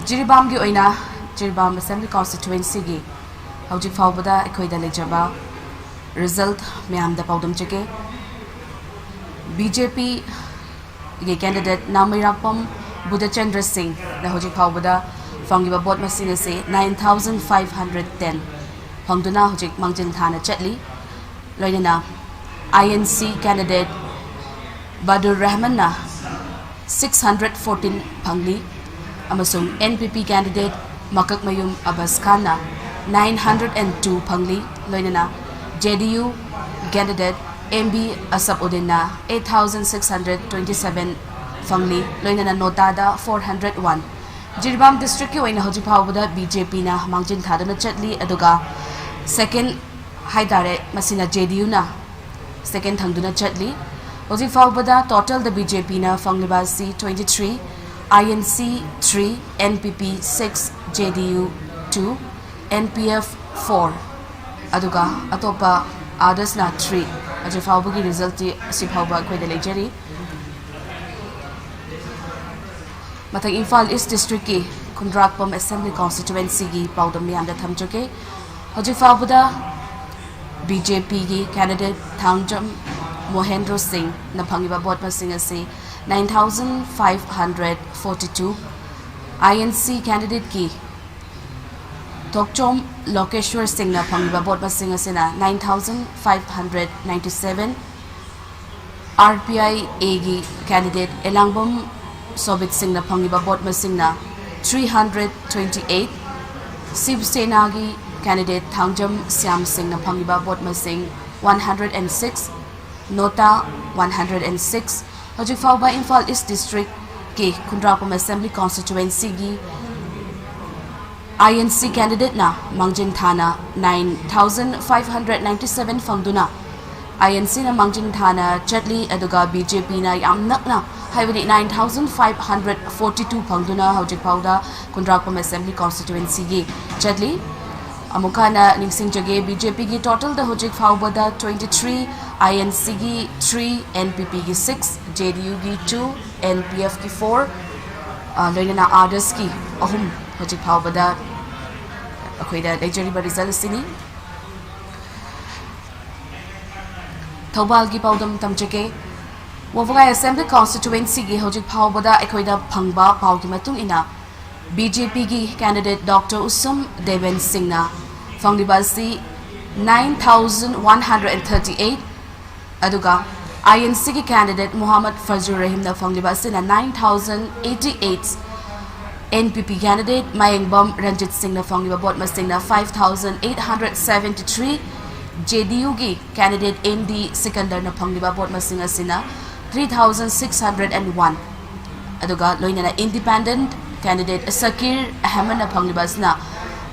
ꯖꯤꯔꯤꯕꯥꯝꯒꯤ ꯑꯣꯏꯅ ꯖꯤꯔꯤꯕꯥꯝ Assembly Constituencyꯒꯤ ꯍꯧꯖꯤꯛ ꯐꯥꯎꯕꯗ ꯑꯩꯈꯣꯏꯗ ꯂꯩꯖꯕ result ꯃꯌꯥꯝꯗ ꯄꯥꯎꯗꯝꯖꯒꯦ꯫ BJPꯒꯤ candidate ꯅꯥꯃꯩꯔꯥꯛꯄꯝ ꯕꯨꯙꯆꯟꯗ꯭ꯔ ꯁꯤꯡꯅ ꯍꯧꯖꯤꯛ ꯐꯥꯎꯕꯗ ꯐꯪꯂꯤꯕ vote ꯃꯁꯤꯡ ꯑꯁꯤ nine thousand five hundred ten ꯐꯪꯗꯨꯅ ꯍꯧꯖꯤꯛ ꯃꯥꯡꯖꯤꯟ ꯊꯥꯅ ꯆꯠꯂꯤ꯫ ꯂꯣꯏꯅꯅ INC candidate ꯕꯗꯨꯔ ꯔꯍꯃꯟꯅ six hundred fourteen ꯐꯪꯂꯤ ꯑꯃꯁꯨꯡ NPP candidate ꯃꯀꯛꯃꯌꯨꯝ ꯑꯕꯥꯁ ꯈꯥꯟꯅ nine hundred and two ꯐꯪꯂꯤ꯫ ꯂꯣꯏꯅꯅ JDU candidate MB ꯑꯁꯞꯎꯗꯤꯟꯅ eight thousand six hundred twenty seven ꯐꯪꯂꯤ꯫ ꯂꯣꯏꯅꯅ ꯅꯣꯇꯥꯗ four hundred one꯫ ꯖꯤꯔꯤꯕꯥꯝ districtꯀꯤ ꯑꯣꯏꯅ ꯍꯧꯖꯤꯛ ꯐꯥꯎꯕꯗ BJPꯅ ꯃꯥꯡꯖꯤꯟ ꯊꯥꯗꯨꯅ ꯆꯠꯂꯤ, ꯑꯗꯨꯒ second ꯍꯥꯏꯇꯥꯔꯦ, ꯃꯁꯤꯅ JDUꯅ second ꯊꯪꯗꯨꯅ ꯆꯠꯂꯤ꯫ ꯍꯧꯖꯤꯛ ꯐꯥꯎꯕꯗ totalꯗ BJPꯅ ꯐꯪꯂꯤꯕ ꯑꯁꯤ twenty three, INC three, NPP six, JDU two, NPF four, ꯑꯗꯨꯒ ꯑꯇꯣꯞꯄ othersꯅ three꯫ ꯍꯧꯖꯤꯛ ꯐꯥꯎꯕꯒꯤ resultꯇꯤ ꯑꯁꯤ ꯐꯥꯎꯕ ꯑꯩꯈꯣꯏꯗ ꯂꯩꯖꯔꯤ꯫ ꯃꯊꯪ ꯏꯝꯐꯥꯜ East districtꯀꯤ ꯈꯨꯟꯗ꯭ꯔꯥꯛꯄꯝ Assembly Constituencyꯒꯤ ꯄꯥꯎꯗꯝ ꯃꯤꯌꯥꯝꯗ ꯊꯝꯖꯒꯦ꯫ ꯍꯧꯖꯤꯛ ꯐꯥꯎꯕꯗ BJPꯒꯤ candidate ꯊꯥꯡꯖꯝ ꯃꯣꯍꯦꯟꯗ꯭ꯔꯣ ꯁꯤꯡꯅ ꯐꯪꯂꯤꯕ vote ꯃꯁꯤꯡ ꯑꯁꯤ nine thousand five hundred forty two, INC candidateꯀꯤ ꯊꯣꯛꯆꯣꯝ ꯂꯣꯀꯦꯁ꯭ꯋꯔ ꯁꯤꯡꯅ ꯐꯪꯂꯤꯕ vote ꯃꯁꯤꯡ ꯑꯁꯤꯅ nine thousand five hundred ninety seven, RPIAꯒꯤ candidate ꯑꯦꯂꯥꯡꯕꯝ ꯁꯣꯕꯤꯠ ꯁꯤꯡꯅ ꯐꯪꯂꯤꯕ vote ꯃꯁꯤꯡꯅ three hundred twenty eight, ꯁꯤꯕ ꯁꯦꯅꯥꯒꯤ candidate ꯊꯥꯡꯖꯝ ꯁ꯭ꯌꯥꯝ ꯁꯤꯡꯅ ꯐꯪꯂꯤꯕ vote ꯃꯁꯤꯡ one hundred and six, ꯅꯣꯇꯥ one hundred and six꯫ ꯍꯧꯖꯤꯛ ꯐꯥꯎꯕ ꯏꯝꯐꯥꯜ East districtꯀꯤ ꯈꯨꯟꯗ꯭ꯔꯥꯛꯄꯝ Assembly Constituencyꯒꯤ INC candidateꯅ ꯃꯥꯡꯖꯤꯟ ꯊꯥꯅ nine thousand five hundred ninety seven ꯐꯪꯗꯨꯅ INCꯅ ꯃꯥꯡꯖꯤꯟ ꯊꯥꯅ ꯆꯠꯂꯤ, ꯑꯗꯨꯒ BJPꯅ ꯌꯥꯝ ꯅꯛꯅ, ꯍꯥꯏꯕꯗꯤ nine thousand five hundred forty two ꯐꯪꯗꯨꯅ ꯍꯧꯖꯤꯛ ꯐꯥꯎꯗ ꯈꯨꯟꯗ꯭ꯔꯥꯛꯄꯝ Assembly Constituencyꯒꯤ ꯆꯠꯂꯤ꯫ ꯑꯃꯨꯛ ꯍꯟꯅ ꯅꯤꯡꯁꯤꯡꯖꯒꯦ, BJPꯒꯤ totalꯗ ꯍꯧꯖꯤꯛ ꯐꯥꯎꯕꯗ twenty three, INCꯒꯤ three, NPPꯒꯤ six, ꯖꯦ ꯗꯤ ꯌꯨꯒꯤ ꯇꯨ, ꯑꯦꯟ ꯄꯤ ꯑꯦꯐꯀꯤ ꯐꯣꯔ, ꯑ, ꯂꯣꯏꯅꯅ ꯑꯥꯗꯔꯁꯀꯤ ꯑꯍꯨꯝ ꯍꯧꯖꯤꯛ ꯐꯥꯎꯕꯗ ꯑꯩꯈꯣꯏꯗ ꯂꯩꯖꯔꯤꯕ ꯔꯤꯖꯜ ꯑꯁꯤꯅꯤ꯫ ꯊꯧꯕꯥꯜꯒꯤ ꯄꯥꯎꯗꯝ ꯇꯝꯖꯒꯦ꯫ ꯋꯥꯕꯒꯥꯏ ꯑꯦꯁꯦꯝꯕ꯭ꯂꯤ ꯀꯣꯟꯁꯇꯤꯇ꯭ꯌꯨꯋꯦꯟꯁꯤꯒꯤ ꯍꯧꯖꯤꯛ ꯐꯥꯎꯕꯗ ꯑꯩꯈꯣꯏꯗ ꯐꯪꯕ ꯄꯥꯎꯒꯤ ꯃꯇꯨꯡ ꯏꯟꯅ, ꯕꯤ ꯖꯦ ꯄꯤꯒꯤ ꯀꯦꯟꯗꯤꯗꯦꯠ ꯗꯣꯛꯇꯔ ꯎꯁꯝ ꯗꯦꯕꯦꯟ ꯁꯤꯡꯅ ꯐꯪꯂꯤꯕ ꯑꯁꯤ nine thousand one hundred and thirty eight, ꯑꯗꯨꯒ ꯑꯥꯏ ꯑꯦꯟ ꯁꯤꯒꯤ ꯀꯦꯟꯗꯤꯗꯦꯠ ꯃꯨꯍꯝꯃꯗ ꯐꯖꯨꯔ ꯔꯍꯤꯝꯅ ꯐꯪꯂꯤꯕ ꯑꯁꯤꯅ nine thousand eighty eight, N P P candidate Mayengbam Ranjit ꯁꯤꯡꯅ ꯐꯪꯂꯤꯕ ꯚꯣꯠ ꯃꯁꯤꯡꯅ five thousand eight hundred seventy three, J D ꯌꯨꯒꯤ ꯀꯦꯟꯗꯤꯗꯦꯠ ꯑꯦꯝ ꯗꯤ ꯁꯤꯀꯟꯗꯔꯅ ꯐꯪꯂꯤꯕ ꯚꯣꯠ ꯃꯁꯤꯡ ꯑꯁꯤꯅ three thousand six hundred and one, ꯑꯗꯨꯒ ꯂꯣꯏꯅꯅ ꯏꯟꯗꯤꯄꯦꯟꯗꯦꯟꯠ ꯀꯦꯟꯗꯤꯗꯦꯠ ꯁꯀꯤꯔ ꯑꯍꯃꯗꯅ ꯐꯪꯂꯤꯕ ꯑꯁꯤꯅ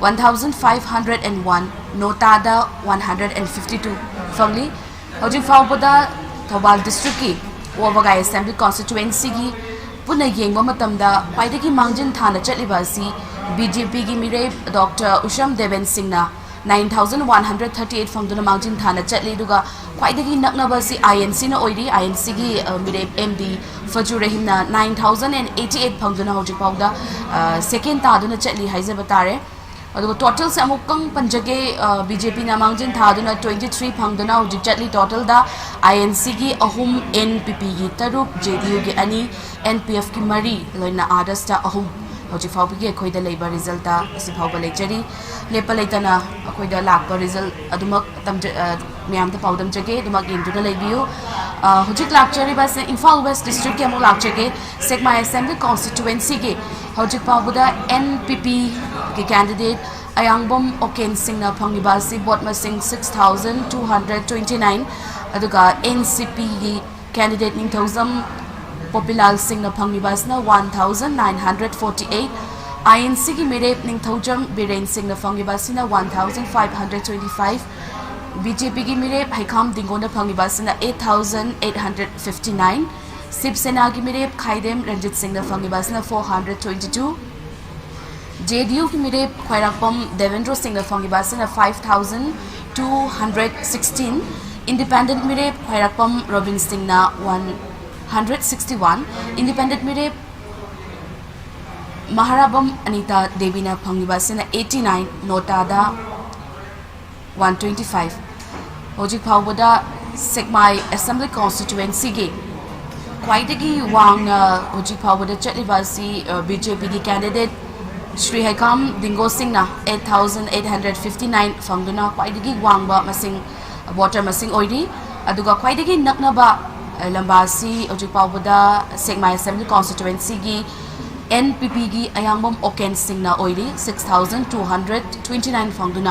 one thousand five hundred and one, ꯅꯣꯇꯥꯗ one hundred and fifty two ꯐꯪꯂꯤ꯫ ꯍꯧꯖꯤꯛ ꯐꯥꯎꯕꯗ ꯊꯧꯕꯥꯜ ꯗꯤꯁꯇ꯭ꯔꯤꯛꯀꯤ ꯋꯥꯕꯒꯥꯏ ꯑꯦꯁꯦꯝꯕ꯭ꯂꯤ ꯀꯣꯟꯁꯇꯤꯇ꯭ꯌꯨꯋꯦꯟꯁꯤꯒꯤ ꯄꯨꯟꯅ ꯌꯦꯡꯕ ꯃꯇꯝꯗ ꯈ꯭ꯋꯥꯏꯗꯒꯤ ꯃꯥꯡꯖꯤꯟ ꯊꯥꯅ ꯆꯠꯂꯤꯕ ꯑꯁꯤ ꯕꯤ ꯖꯦ ꯄꯤꯒꯤ ꯃꯤꯔꯦꯞ ꯗꯣꯛꯇꯔ ꯎꯁꯝ ꯗꯦꯕꯦꯟ ꯁꯤꯡꯅ nine thousand one hundred thirty eight ꯐꯪꯗꯨꯅ ꯃꯥꯡꯖꯤꯟ ꯊꯥꯅ ꯆꯠꯂꯤ꯫ ꯑꯗꯨꯒ ꯈ꯭ꯋꯥꯏꯗꯒꯤ ꯅꯛꯅꯕ ꯑꯁꯤ ꯑꯥꯏ ꯑꯦꯟ ꯁꯤꯅ ꯑꯣꯏꯔꯤ꯫ ꯑꯥꯏ ꯑꯦꯟ ꯁꯤꯒꯤ, ꯑ, ꯃꯤꯔꯦꯞ ꯑꯦꯝ ꯗꯤ ꯐꯖꯨ ꯔꯍꯤꯝꯅ nine thousand and eighty eight ꯐꯪꯗꯨꯅ ꯍꯧꯖꯤꯛ ꯐꯥꯎꯗ, ꯑ, ꯁꯦꯀꯦꯟ ꯇꯥꯗꯨꯅ ꯆꯠꯂꯤ ꯍꯥꯏꯖꯕ ꯇꯥꯔꯦ꯫ ꯑꯗꯨꯒ ꯇꯣꯇꯦꯜꯁꯦ ꯑꯃꯨꯛꯇꯪ ꯄꯟꯖꯒꯦ, ꯑ, ꯕꯤ ꯖꯦ ꯄꯤꯅ ꯃꯥꯡꯖꯤꯟ ꯊꯥꯗꯨꯅ twenty three ꯐꯪꯗꯨꯅ ꯍꯧꯖꯤꯛ ꯆꯠꯂꯤ ꯇꯣꯇꯦꯜꯗ꯫ ꯑꯥꯏ ꯑꯦꯟ ꯁꯤꯒꯤ ꯑꯍꯨꯝ, ꯑꯦꯟ ꯄꯤ ꯄꯤꯒꯤ ꯇꯔꯨꯛ, ꯖꯦ ꯗꯤ ꯌꯨꯒꯤ ꯑꯅꯤ, ꯑꯦꯟ ꯄꯤ ꯑꯦꯐꯀꯤ ꯃꯔꯤ, ꯂꯣꯏꯅ ꯑꯥꯗꯔꯁꯇ ꯑꯍꯨꯝ꯫ ꯍꯧꯖꯤꯛ ꯐꯥꯎꯕꯒꯤ ꯑꯩꯈꯣꯏꯗ ꯂꯩꯕ ꯔꯤꯖꯜꯇ ꯑꯁꯤ ꯐꯥꯎꯕ ꯂꯩꯖꯔꯤ꯫ ꯂꯦꯞꯄ ꯂꯩꯇꯅ ꯑꯩꯈꯣꯏꯗ ꯂꯥꯛꯄ ꯔꯤꯖꯜ ꯑꯗꯨꯃꯛ ꯇꯝꯖ-, ꯑ, ꯃꯌꯥꯝꯗ ꯄꯥꯎꯗꯝꯖꯒꯦ, ꯑꯗꯨꯃꯛ ꯌꯦꯡꯗꯨꯅ ꯂꯩꯕꯤꯌꯨ꯫ ꯑ, ꯍꯧꯖꯤꯛ ꯂꯥꯛꯆꯔꯤꯕ ꯑꯁꯤ ꯏꯝꯐꯥꯜ ꯋꯦꯁ ꯗꯤꯁꯇ꯭ꯔꯤꯛꯀꯤ ꯑꯃꯨꯛ ꯂꯥꯛꯆꯒꯦ꯫ ꯁꯦꯛꯃꯥꯏ ꯑꯦꯁꯦꯝꯕ꯭ꯂꯤ ꯀꯣꯟꯁꯇꯤꯇ꯭ꯌꯨꯋꯦꯟꯁꯤꯒꯤ ꯍꯧꯖꯤꯛ ꯐꯥꯎꯕꯗ ꯑꯦꯟ ꯄꯤ ꯄꯤꯒꯤ ꯀꯦꯟꯗꯤꯗꯦꯠ ꯑꯌꯥꯡꯕꯝ ꯑꯣꯀꯦꯟ ꯁꯤꯡꯅ ꯐꯪꯂꯤꯕ ꯑꯁꯤ ꯚꯣꯠ ꯃꯁꯤꯡ six thousand two hundred twenty nine, ꯑꯗꯨꯒ ꯑꯦꯟ ꯁꯤ ꯄꯤꯒꯤ ꯀꯦꯟꯗꯤꯗꯦꯠ ꯅꯤꯡꯊꯧꯖꯝ ꯄꯣꯄꯤꯂꯥꯜ ꯁꯤꯡꯅ ꯐꯪꯂꯤꯕ ꯑꯁꯤꯅ one thousand nine hundred forty eight, I N ꯁꯤꯒꯤ ꯃꯤꯔꯦꯞ ꯅꯤꯡꯊꯧꯖꯝ ꯕꯤꯔꯦꯟ ꯁꯤꯡꯅ ꯐꯪꯂꯤꯕ ꯑꯁꯤꯅ one thousand five hundred twenty five, B J ꯄꯤꯒꯤ ꯃꯤꯔꯦꯞ ꯍꯩꯈꯥꯝ ꯗꯤꯡꯒꯣꯅ ꯐꯪꯂꯤꯕ ꯑꯁꯤꯅ eight thousand eight hundred fifty nine, ꯁꯤꯕ ꯁꯦꯅꯥꯒꯤ ꯃꯤꯔꯦꯞ ꯈꯥꯏꯗꯦꯝ ꯔꯟꯖꯤꯠ ꯁꯤꯡꯅ ꯐꯪꯂꯤꯕ ꯑꯁꯤꯅ four hundred twenty two, J D ꯌꯨꯒꯤ ꯃꯤꯔꯦꯞ ꯈ꯭ꯋꯥꯏꯔꯥꯛꯄꯝ ꯗꯦꯕꯦꯟꯗ꯭ꯔꯣ ꯁꯤꯡꯅ ꯐꯪꯂꯤꯕ ꯑꯁꯤꯅ five thousand two hundred sixteen, independent ꯃꯤꯔꯦꯞ ꯈ꯭ꯋꯥꯏꯔꯥꯛꯄꯝ ꯔꯣꯕꯤꯟ ꯁꯤꯡꯅ one, hundred sixty one, independent ꯃꯤꯔꯦꯞ ꯃꯍꯥꯔꯥꯕꯝ ꯑꯅꯤꯇꯥ ꯗꯦꯕꯤꯅ ꯐꯪꯂꯤꯕ ꯑꯁꯤꯅ ꯑꯩꯠꯇꯤ ꯅꯥꯏꯟ, ꯅꯣꯇꯥꯗ ꯋꯥꯟ ꯇ꯭ꯋꯦꯟꯇꯤ ꯐꯥꯏꯚ꯫ ꯍꯧꯖꯤꯛ ꯐꯥꯎꯕꯗ ꯁꯦꯛꯃꯥꯏ ꯑꯦꯁꯦꯝꯕ꯭ꯂꯤ ꯀꯣꯟꯁꯇꯤꯇ꯭ꯋꯦꯟꯁꯤꯒꯤ ꯈ꯭ꯋꯥꯏꯗꯒꯤ ꯋꯥꯡꯅ ꯍꯧꯖꯤꯛ ꯐꯥꯎꯕꯗ ꯆꯠꯂꯤꯕ ꯑꯁꯤ, ꯑ, ꯕꯤ ꯖꯦ ꯄꯤꯒꯤ ꯀꯦꯟꯗꯤꯗꯦꯠ ꯁ꯭ꯔꯤ ꯍꯩꯈꯥꯝ ꯗꯤꯡꯒꯣ ꯁꯤꯡꯅ eight thousand eight hundred fifty nine ꯐꯪꯗꯨꯅ ꯈ꯭ꯋꯥꯏꯗꯒꯤ ꯋꯥꯡꯕ ꯃꯁꯤꯡ, ꯚꯣꯇꯔ ꯃꯁꯤꯡ ꯑꯣꯏꯔꯤ꯫ ꯑꯗꯨꯒ ꯈ꯭ꯋꯥꯏꯗꯒꯤ ꯅꯛꯅꯕ, ꯑ, ꯂꯝꯕꯥ ꯑꯁꯤ ꯍꯧꯖꯤꯛ ꯐꯥꯎꯕꯗ ꯁꯦꯛꯃꯥꯏ ꯑꯦꯁꯦꯝꯕ꯭ꯂꯤ ꯀꯣꯟꯁꯇꯤꯇ꯭ꯋꯦꯟꯁꯤꯒꯤ ꯑꯦꯟ ꯄꯤ ꯄꯤꯒꯤ ꯑꯌꯥꯡꯕꯝ ꯑꯣꯀꯦꯟ ꯁꯤꯡꯅ ꯑꯣꯏꯔꯤ, six thousand two hundred twenty nine ꯐꯪꯗꯨꯅ꯫